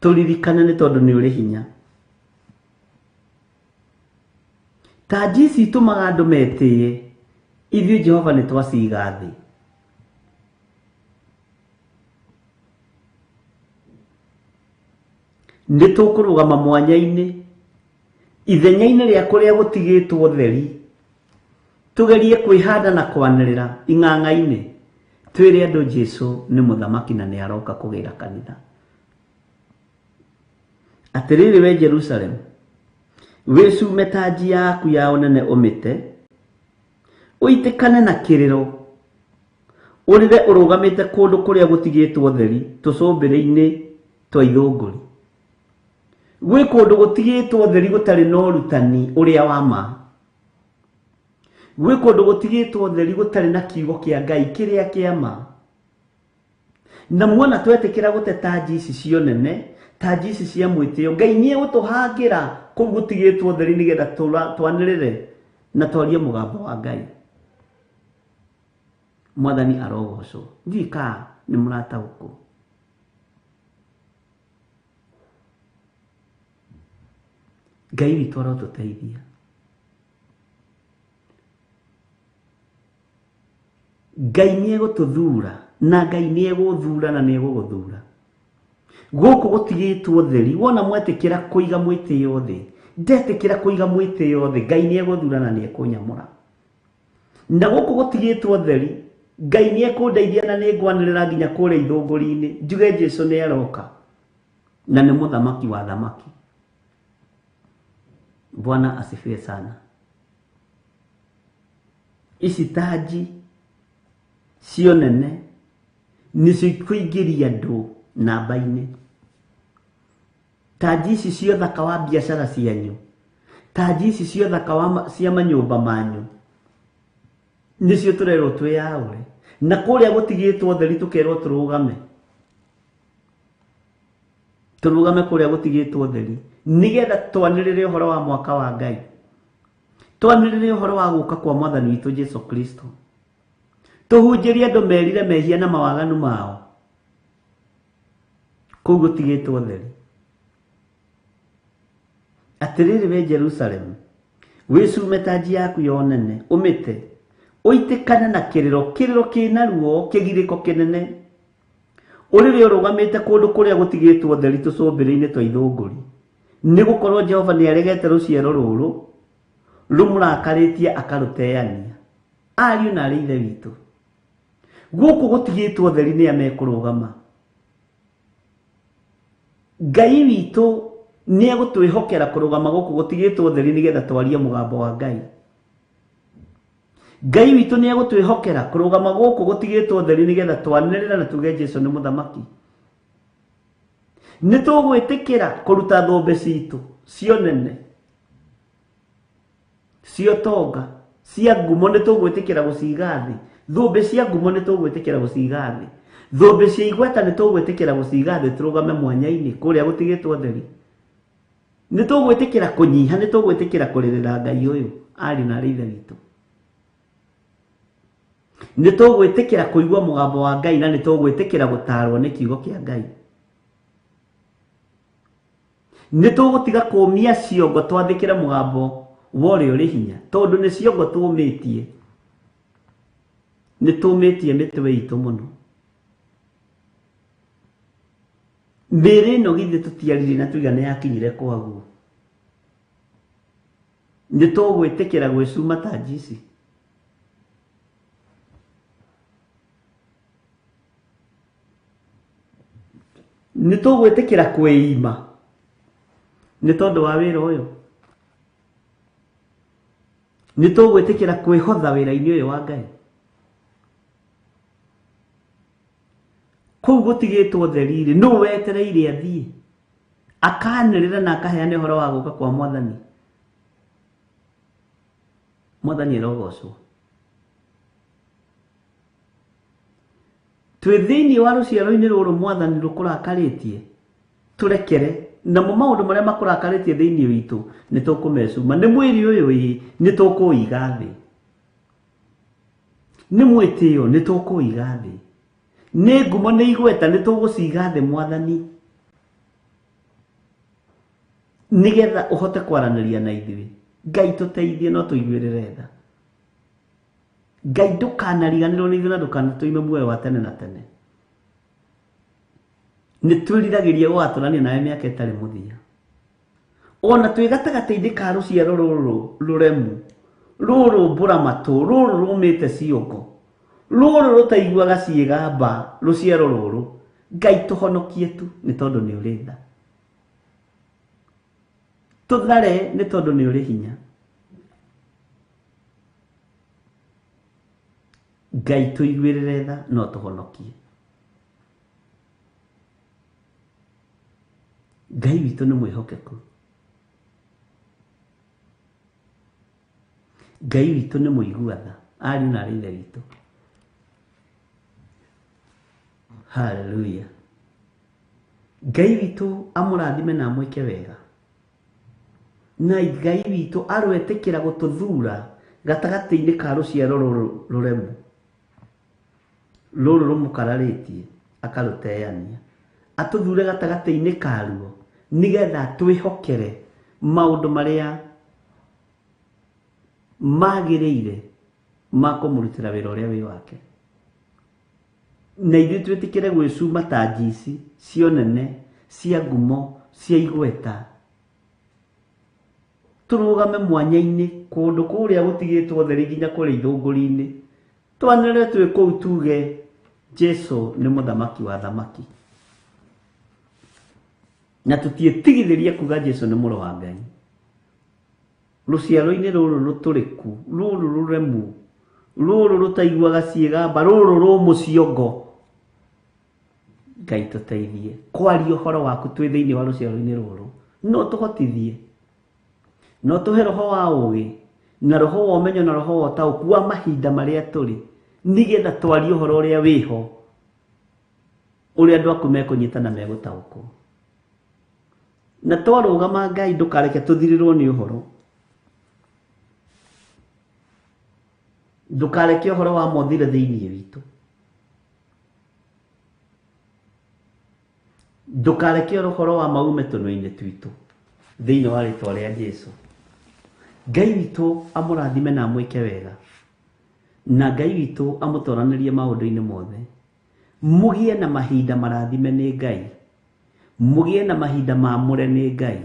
Tũririkane nĩ tondũ nĩ ũrĩ hinya. Tanji ici itũmaga andũ metĩe, ithuĩ Jehova nĩ twaciga thĩ. Nĩ tũkũrũgama mwanya-inĩ, ithenya-inĩ rĩa kũrĩa gũtigĩtwo theri, tũgerie kwĩhanda na kwanĩrĩra ing'ang'a-inĩ, twĩre andũ Jesu nĩ mũthamaki na nĩ aroka kũgĩra kanitha. Atĩrĩrĩ we Jerusalemu, wĩcume tanji yaku ya ũnene ũmĩte, ũitĩkane na kĩrĩro, ũrĩre ũrũgamĩte kũndũ kũrĩa gũtigĩtwo theri tũcũmbĩrĩ-inĩ twa ithũngũri. Gwĩ kũndũ gũtigĩtwo theri gũtarĩ na ũrutani ũrĩa wa ma. Gwĩ kũndũ gũtigĩtwo theri gũtarĩ na kiugo kĩa Ngai kĩrĩa kĩa ma. Na muona twetĩkĩra gũte tanji ici cia ũnene, tanji ici cia mwĩtĩo, Ngai nĩ egũtũhangĩra kũu gũtigĩtwo theri nĩgetha twanĩrĩre na twarie mũgambo wa Ngai. Mwathani arogocwo. Ndiũĩ kana nĩ mũrataũkwo. Ngai witũ arotũteithia. Ngai nĩ egũtũthura na Ngai nĩ egũthura na nĩ egũgũthura. Gũkũ gũtigĩtwo theri, wona mwetĩkĩra kũiga mwĩtĩo thĩ, ndetĩkĩra kũiga mwĩtĩo thĩ, Ngai nĩ egũthura na nĩ ekũnyamũra. Na gũkũ gũtigĩtwo theri, Ngai nĩ ekũndeithia na nĩ ngwanĩrĩra nginya kũrĩa ithũngũri-inĩ, njuge Jesu nĩ aroka na nĩ mũthamaki wa thamaki. Bwana asifiwe sana. Ici tanji cio nene nĩcio ikũingĩria andũ namba-inĩ. Tanji ici cia ũthaka wa biacara cianyu, tanji ici cia ũthaka wa cia manyũmba manyu, nĩcio tũrerwo twĩyaũre. Na kũrĩa gũtigĩtwo theri tũkerwo tũrũgame. Tũrũgame kũrĩa gũtigĩtwo theri nĩgetha twanĩrĩre ũhoro wa mwaka wa Ngai. Twanĩrĩre ũhoro wa gũka kwa Mwathani witũ Jesu Kristo. Tũhunjĩrie andũ merire mehia na mawaganu mao. Kũu gũtigĩtwo theri. Atĩrĩrĩ we Jerusalemu, Wĩcume tanji yaku ya ũnene, ũmĩte. Ũitĩkane na kĩrĩro, kĩrĩro kĩna ruo, kĩgirĩko kĩnene. Ũrĩrĩ ũrũgamĩte kũndũ kũrĩa gũtigĩtwo ũtheri tũcũmbĩrĩ-inĩ twa ithũngũri. Nĩ gũkorwo Jehova nĩ aregete rũciaro rũrũ rũmũrakarĩtie akarũteania. Ariũ na aarĩ a Ithe witũ, gũkũ gũtigĩtwo ũtheri nĩ a mekũrũgama. Ngai witũ nĩ egũtwĩhokera kũrũgama gũkũ gũtigĩtwo ũtheri nĩgetha twarie mũgambo wa Ngai. Ngai witũ nĩ egũtwĩhokera kũrũgama gũkũ gũtigĩtwo ũtheri nĩgetha twanĩrĩre na tuge Jesu nĩ mũthamaki. Nĩ tũgwĩtĩkĩra kũruta thũmbĩ citũ cia ũnene, cia ũtonga, cia ngumo, nĩ tũgwĩtĩkĩra gũciga thĩ. Thũmbĩ cia ngumo nĩ tũgwĩtĩkĩra gũciga thĩ. Thũmbĩ cia igweta nĩ tũgwĩtĩkĩra gũciga thĩ tũrũgame mwanya-inĩ kũrĩa gũtigĩtwo ũtheri. Nĩ tũgwĩtĩkĩra kũnyiha, nĩ tũgwĩtĩkĩra kũrĩrĩra Ngai ũyũ, ariũ na aarĩ a Ithe witũ. Nĩ tũgwĩtĩkĩra kũigua mũgambo wa Ngai na nĩ tũgwĩtĩkĩra gũtaarwo nĩ kiugo kĩa Ngai. Nĩ tũgũtiga kũũmia ciongo twathĩkĩre mũgambo wa ũrĩa ũrĩ hinya, tondũ nĩ ciongo tũũmĩtie. Nĩ tũũmĩtie mĩtwe itũ mũno. Mĩĩrĩ ĩno githĩ tũtiaririe na tuiga nĩ yakinyire kwaguo. Nĩ tũgwĩtĩkĩra gwĩcuma ta njici. Nĩ tũgwĩtĩkĩra kwĩima nĩ tondũ wa wĩra ũyũ. Nĩ tũgwĩtĩkĩra kwĩhotha wĩra-inĩ ũyũ wa Ngai. Kũu gũtigĩtwo ũtheri-rĩ, nũ wetereire athiĩ akanĩrĩra na akaheana ũhoro wa gũka kwa Mwathani? Mwathani arogocwo. Twĩ thĩinĩ wa rũciaro-inĩ rũrũ Mwathani rũkũrakarĩtie, tũrekere. Namo maũndũ marĩa makũrakarĩtie thĩinĩ witũ nĩ tũkũmecuma. Nĩ mwĩrĩ ũyũ ĩĩ, nĩ tũkũũiga thĩ. Nĩ mwĩtĩo, nĩ tũkũũiga thĩ. Nĩ ngumo, nĩ igweta, nĩ tũgũciga thĩ Mwathani, nĩgetha ũhote kwaranĩria na ithuĩ. Ngai tũteithie no tũiguĩrĩre tha. Ngai ndũkanariganĩrwo nĩ ithuĩ na ndũkanatũime muoyo wa tene na tene. Nĩ twĩriragĩria gũgatũrania nawe mĩaka ĩtarĩ mũthia. Ona twĩ gatagatĩ-inĩ ka rũciaro rũrũ rũremu, rũrũ mbũramatũ, rũrũ rũmĩte ciongo, rũrũ rũtaiguaga ciĩgamba, rũciaro rũrũ, Ngai tũhonokie tu nĩ tondũ nĩ ũrĩ tha. Tũthare nĩ tondũ nĩ ũrĩ hinya. Ngai tũiguĩrĩre tha no tũhonokie. Ngai witũ nĩ mwĩhokeku. Ngai witũ nĩ mũigua tha, ariũ na aarĩ a Ithe witũ. Hallelujah. Ngai witũ amũrathime na amwĩke wega. Na Ngai witũ aroetĩkĩra gũtũthura gatagatĩ-inĩ ka rũciaro rũrũ rũremu, rũrũ rũmũkararĩtie akarũteania. Atũthure gatagatĩ-inĩ karuo nĩgetha twĩhokere maũndũ marĩa magĩrĩire ma kũmũrutĩra wĩra ũrĩa wĩ wake. Na ithuĩ twĩtĩkĩre gwĩcuma ta njici cia ũnene, cia ngumo, cia igweta. Tũrũgame mwanya-inĩ kũndũ kũrĩa gũtigĩtwo ũtheri nginya kũrĩa ithũngũri-inĩ. Twanĩrĩre twĩ kũu tuge Jesu nĩ mũthamaki wa athamaki. Na tũtiĩtigithĩrie kuga Jesu nĩ mũrũ wa Ngai. Rũciaro-inĩ rũrũ rũtũrĩku, rũrũ rũremu, rũrũ rũtaiguaga ciĩgamba, rũrũ rũmũ ciongo, Ngai tũteithie kwaria ũhoro waku twĩ thĩinĩ wa rũciaro-inĩ rũrũ. No tũhotithie, no tũhe roho wa ũũgĩ na roho wa ũmenyo na roho wa ũtaũku wa mahinda marĩa tũrĩ, nĩgetha twarie ũhoro ũrĩa wĩho, ũrĩa andũ aku mekũnyita na megũtaũkwo. Na twarũgama Ngai ndũkareke tũthirĩrwo nĩ ũhoro. Ndũkareke ũhoro wa ma ũthire thĩinĩ witũ. Ndũkareke ũhoro wa ma ume tũnua-inĩ twitũ thĩinĩ wa rĩtwa rĩa Jesu. Ngai witũ amũrathime na amwĩke wega, na Ngai witũ amũtoranĩrie maũndũ-inĩ mothe. Mũgĩe na mahinda marathime nĩ Ngai, mũgĩe na mahinda mamũre nĩ Ngai,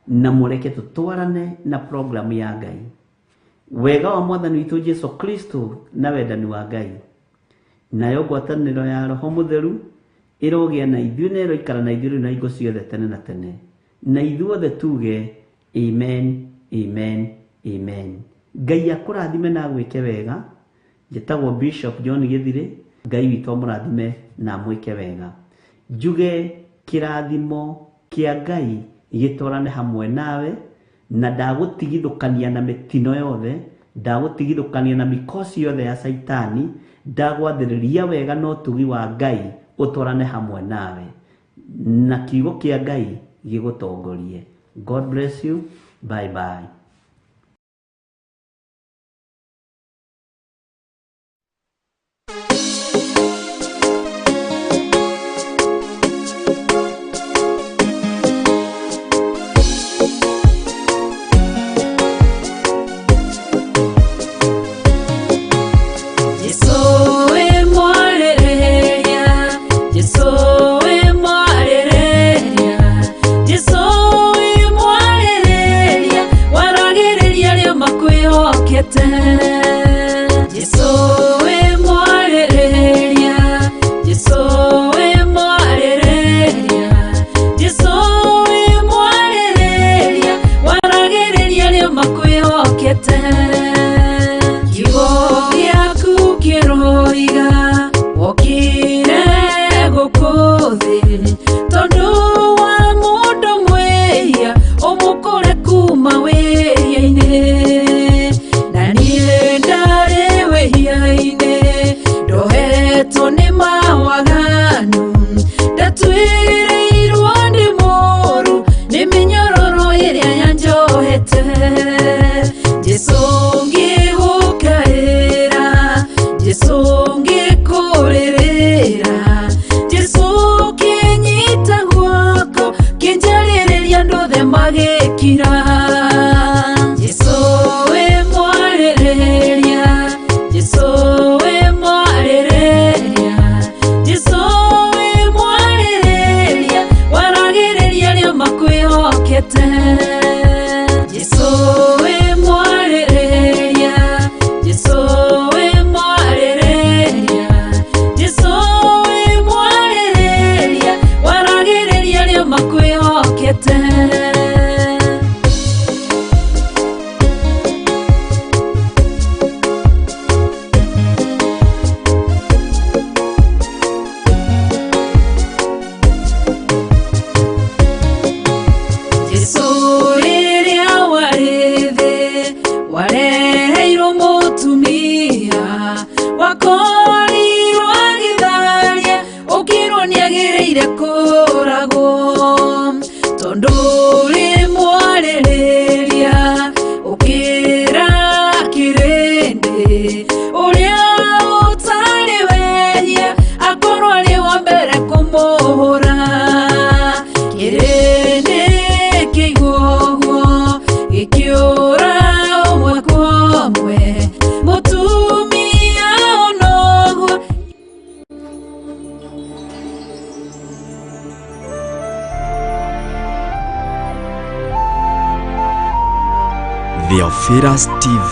na mũreke tũtwarane na programu ya Ngai. Wega wa Mwathani witũ Jesu Kristo na wendani wa Ngai, nayo ngwatanĩro ya Roho Mũtheru ĩrogĩa na ithuĩ na ĩroikara na ithuĩ rĩu na hingo ciothe tene na tene. Na ithuothe tuge amen, amen, amen. Ngai akũrathime na agwĩke wega. Njĩtagwo Bishop John Gĩthirĩ. Ngai witũ amũrathime na amwĩke wega. Njuge kĩrathimo kĩa Ngai gĩtwarane hamwe nawe, na ndagũtigithũkania na mĩtino yothe, ndagũtigithũkania na mikosi yothe ya Caitani, ndagwathĩrĩria wega na ũtugi wa Ngai ũtwarane hamwe nawe, na kiugo kĩa Ngai gĩgũtongorie. God bless you. Bye bye. Jesu we mwarĩrĩria, Jesu we mwarĩrĩria, Jesu we mwarĩrĩria, waragĩrĩria arĩa makwĩhokete. Jesu we mwarĩrĩria, Jesu we mwarĩrĩria, Jesu we mwarĩrĩria, waragĩrĩria arĩa makwĩhokete. Kiugo gĩaku kĩroiga wokire gũkũ thĩ tondũ wa mũndũ mwĩhia ũmũkũre kuma wĩhia-inĩ, na niĩ ndarĩ wĩhia-inĩ ndohetwo nĩ mawaganu, ndatwĩrĩirwo nĩ mũru nĩ mĩnyororo ĩrĩa yanjohete. Jesu ngĩgũkaĩra, Jesu ngĩkũrĩrĩra, Jesu kĩnyita guoko kĩnjarĩrĩria andũ othe magĩkira. Jesu we mwarĩrĩria, Jesu we mwarĩrĩria, Jesu we mwarĩrĩria, waragĩrĩria arĩa makwĩhokete. Jesu we mwarĩrĩria, Jesu we mwarĩrĩria, Jesu we mwarĩrĩria, waragĩrĩria arĩa makwĩhokete. Jesu rĩrĩa warĩ thĩ wareheirwo mũtumia wakorirwo agĩtharia ũkĩrwo nĩagĩrĩire kũragwo, tondũ ũrĩ mwarĩrĩria ũkĩra kĩrĩndĩ ũrĩa ũtarĩ wehia akorwo arĩ wa mbere kũmũhũra. Kĩrĩndĩ kĩigua ũguo gĩkĩũra ũmwe kwa ũmwe, mũtumia onoguo. Theophilus TV.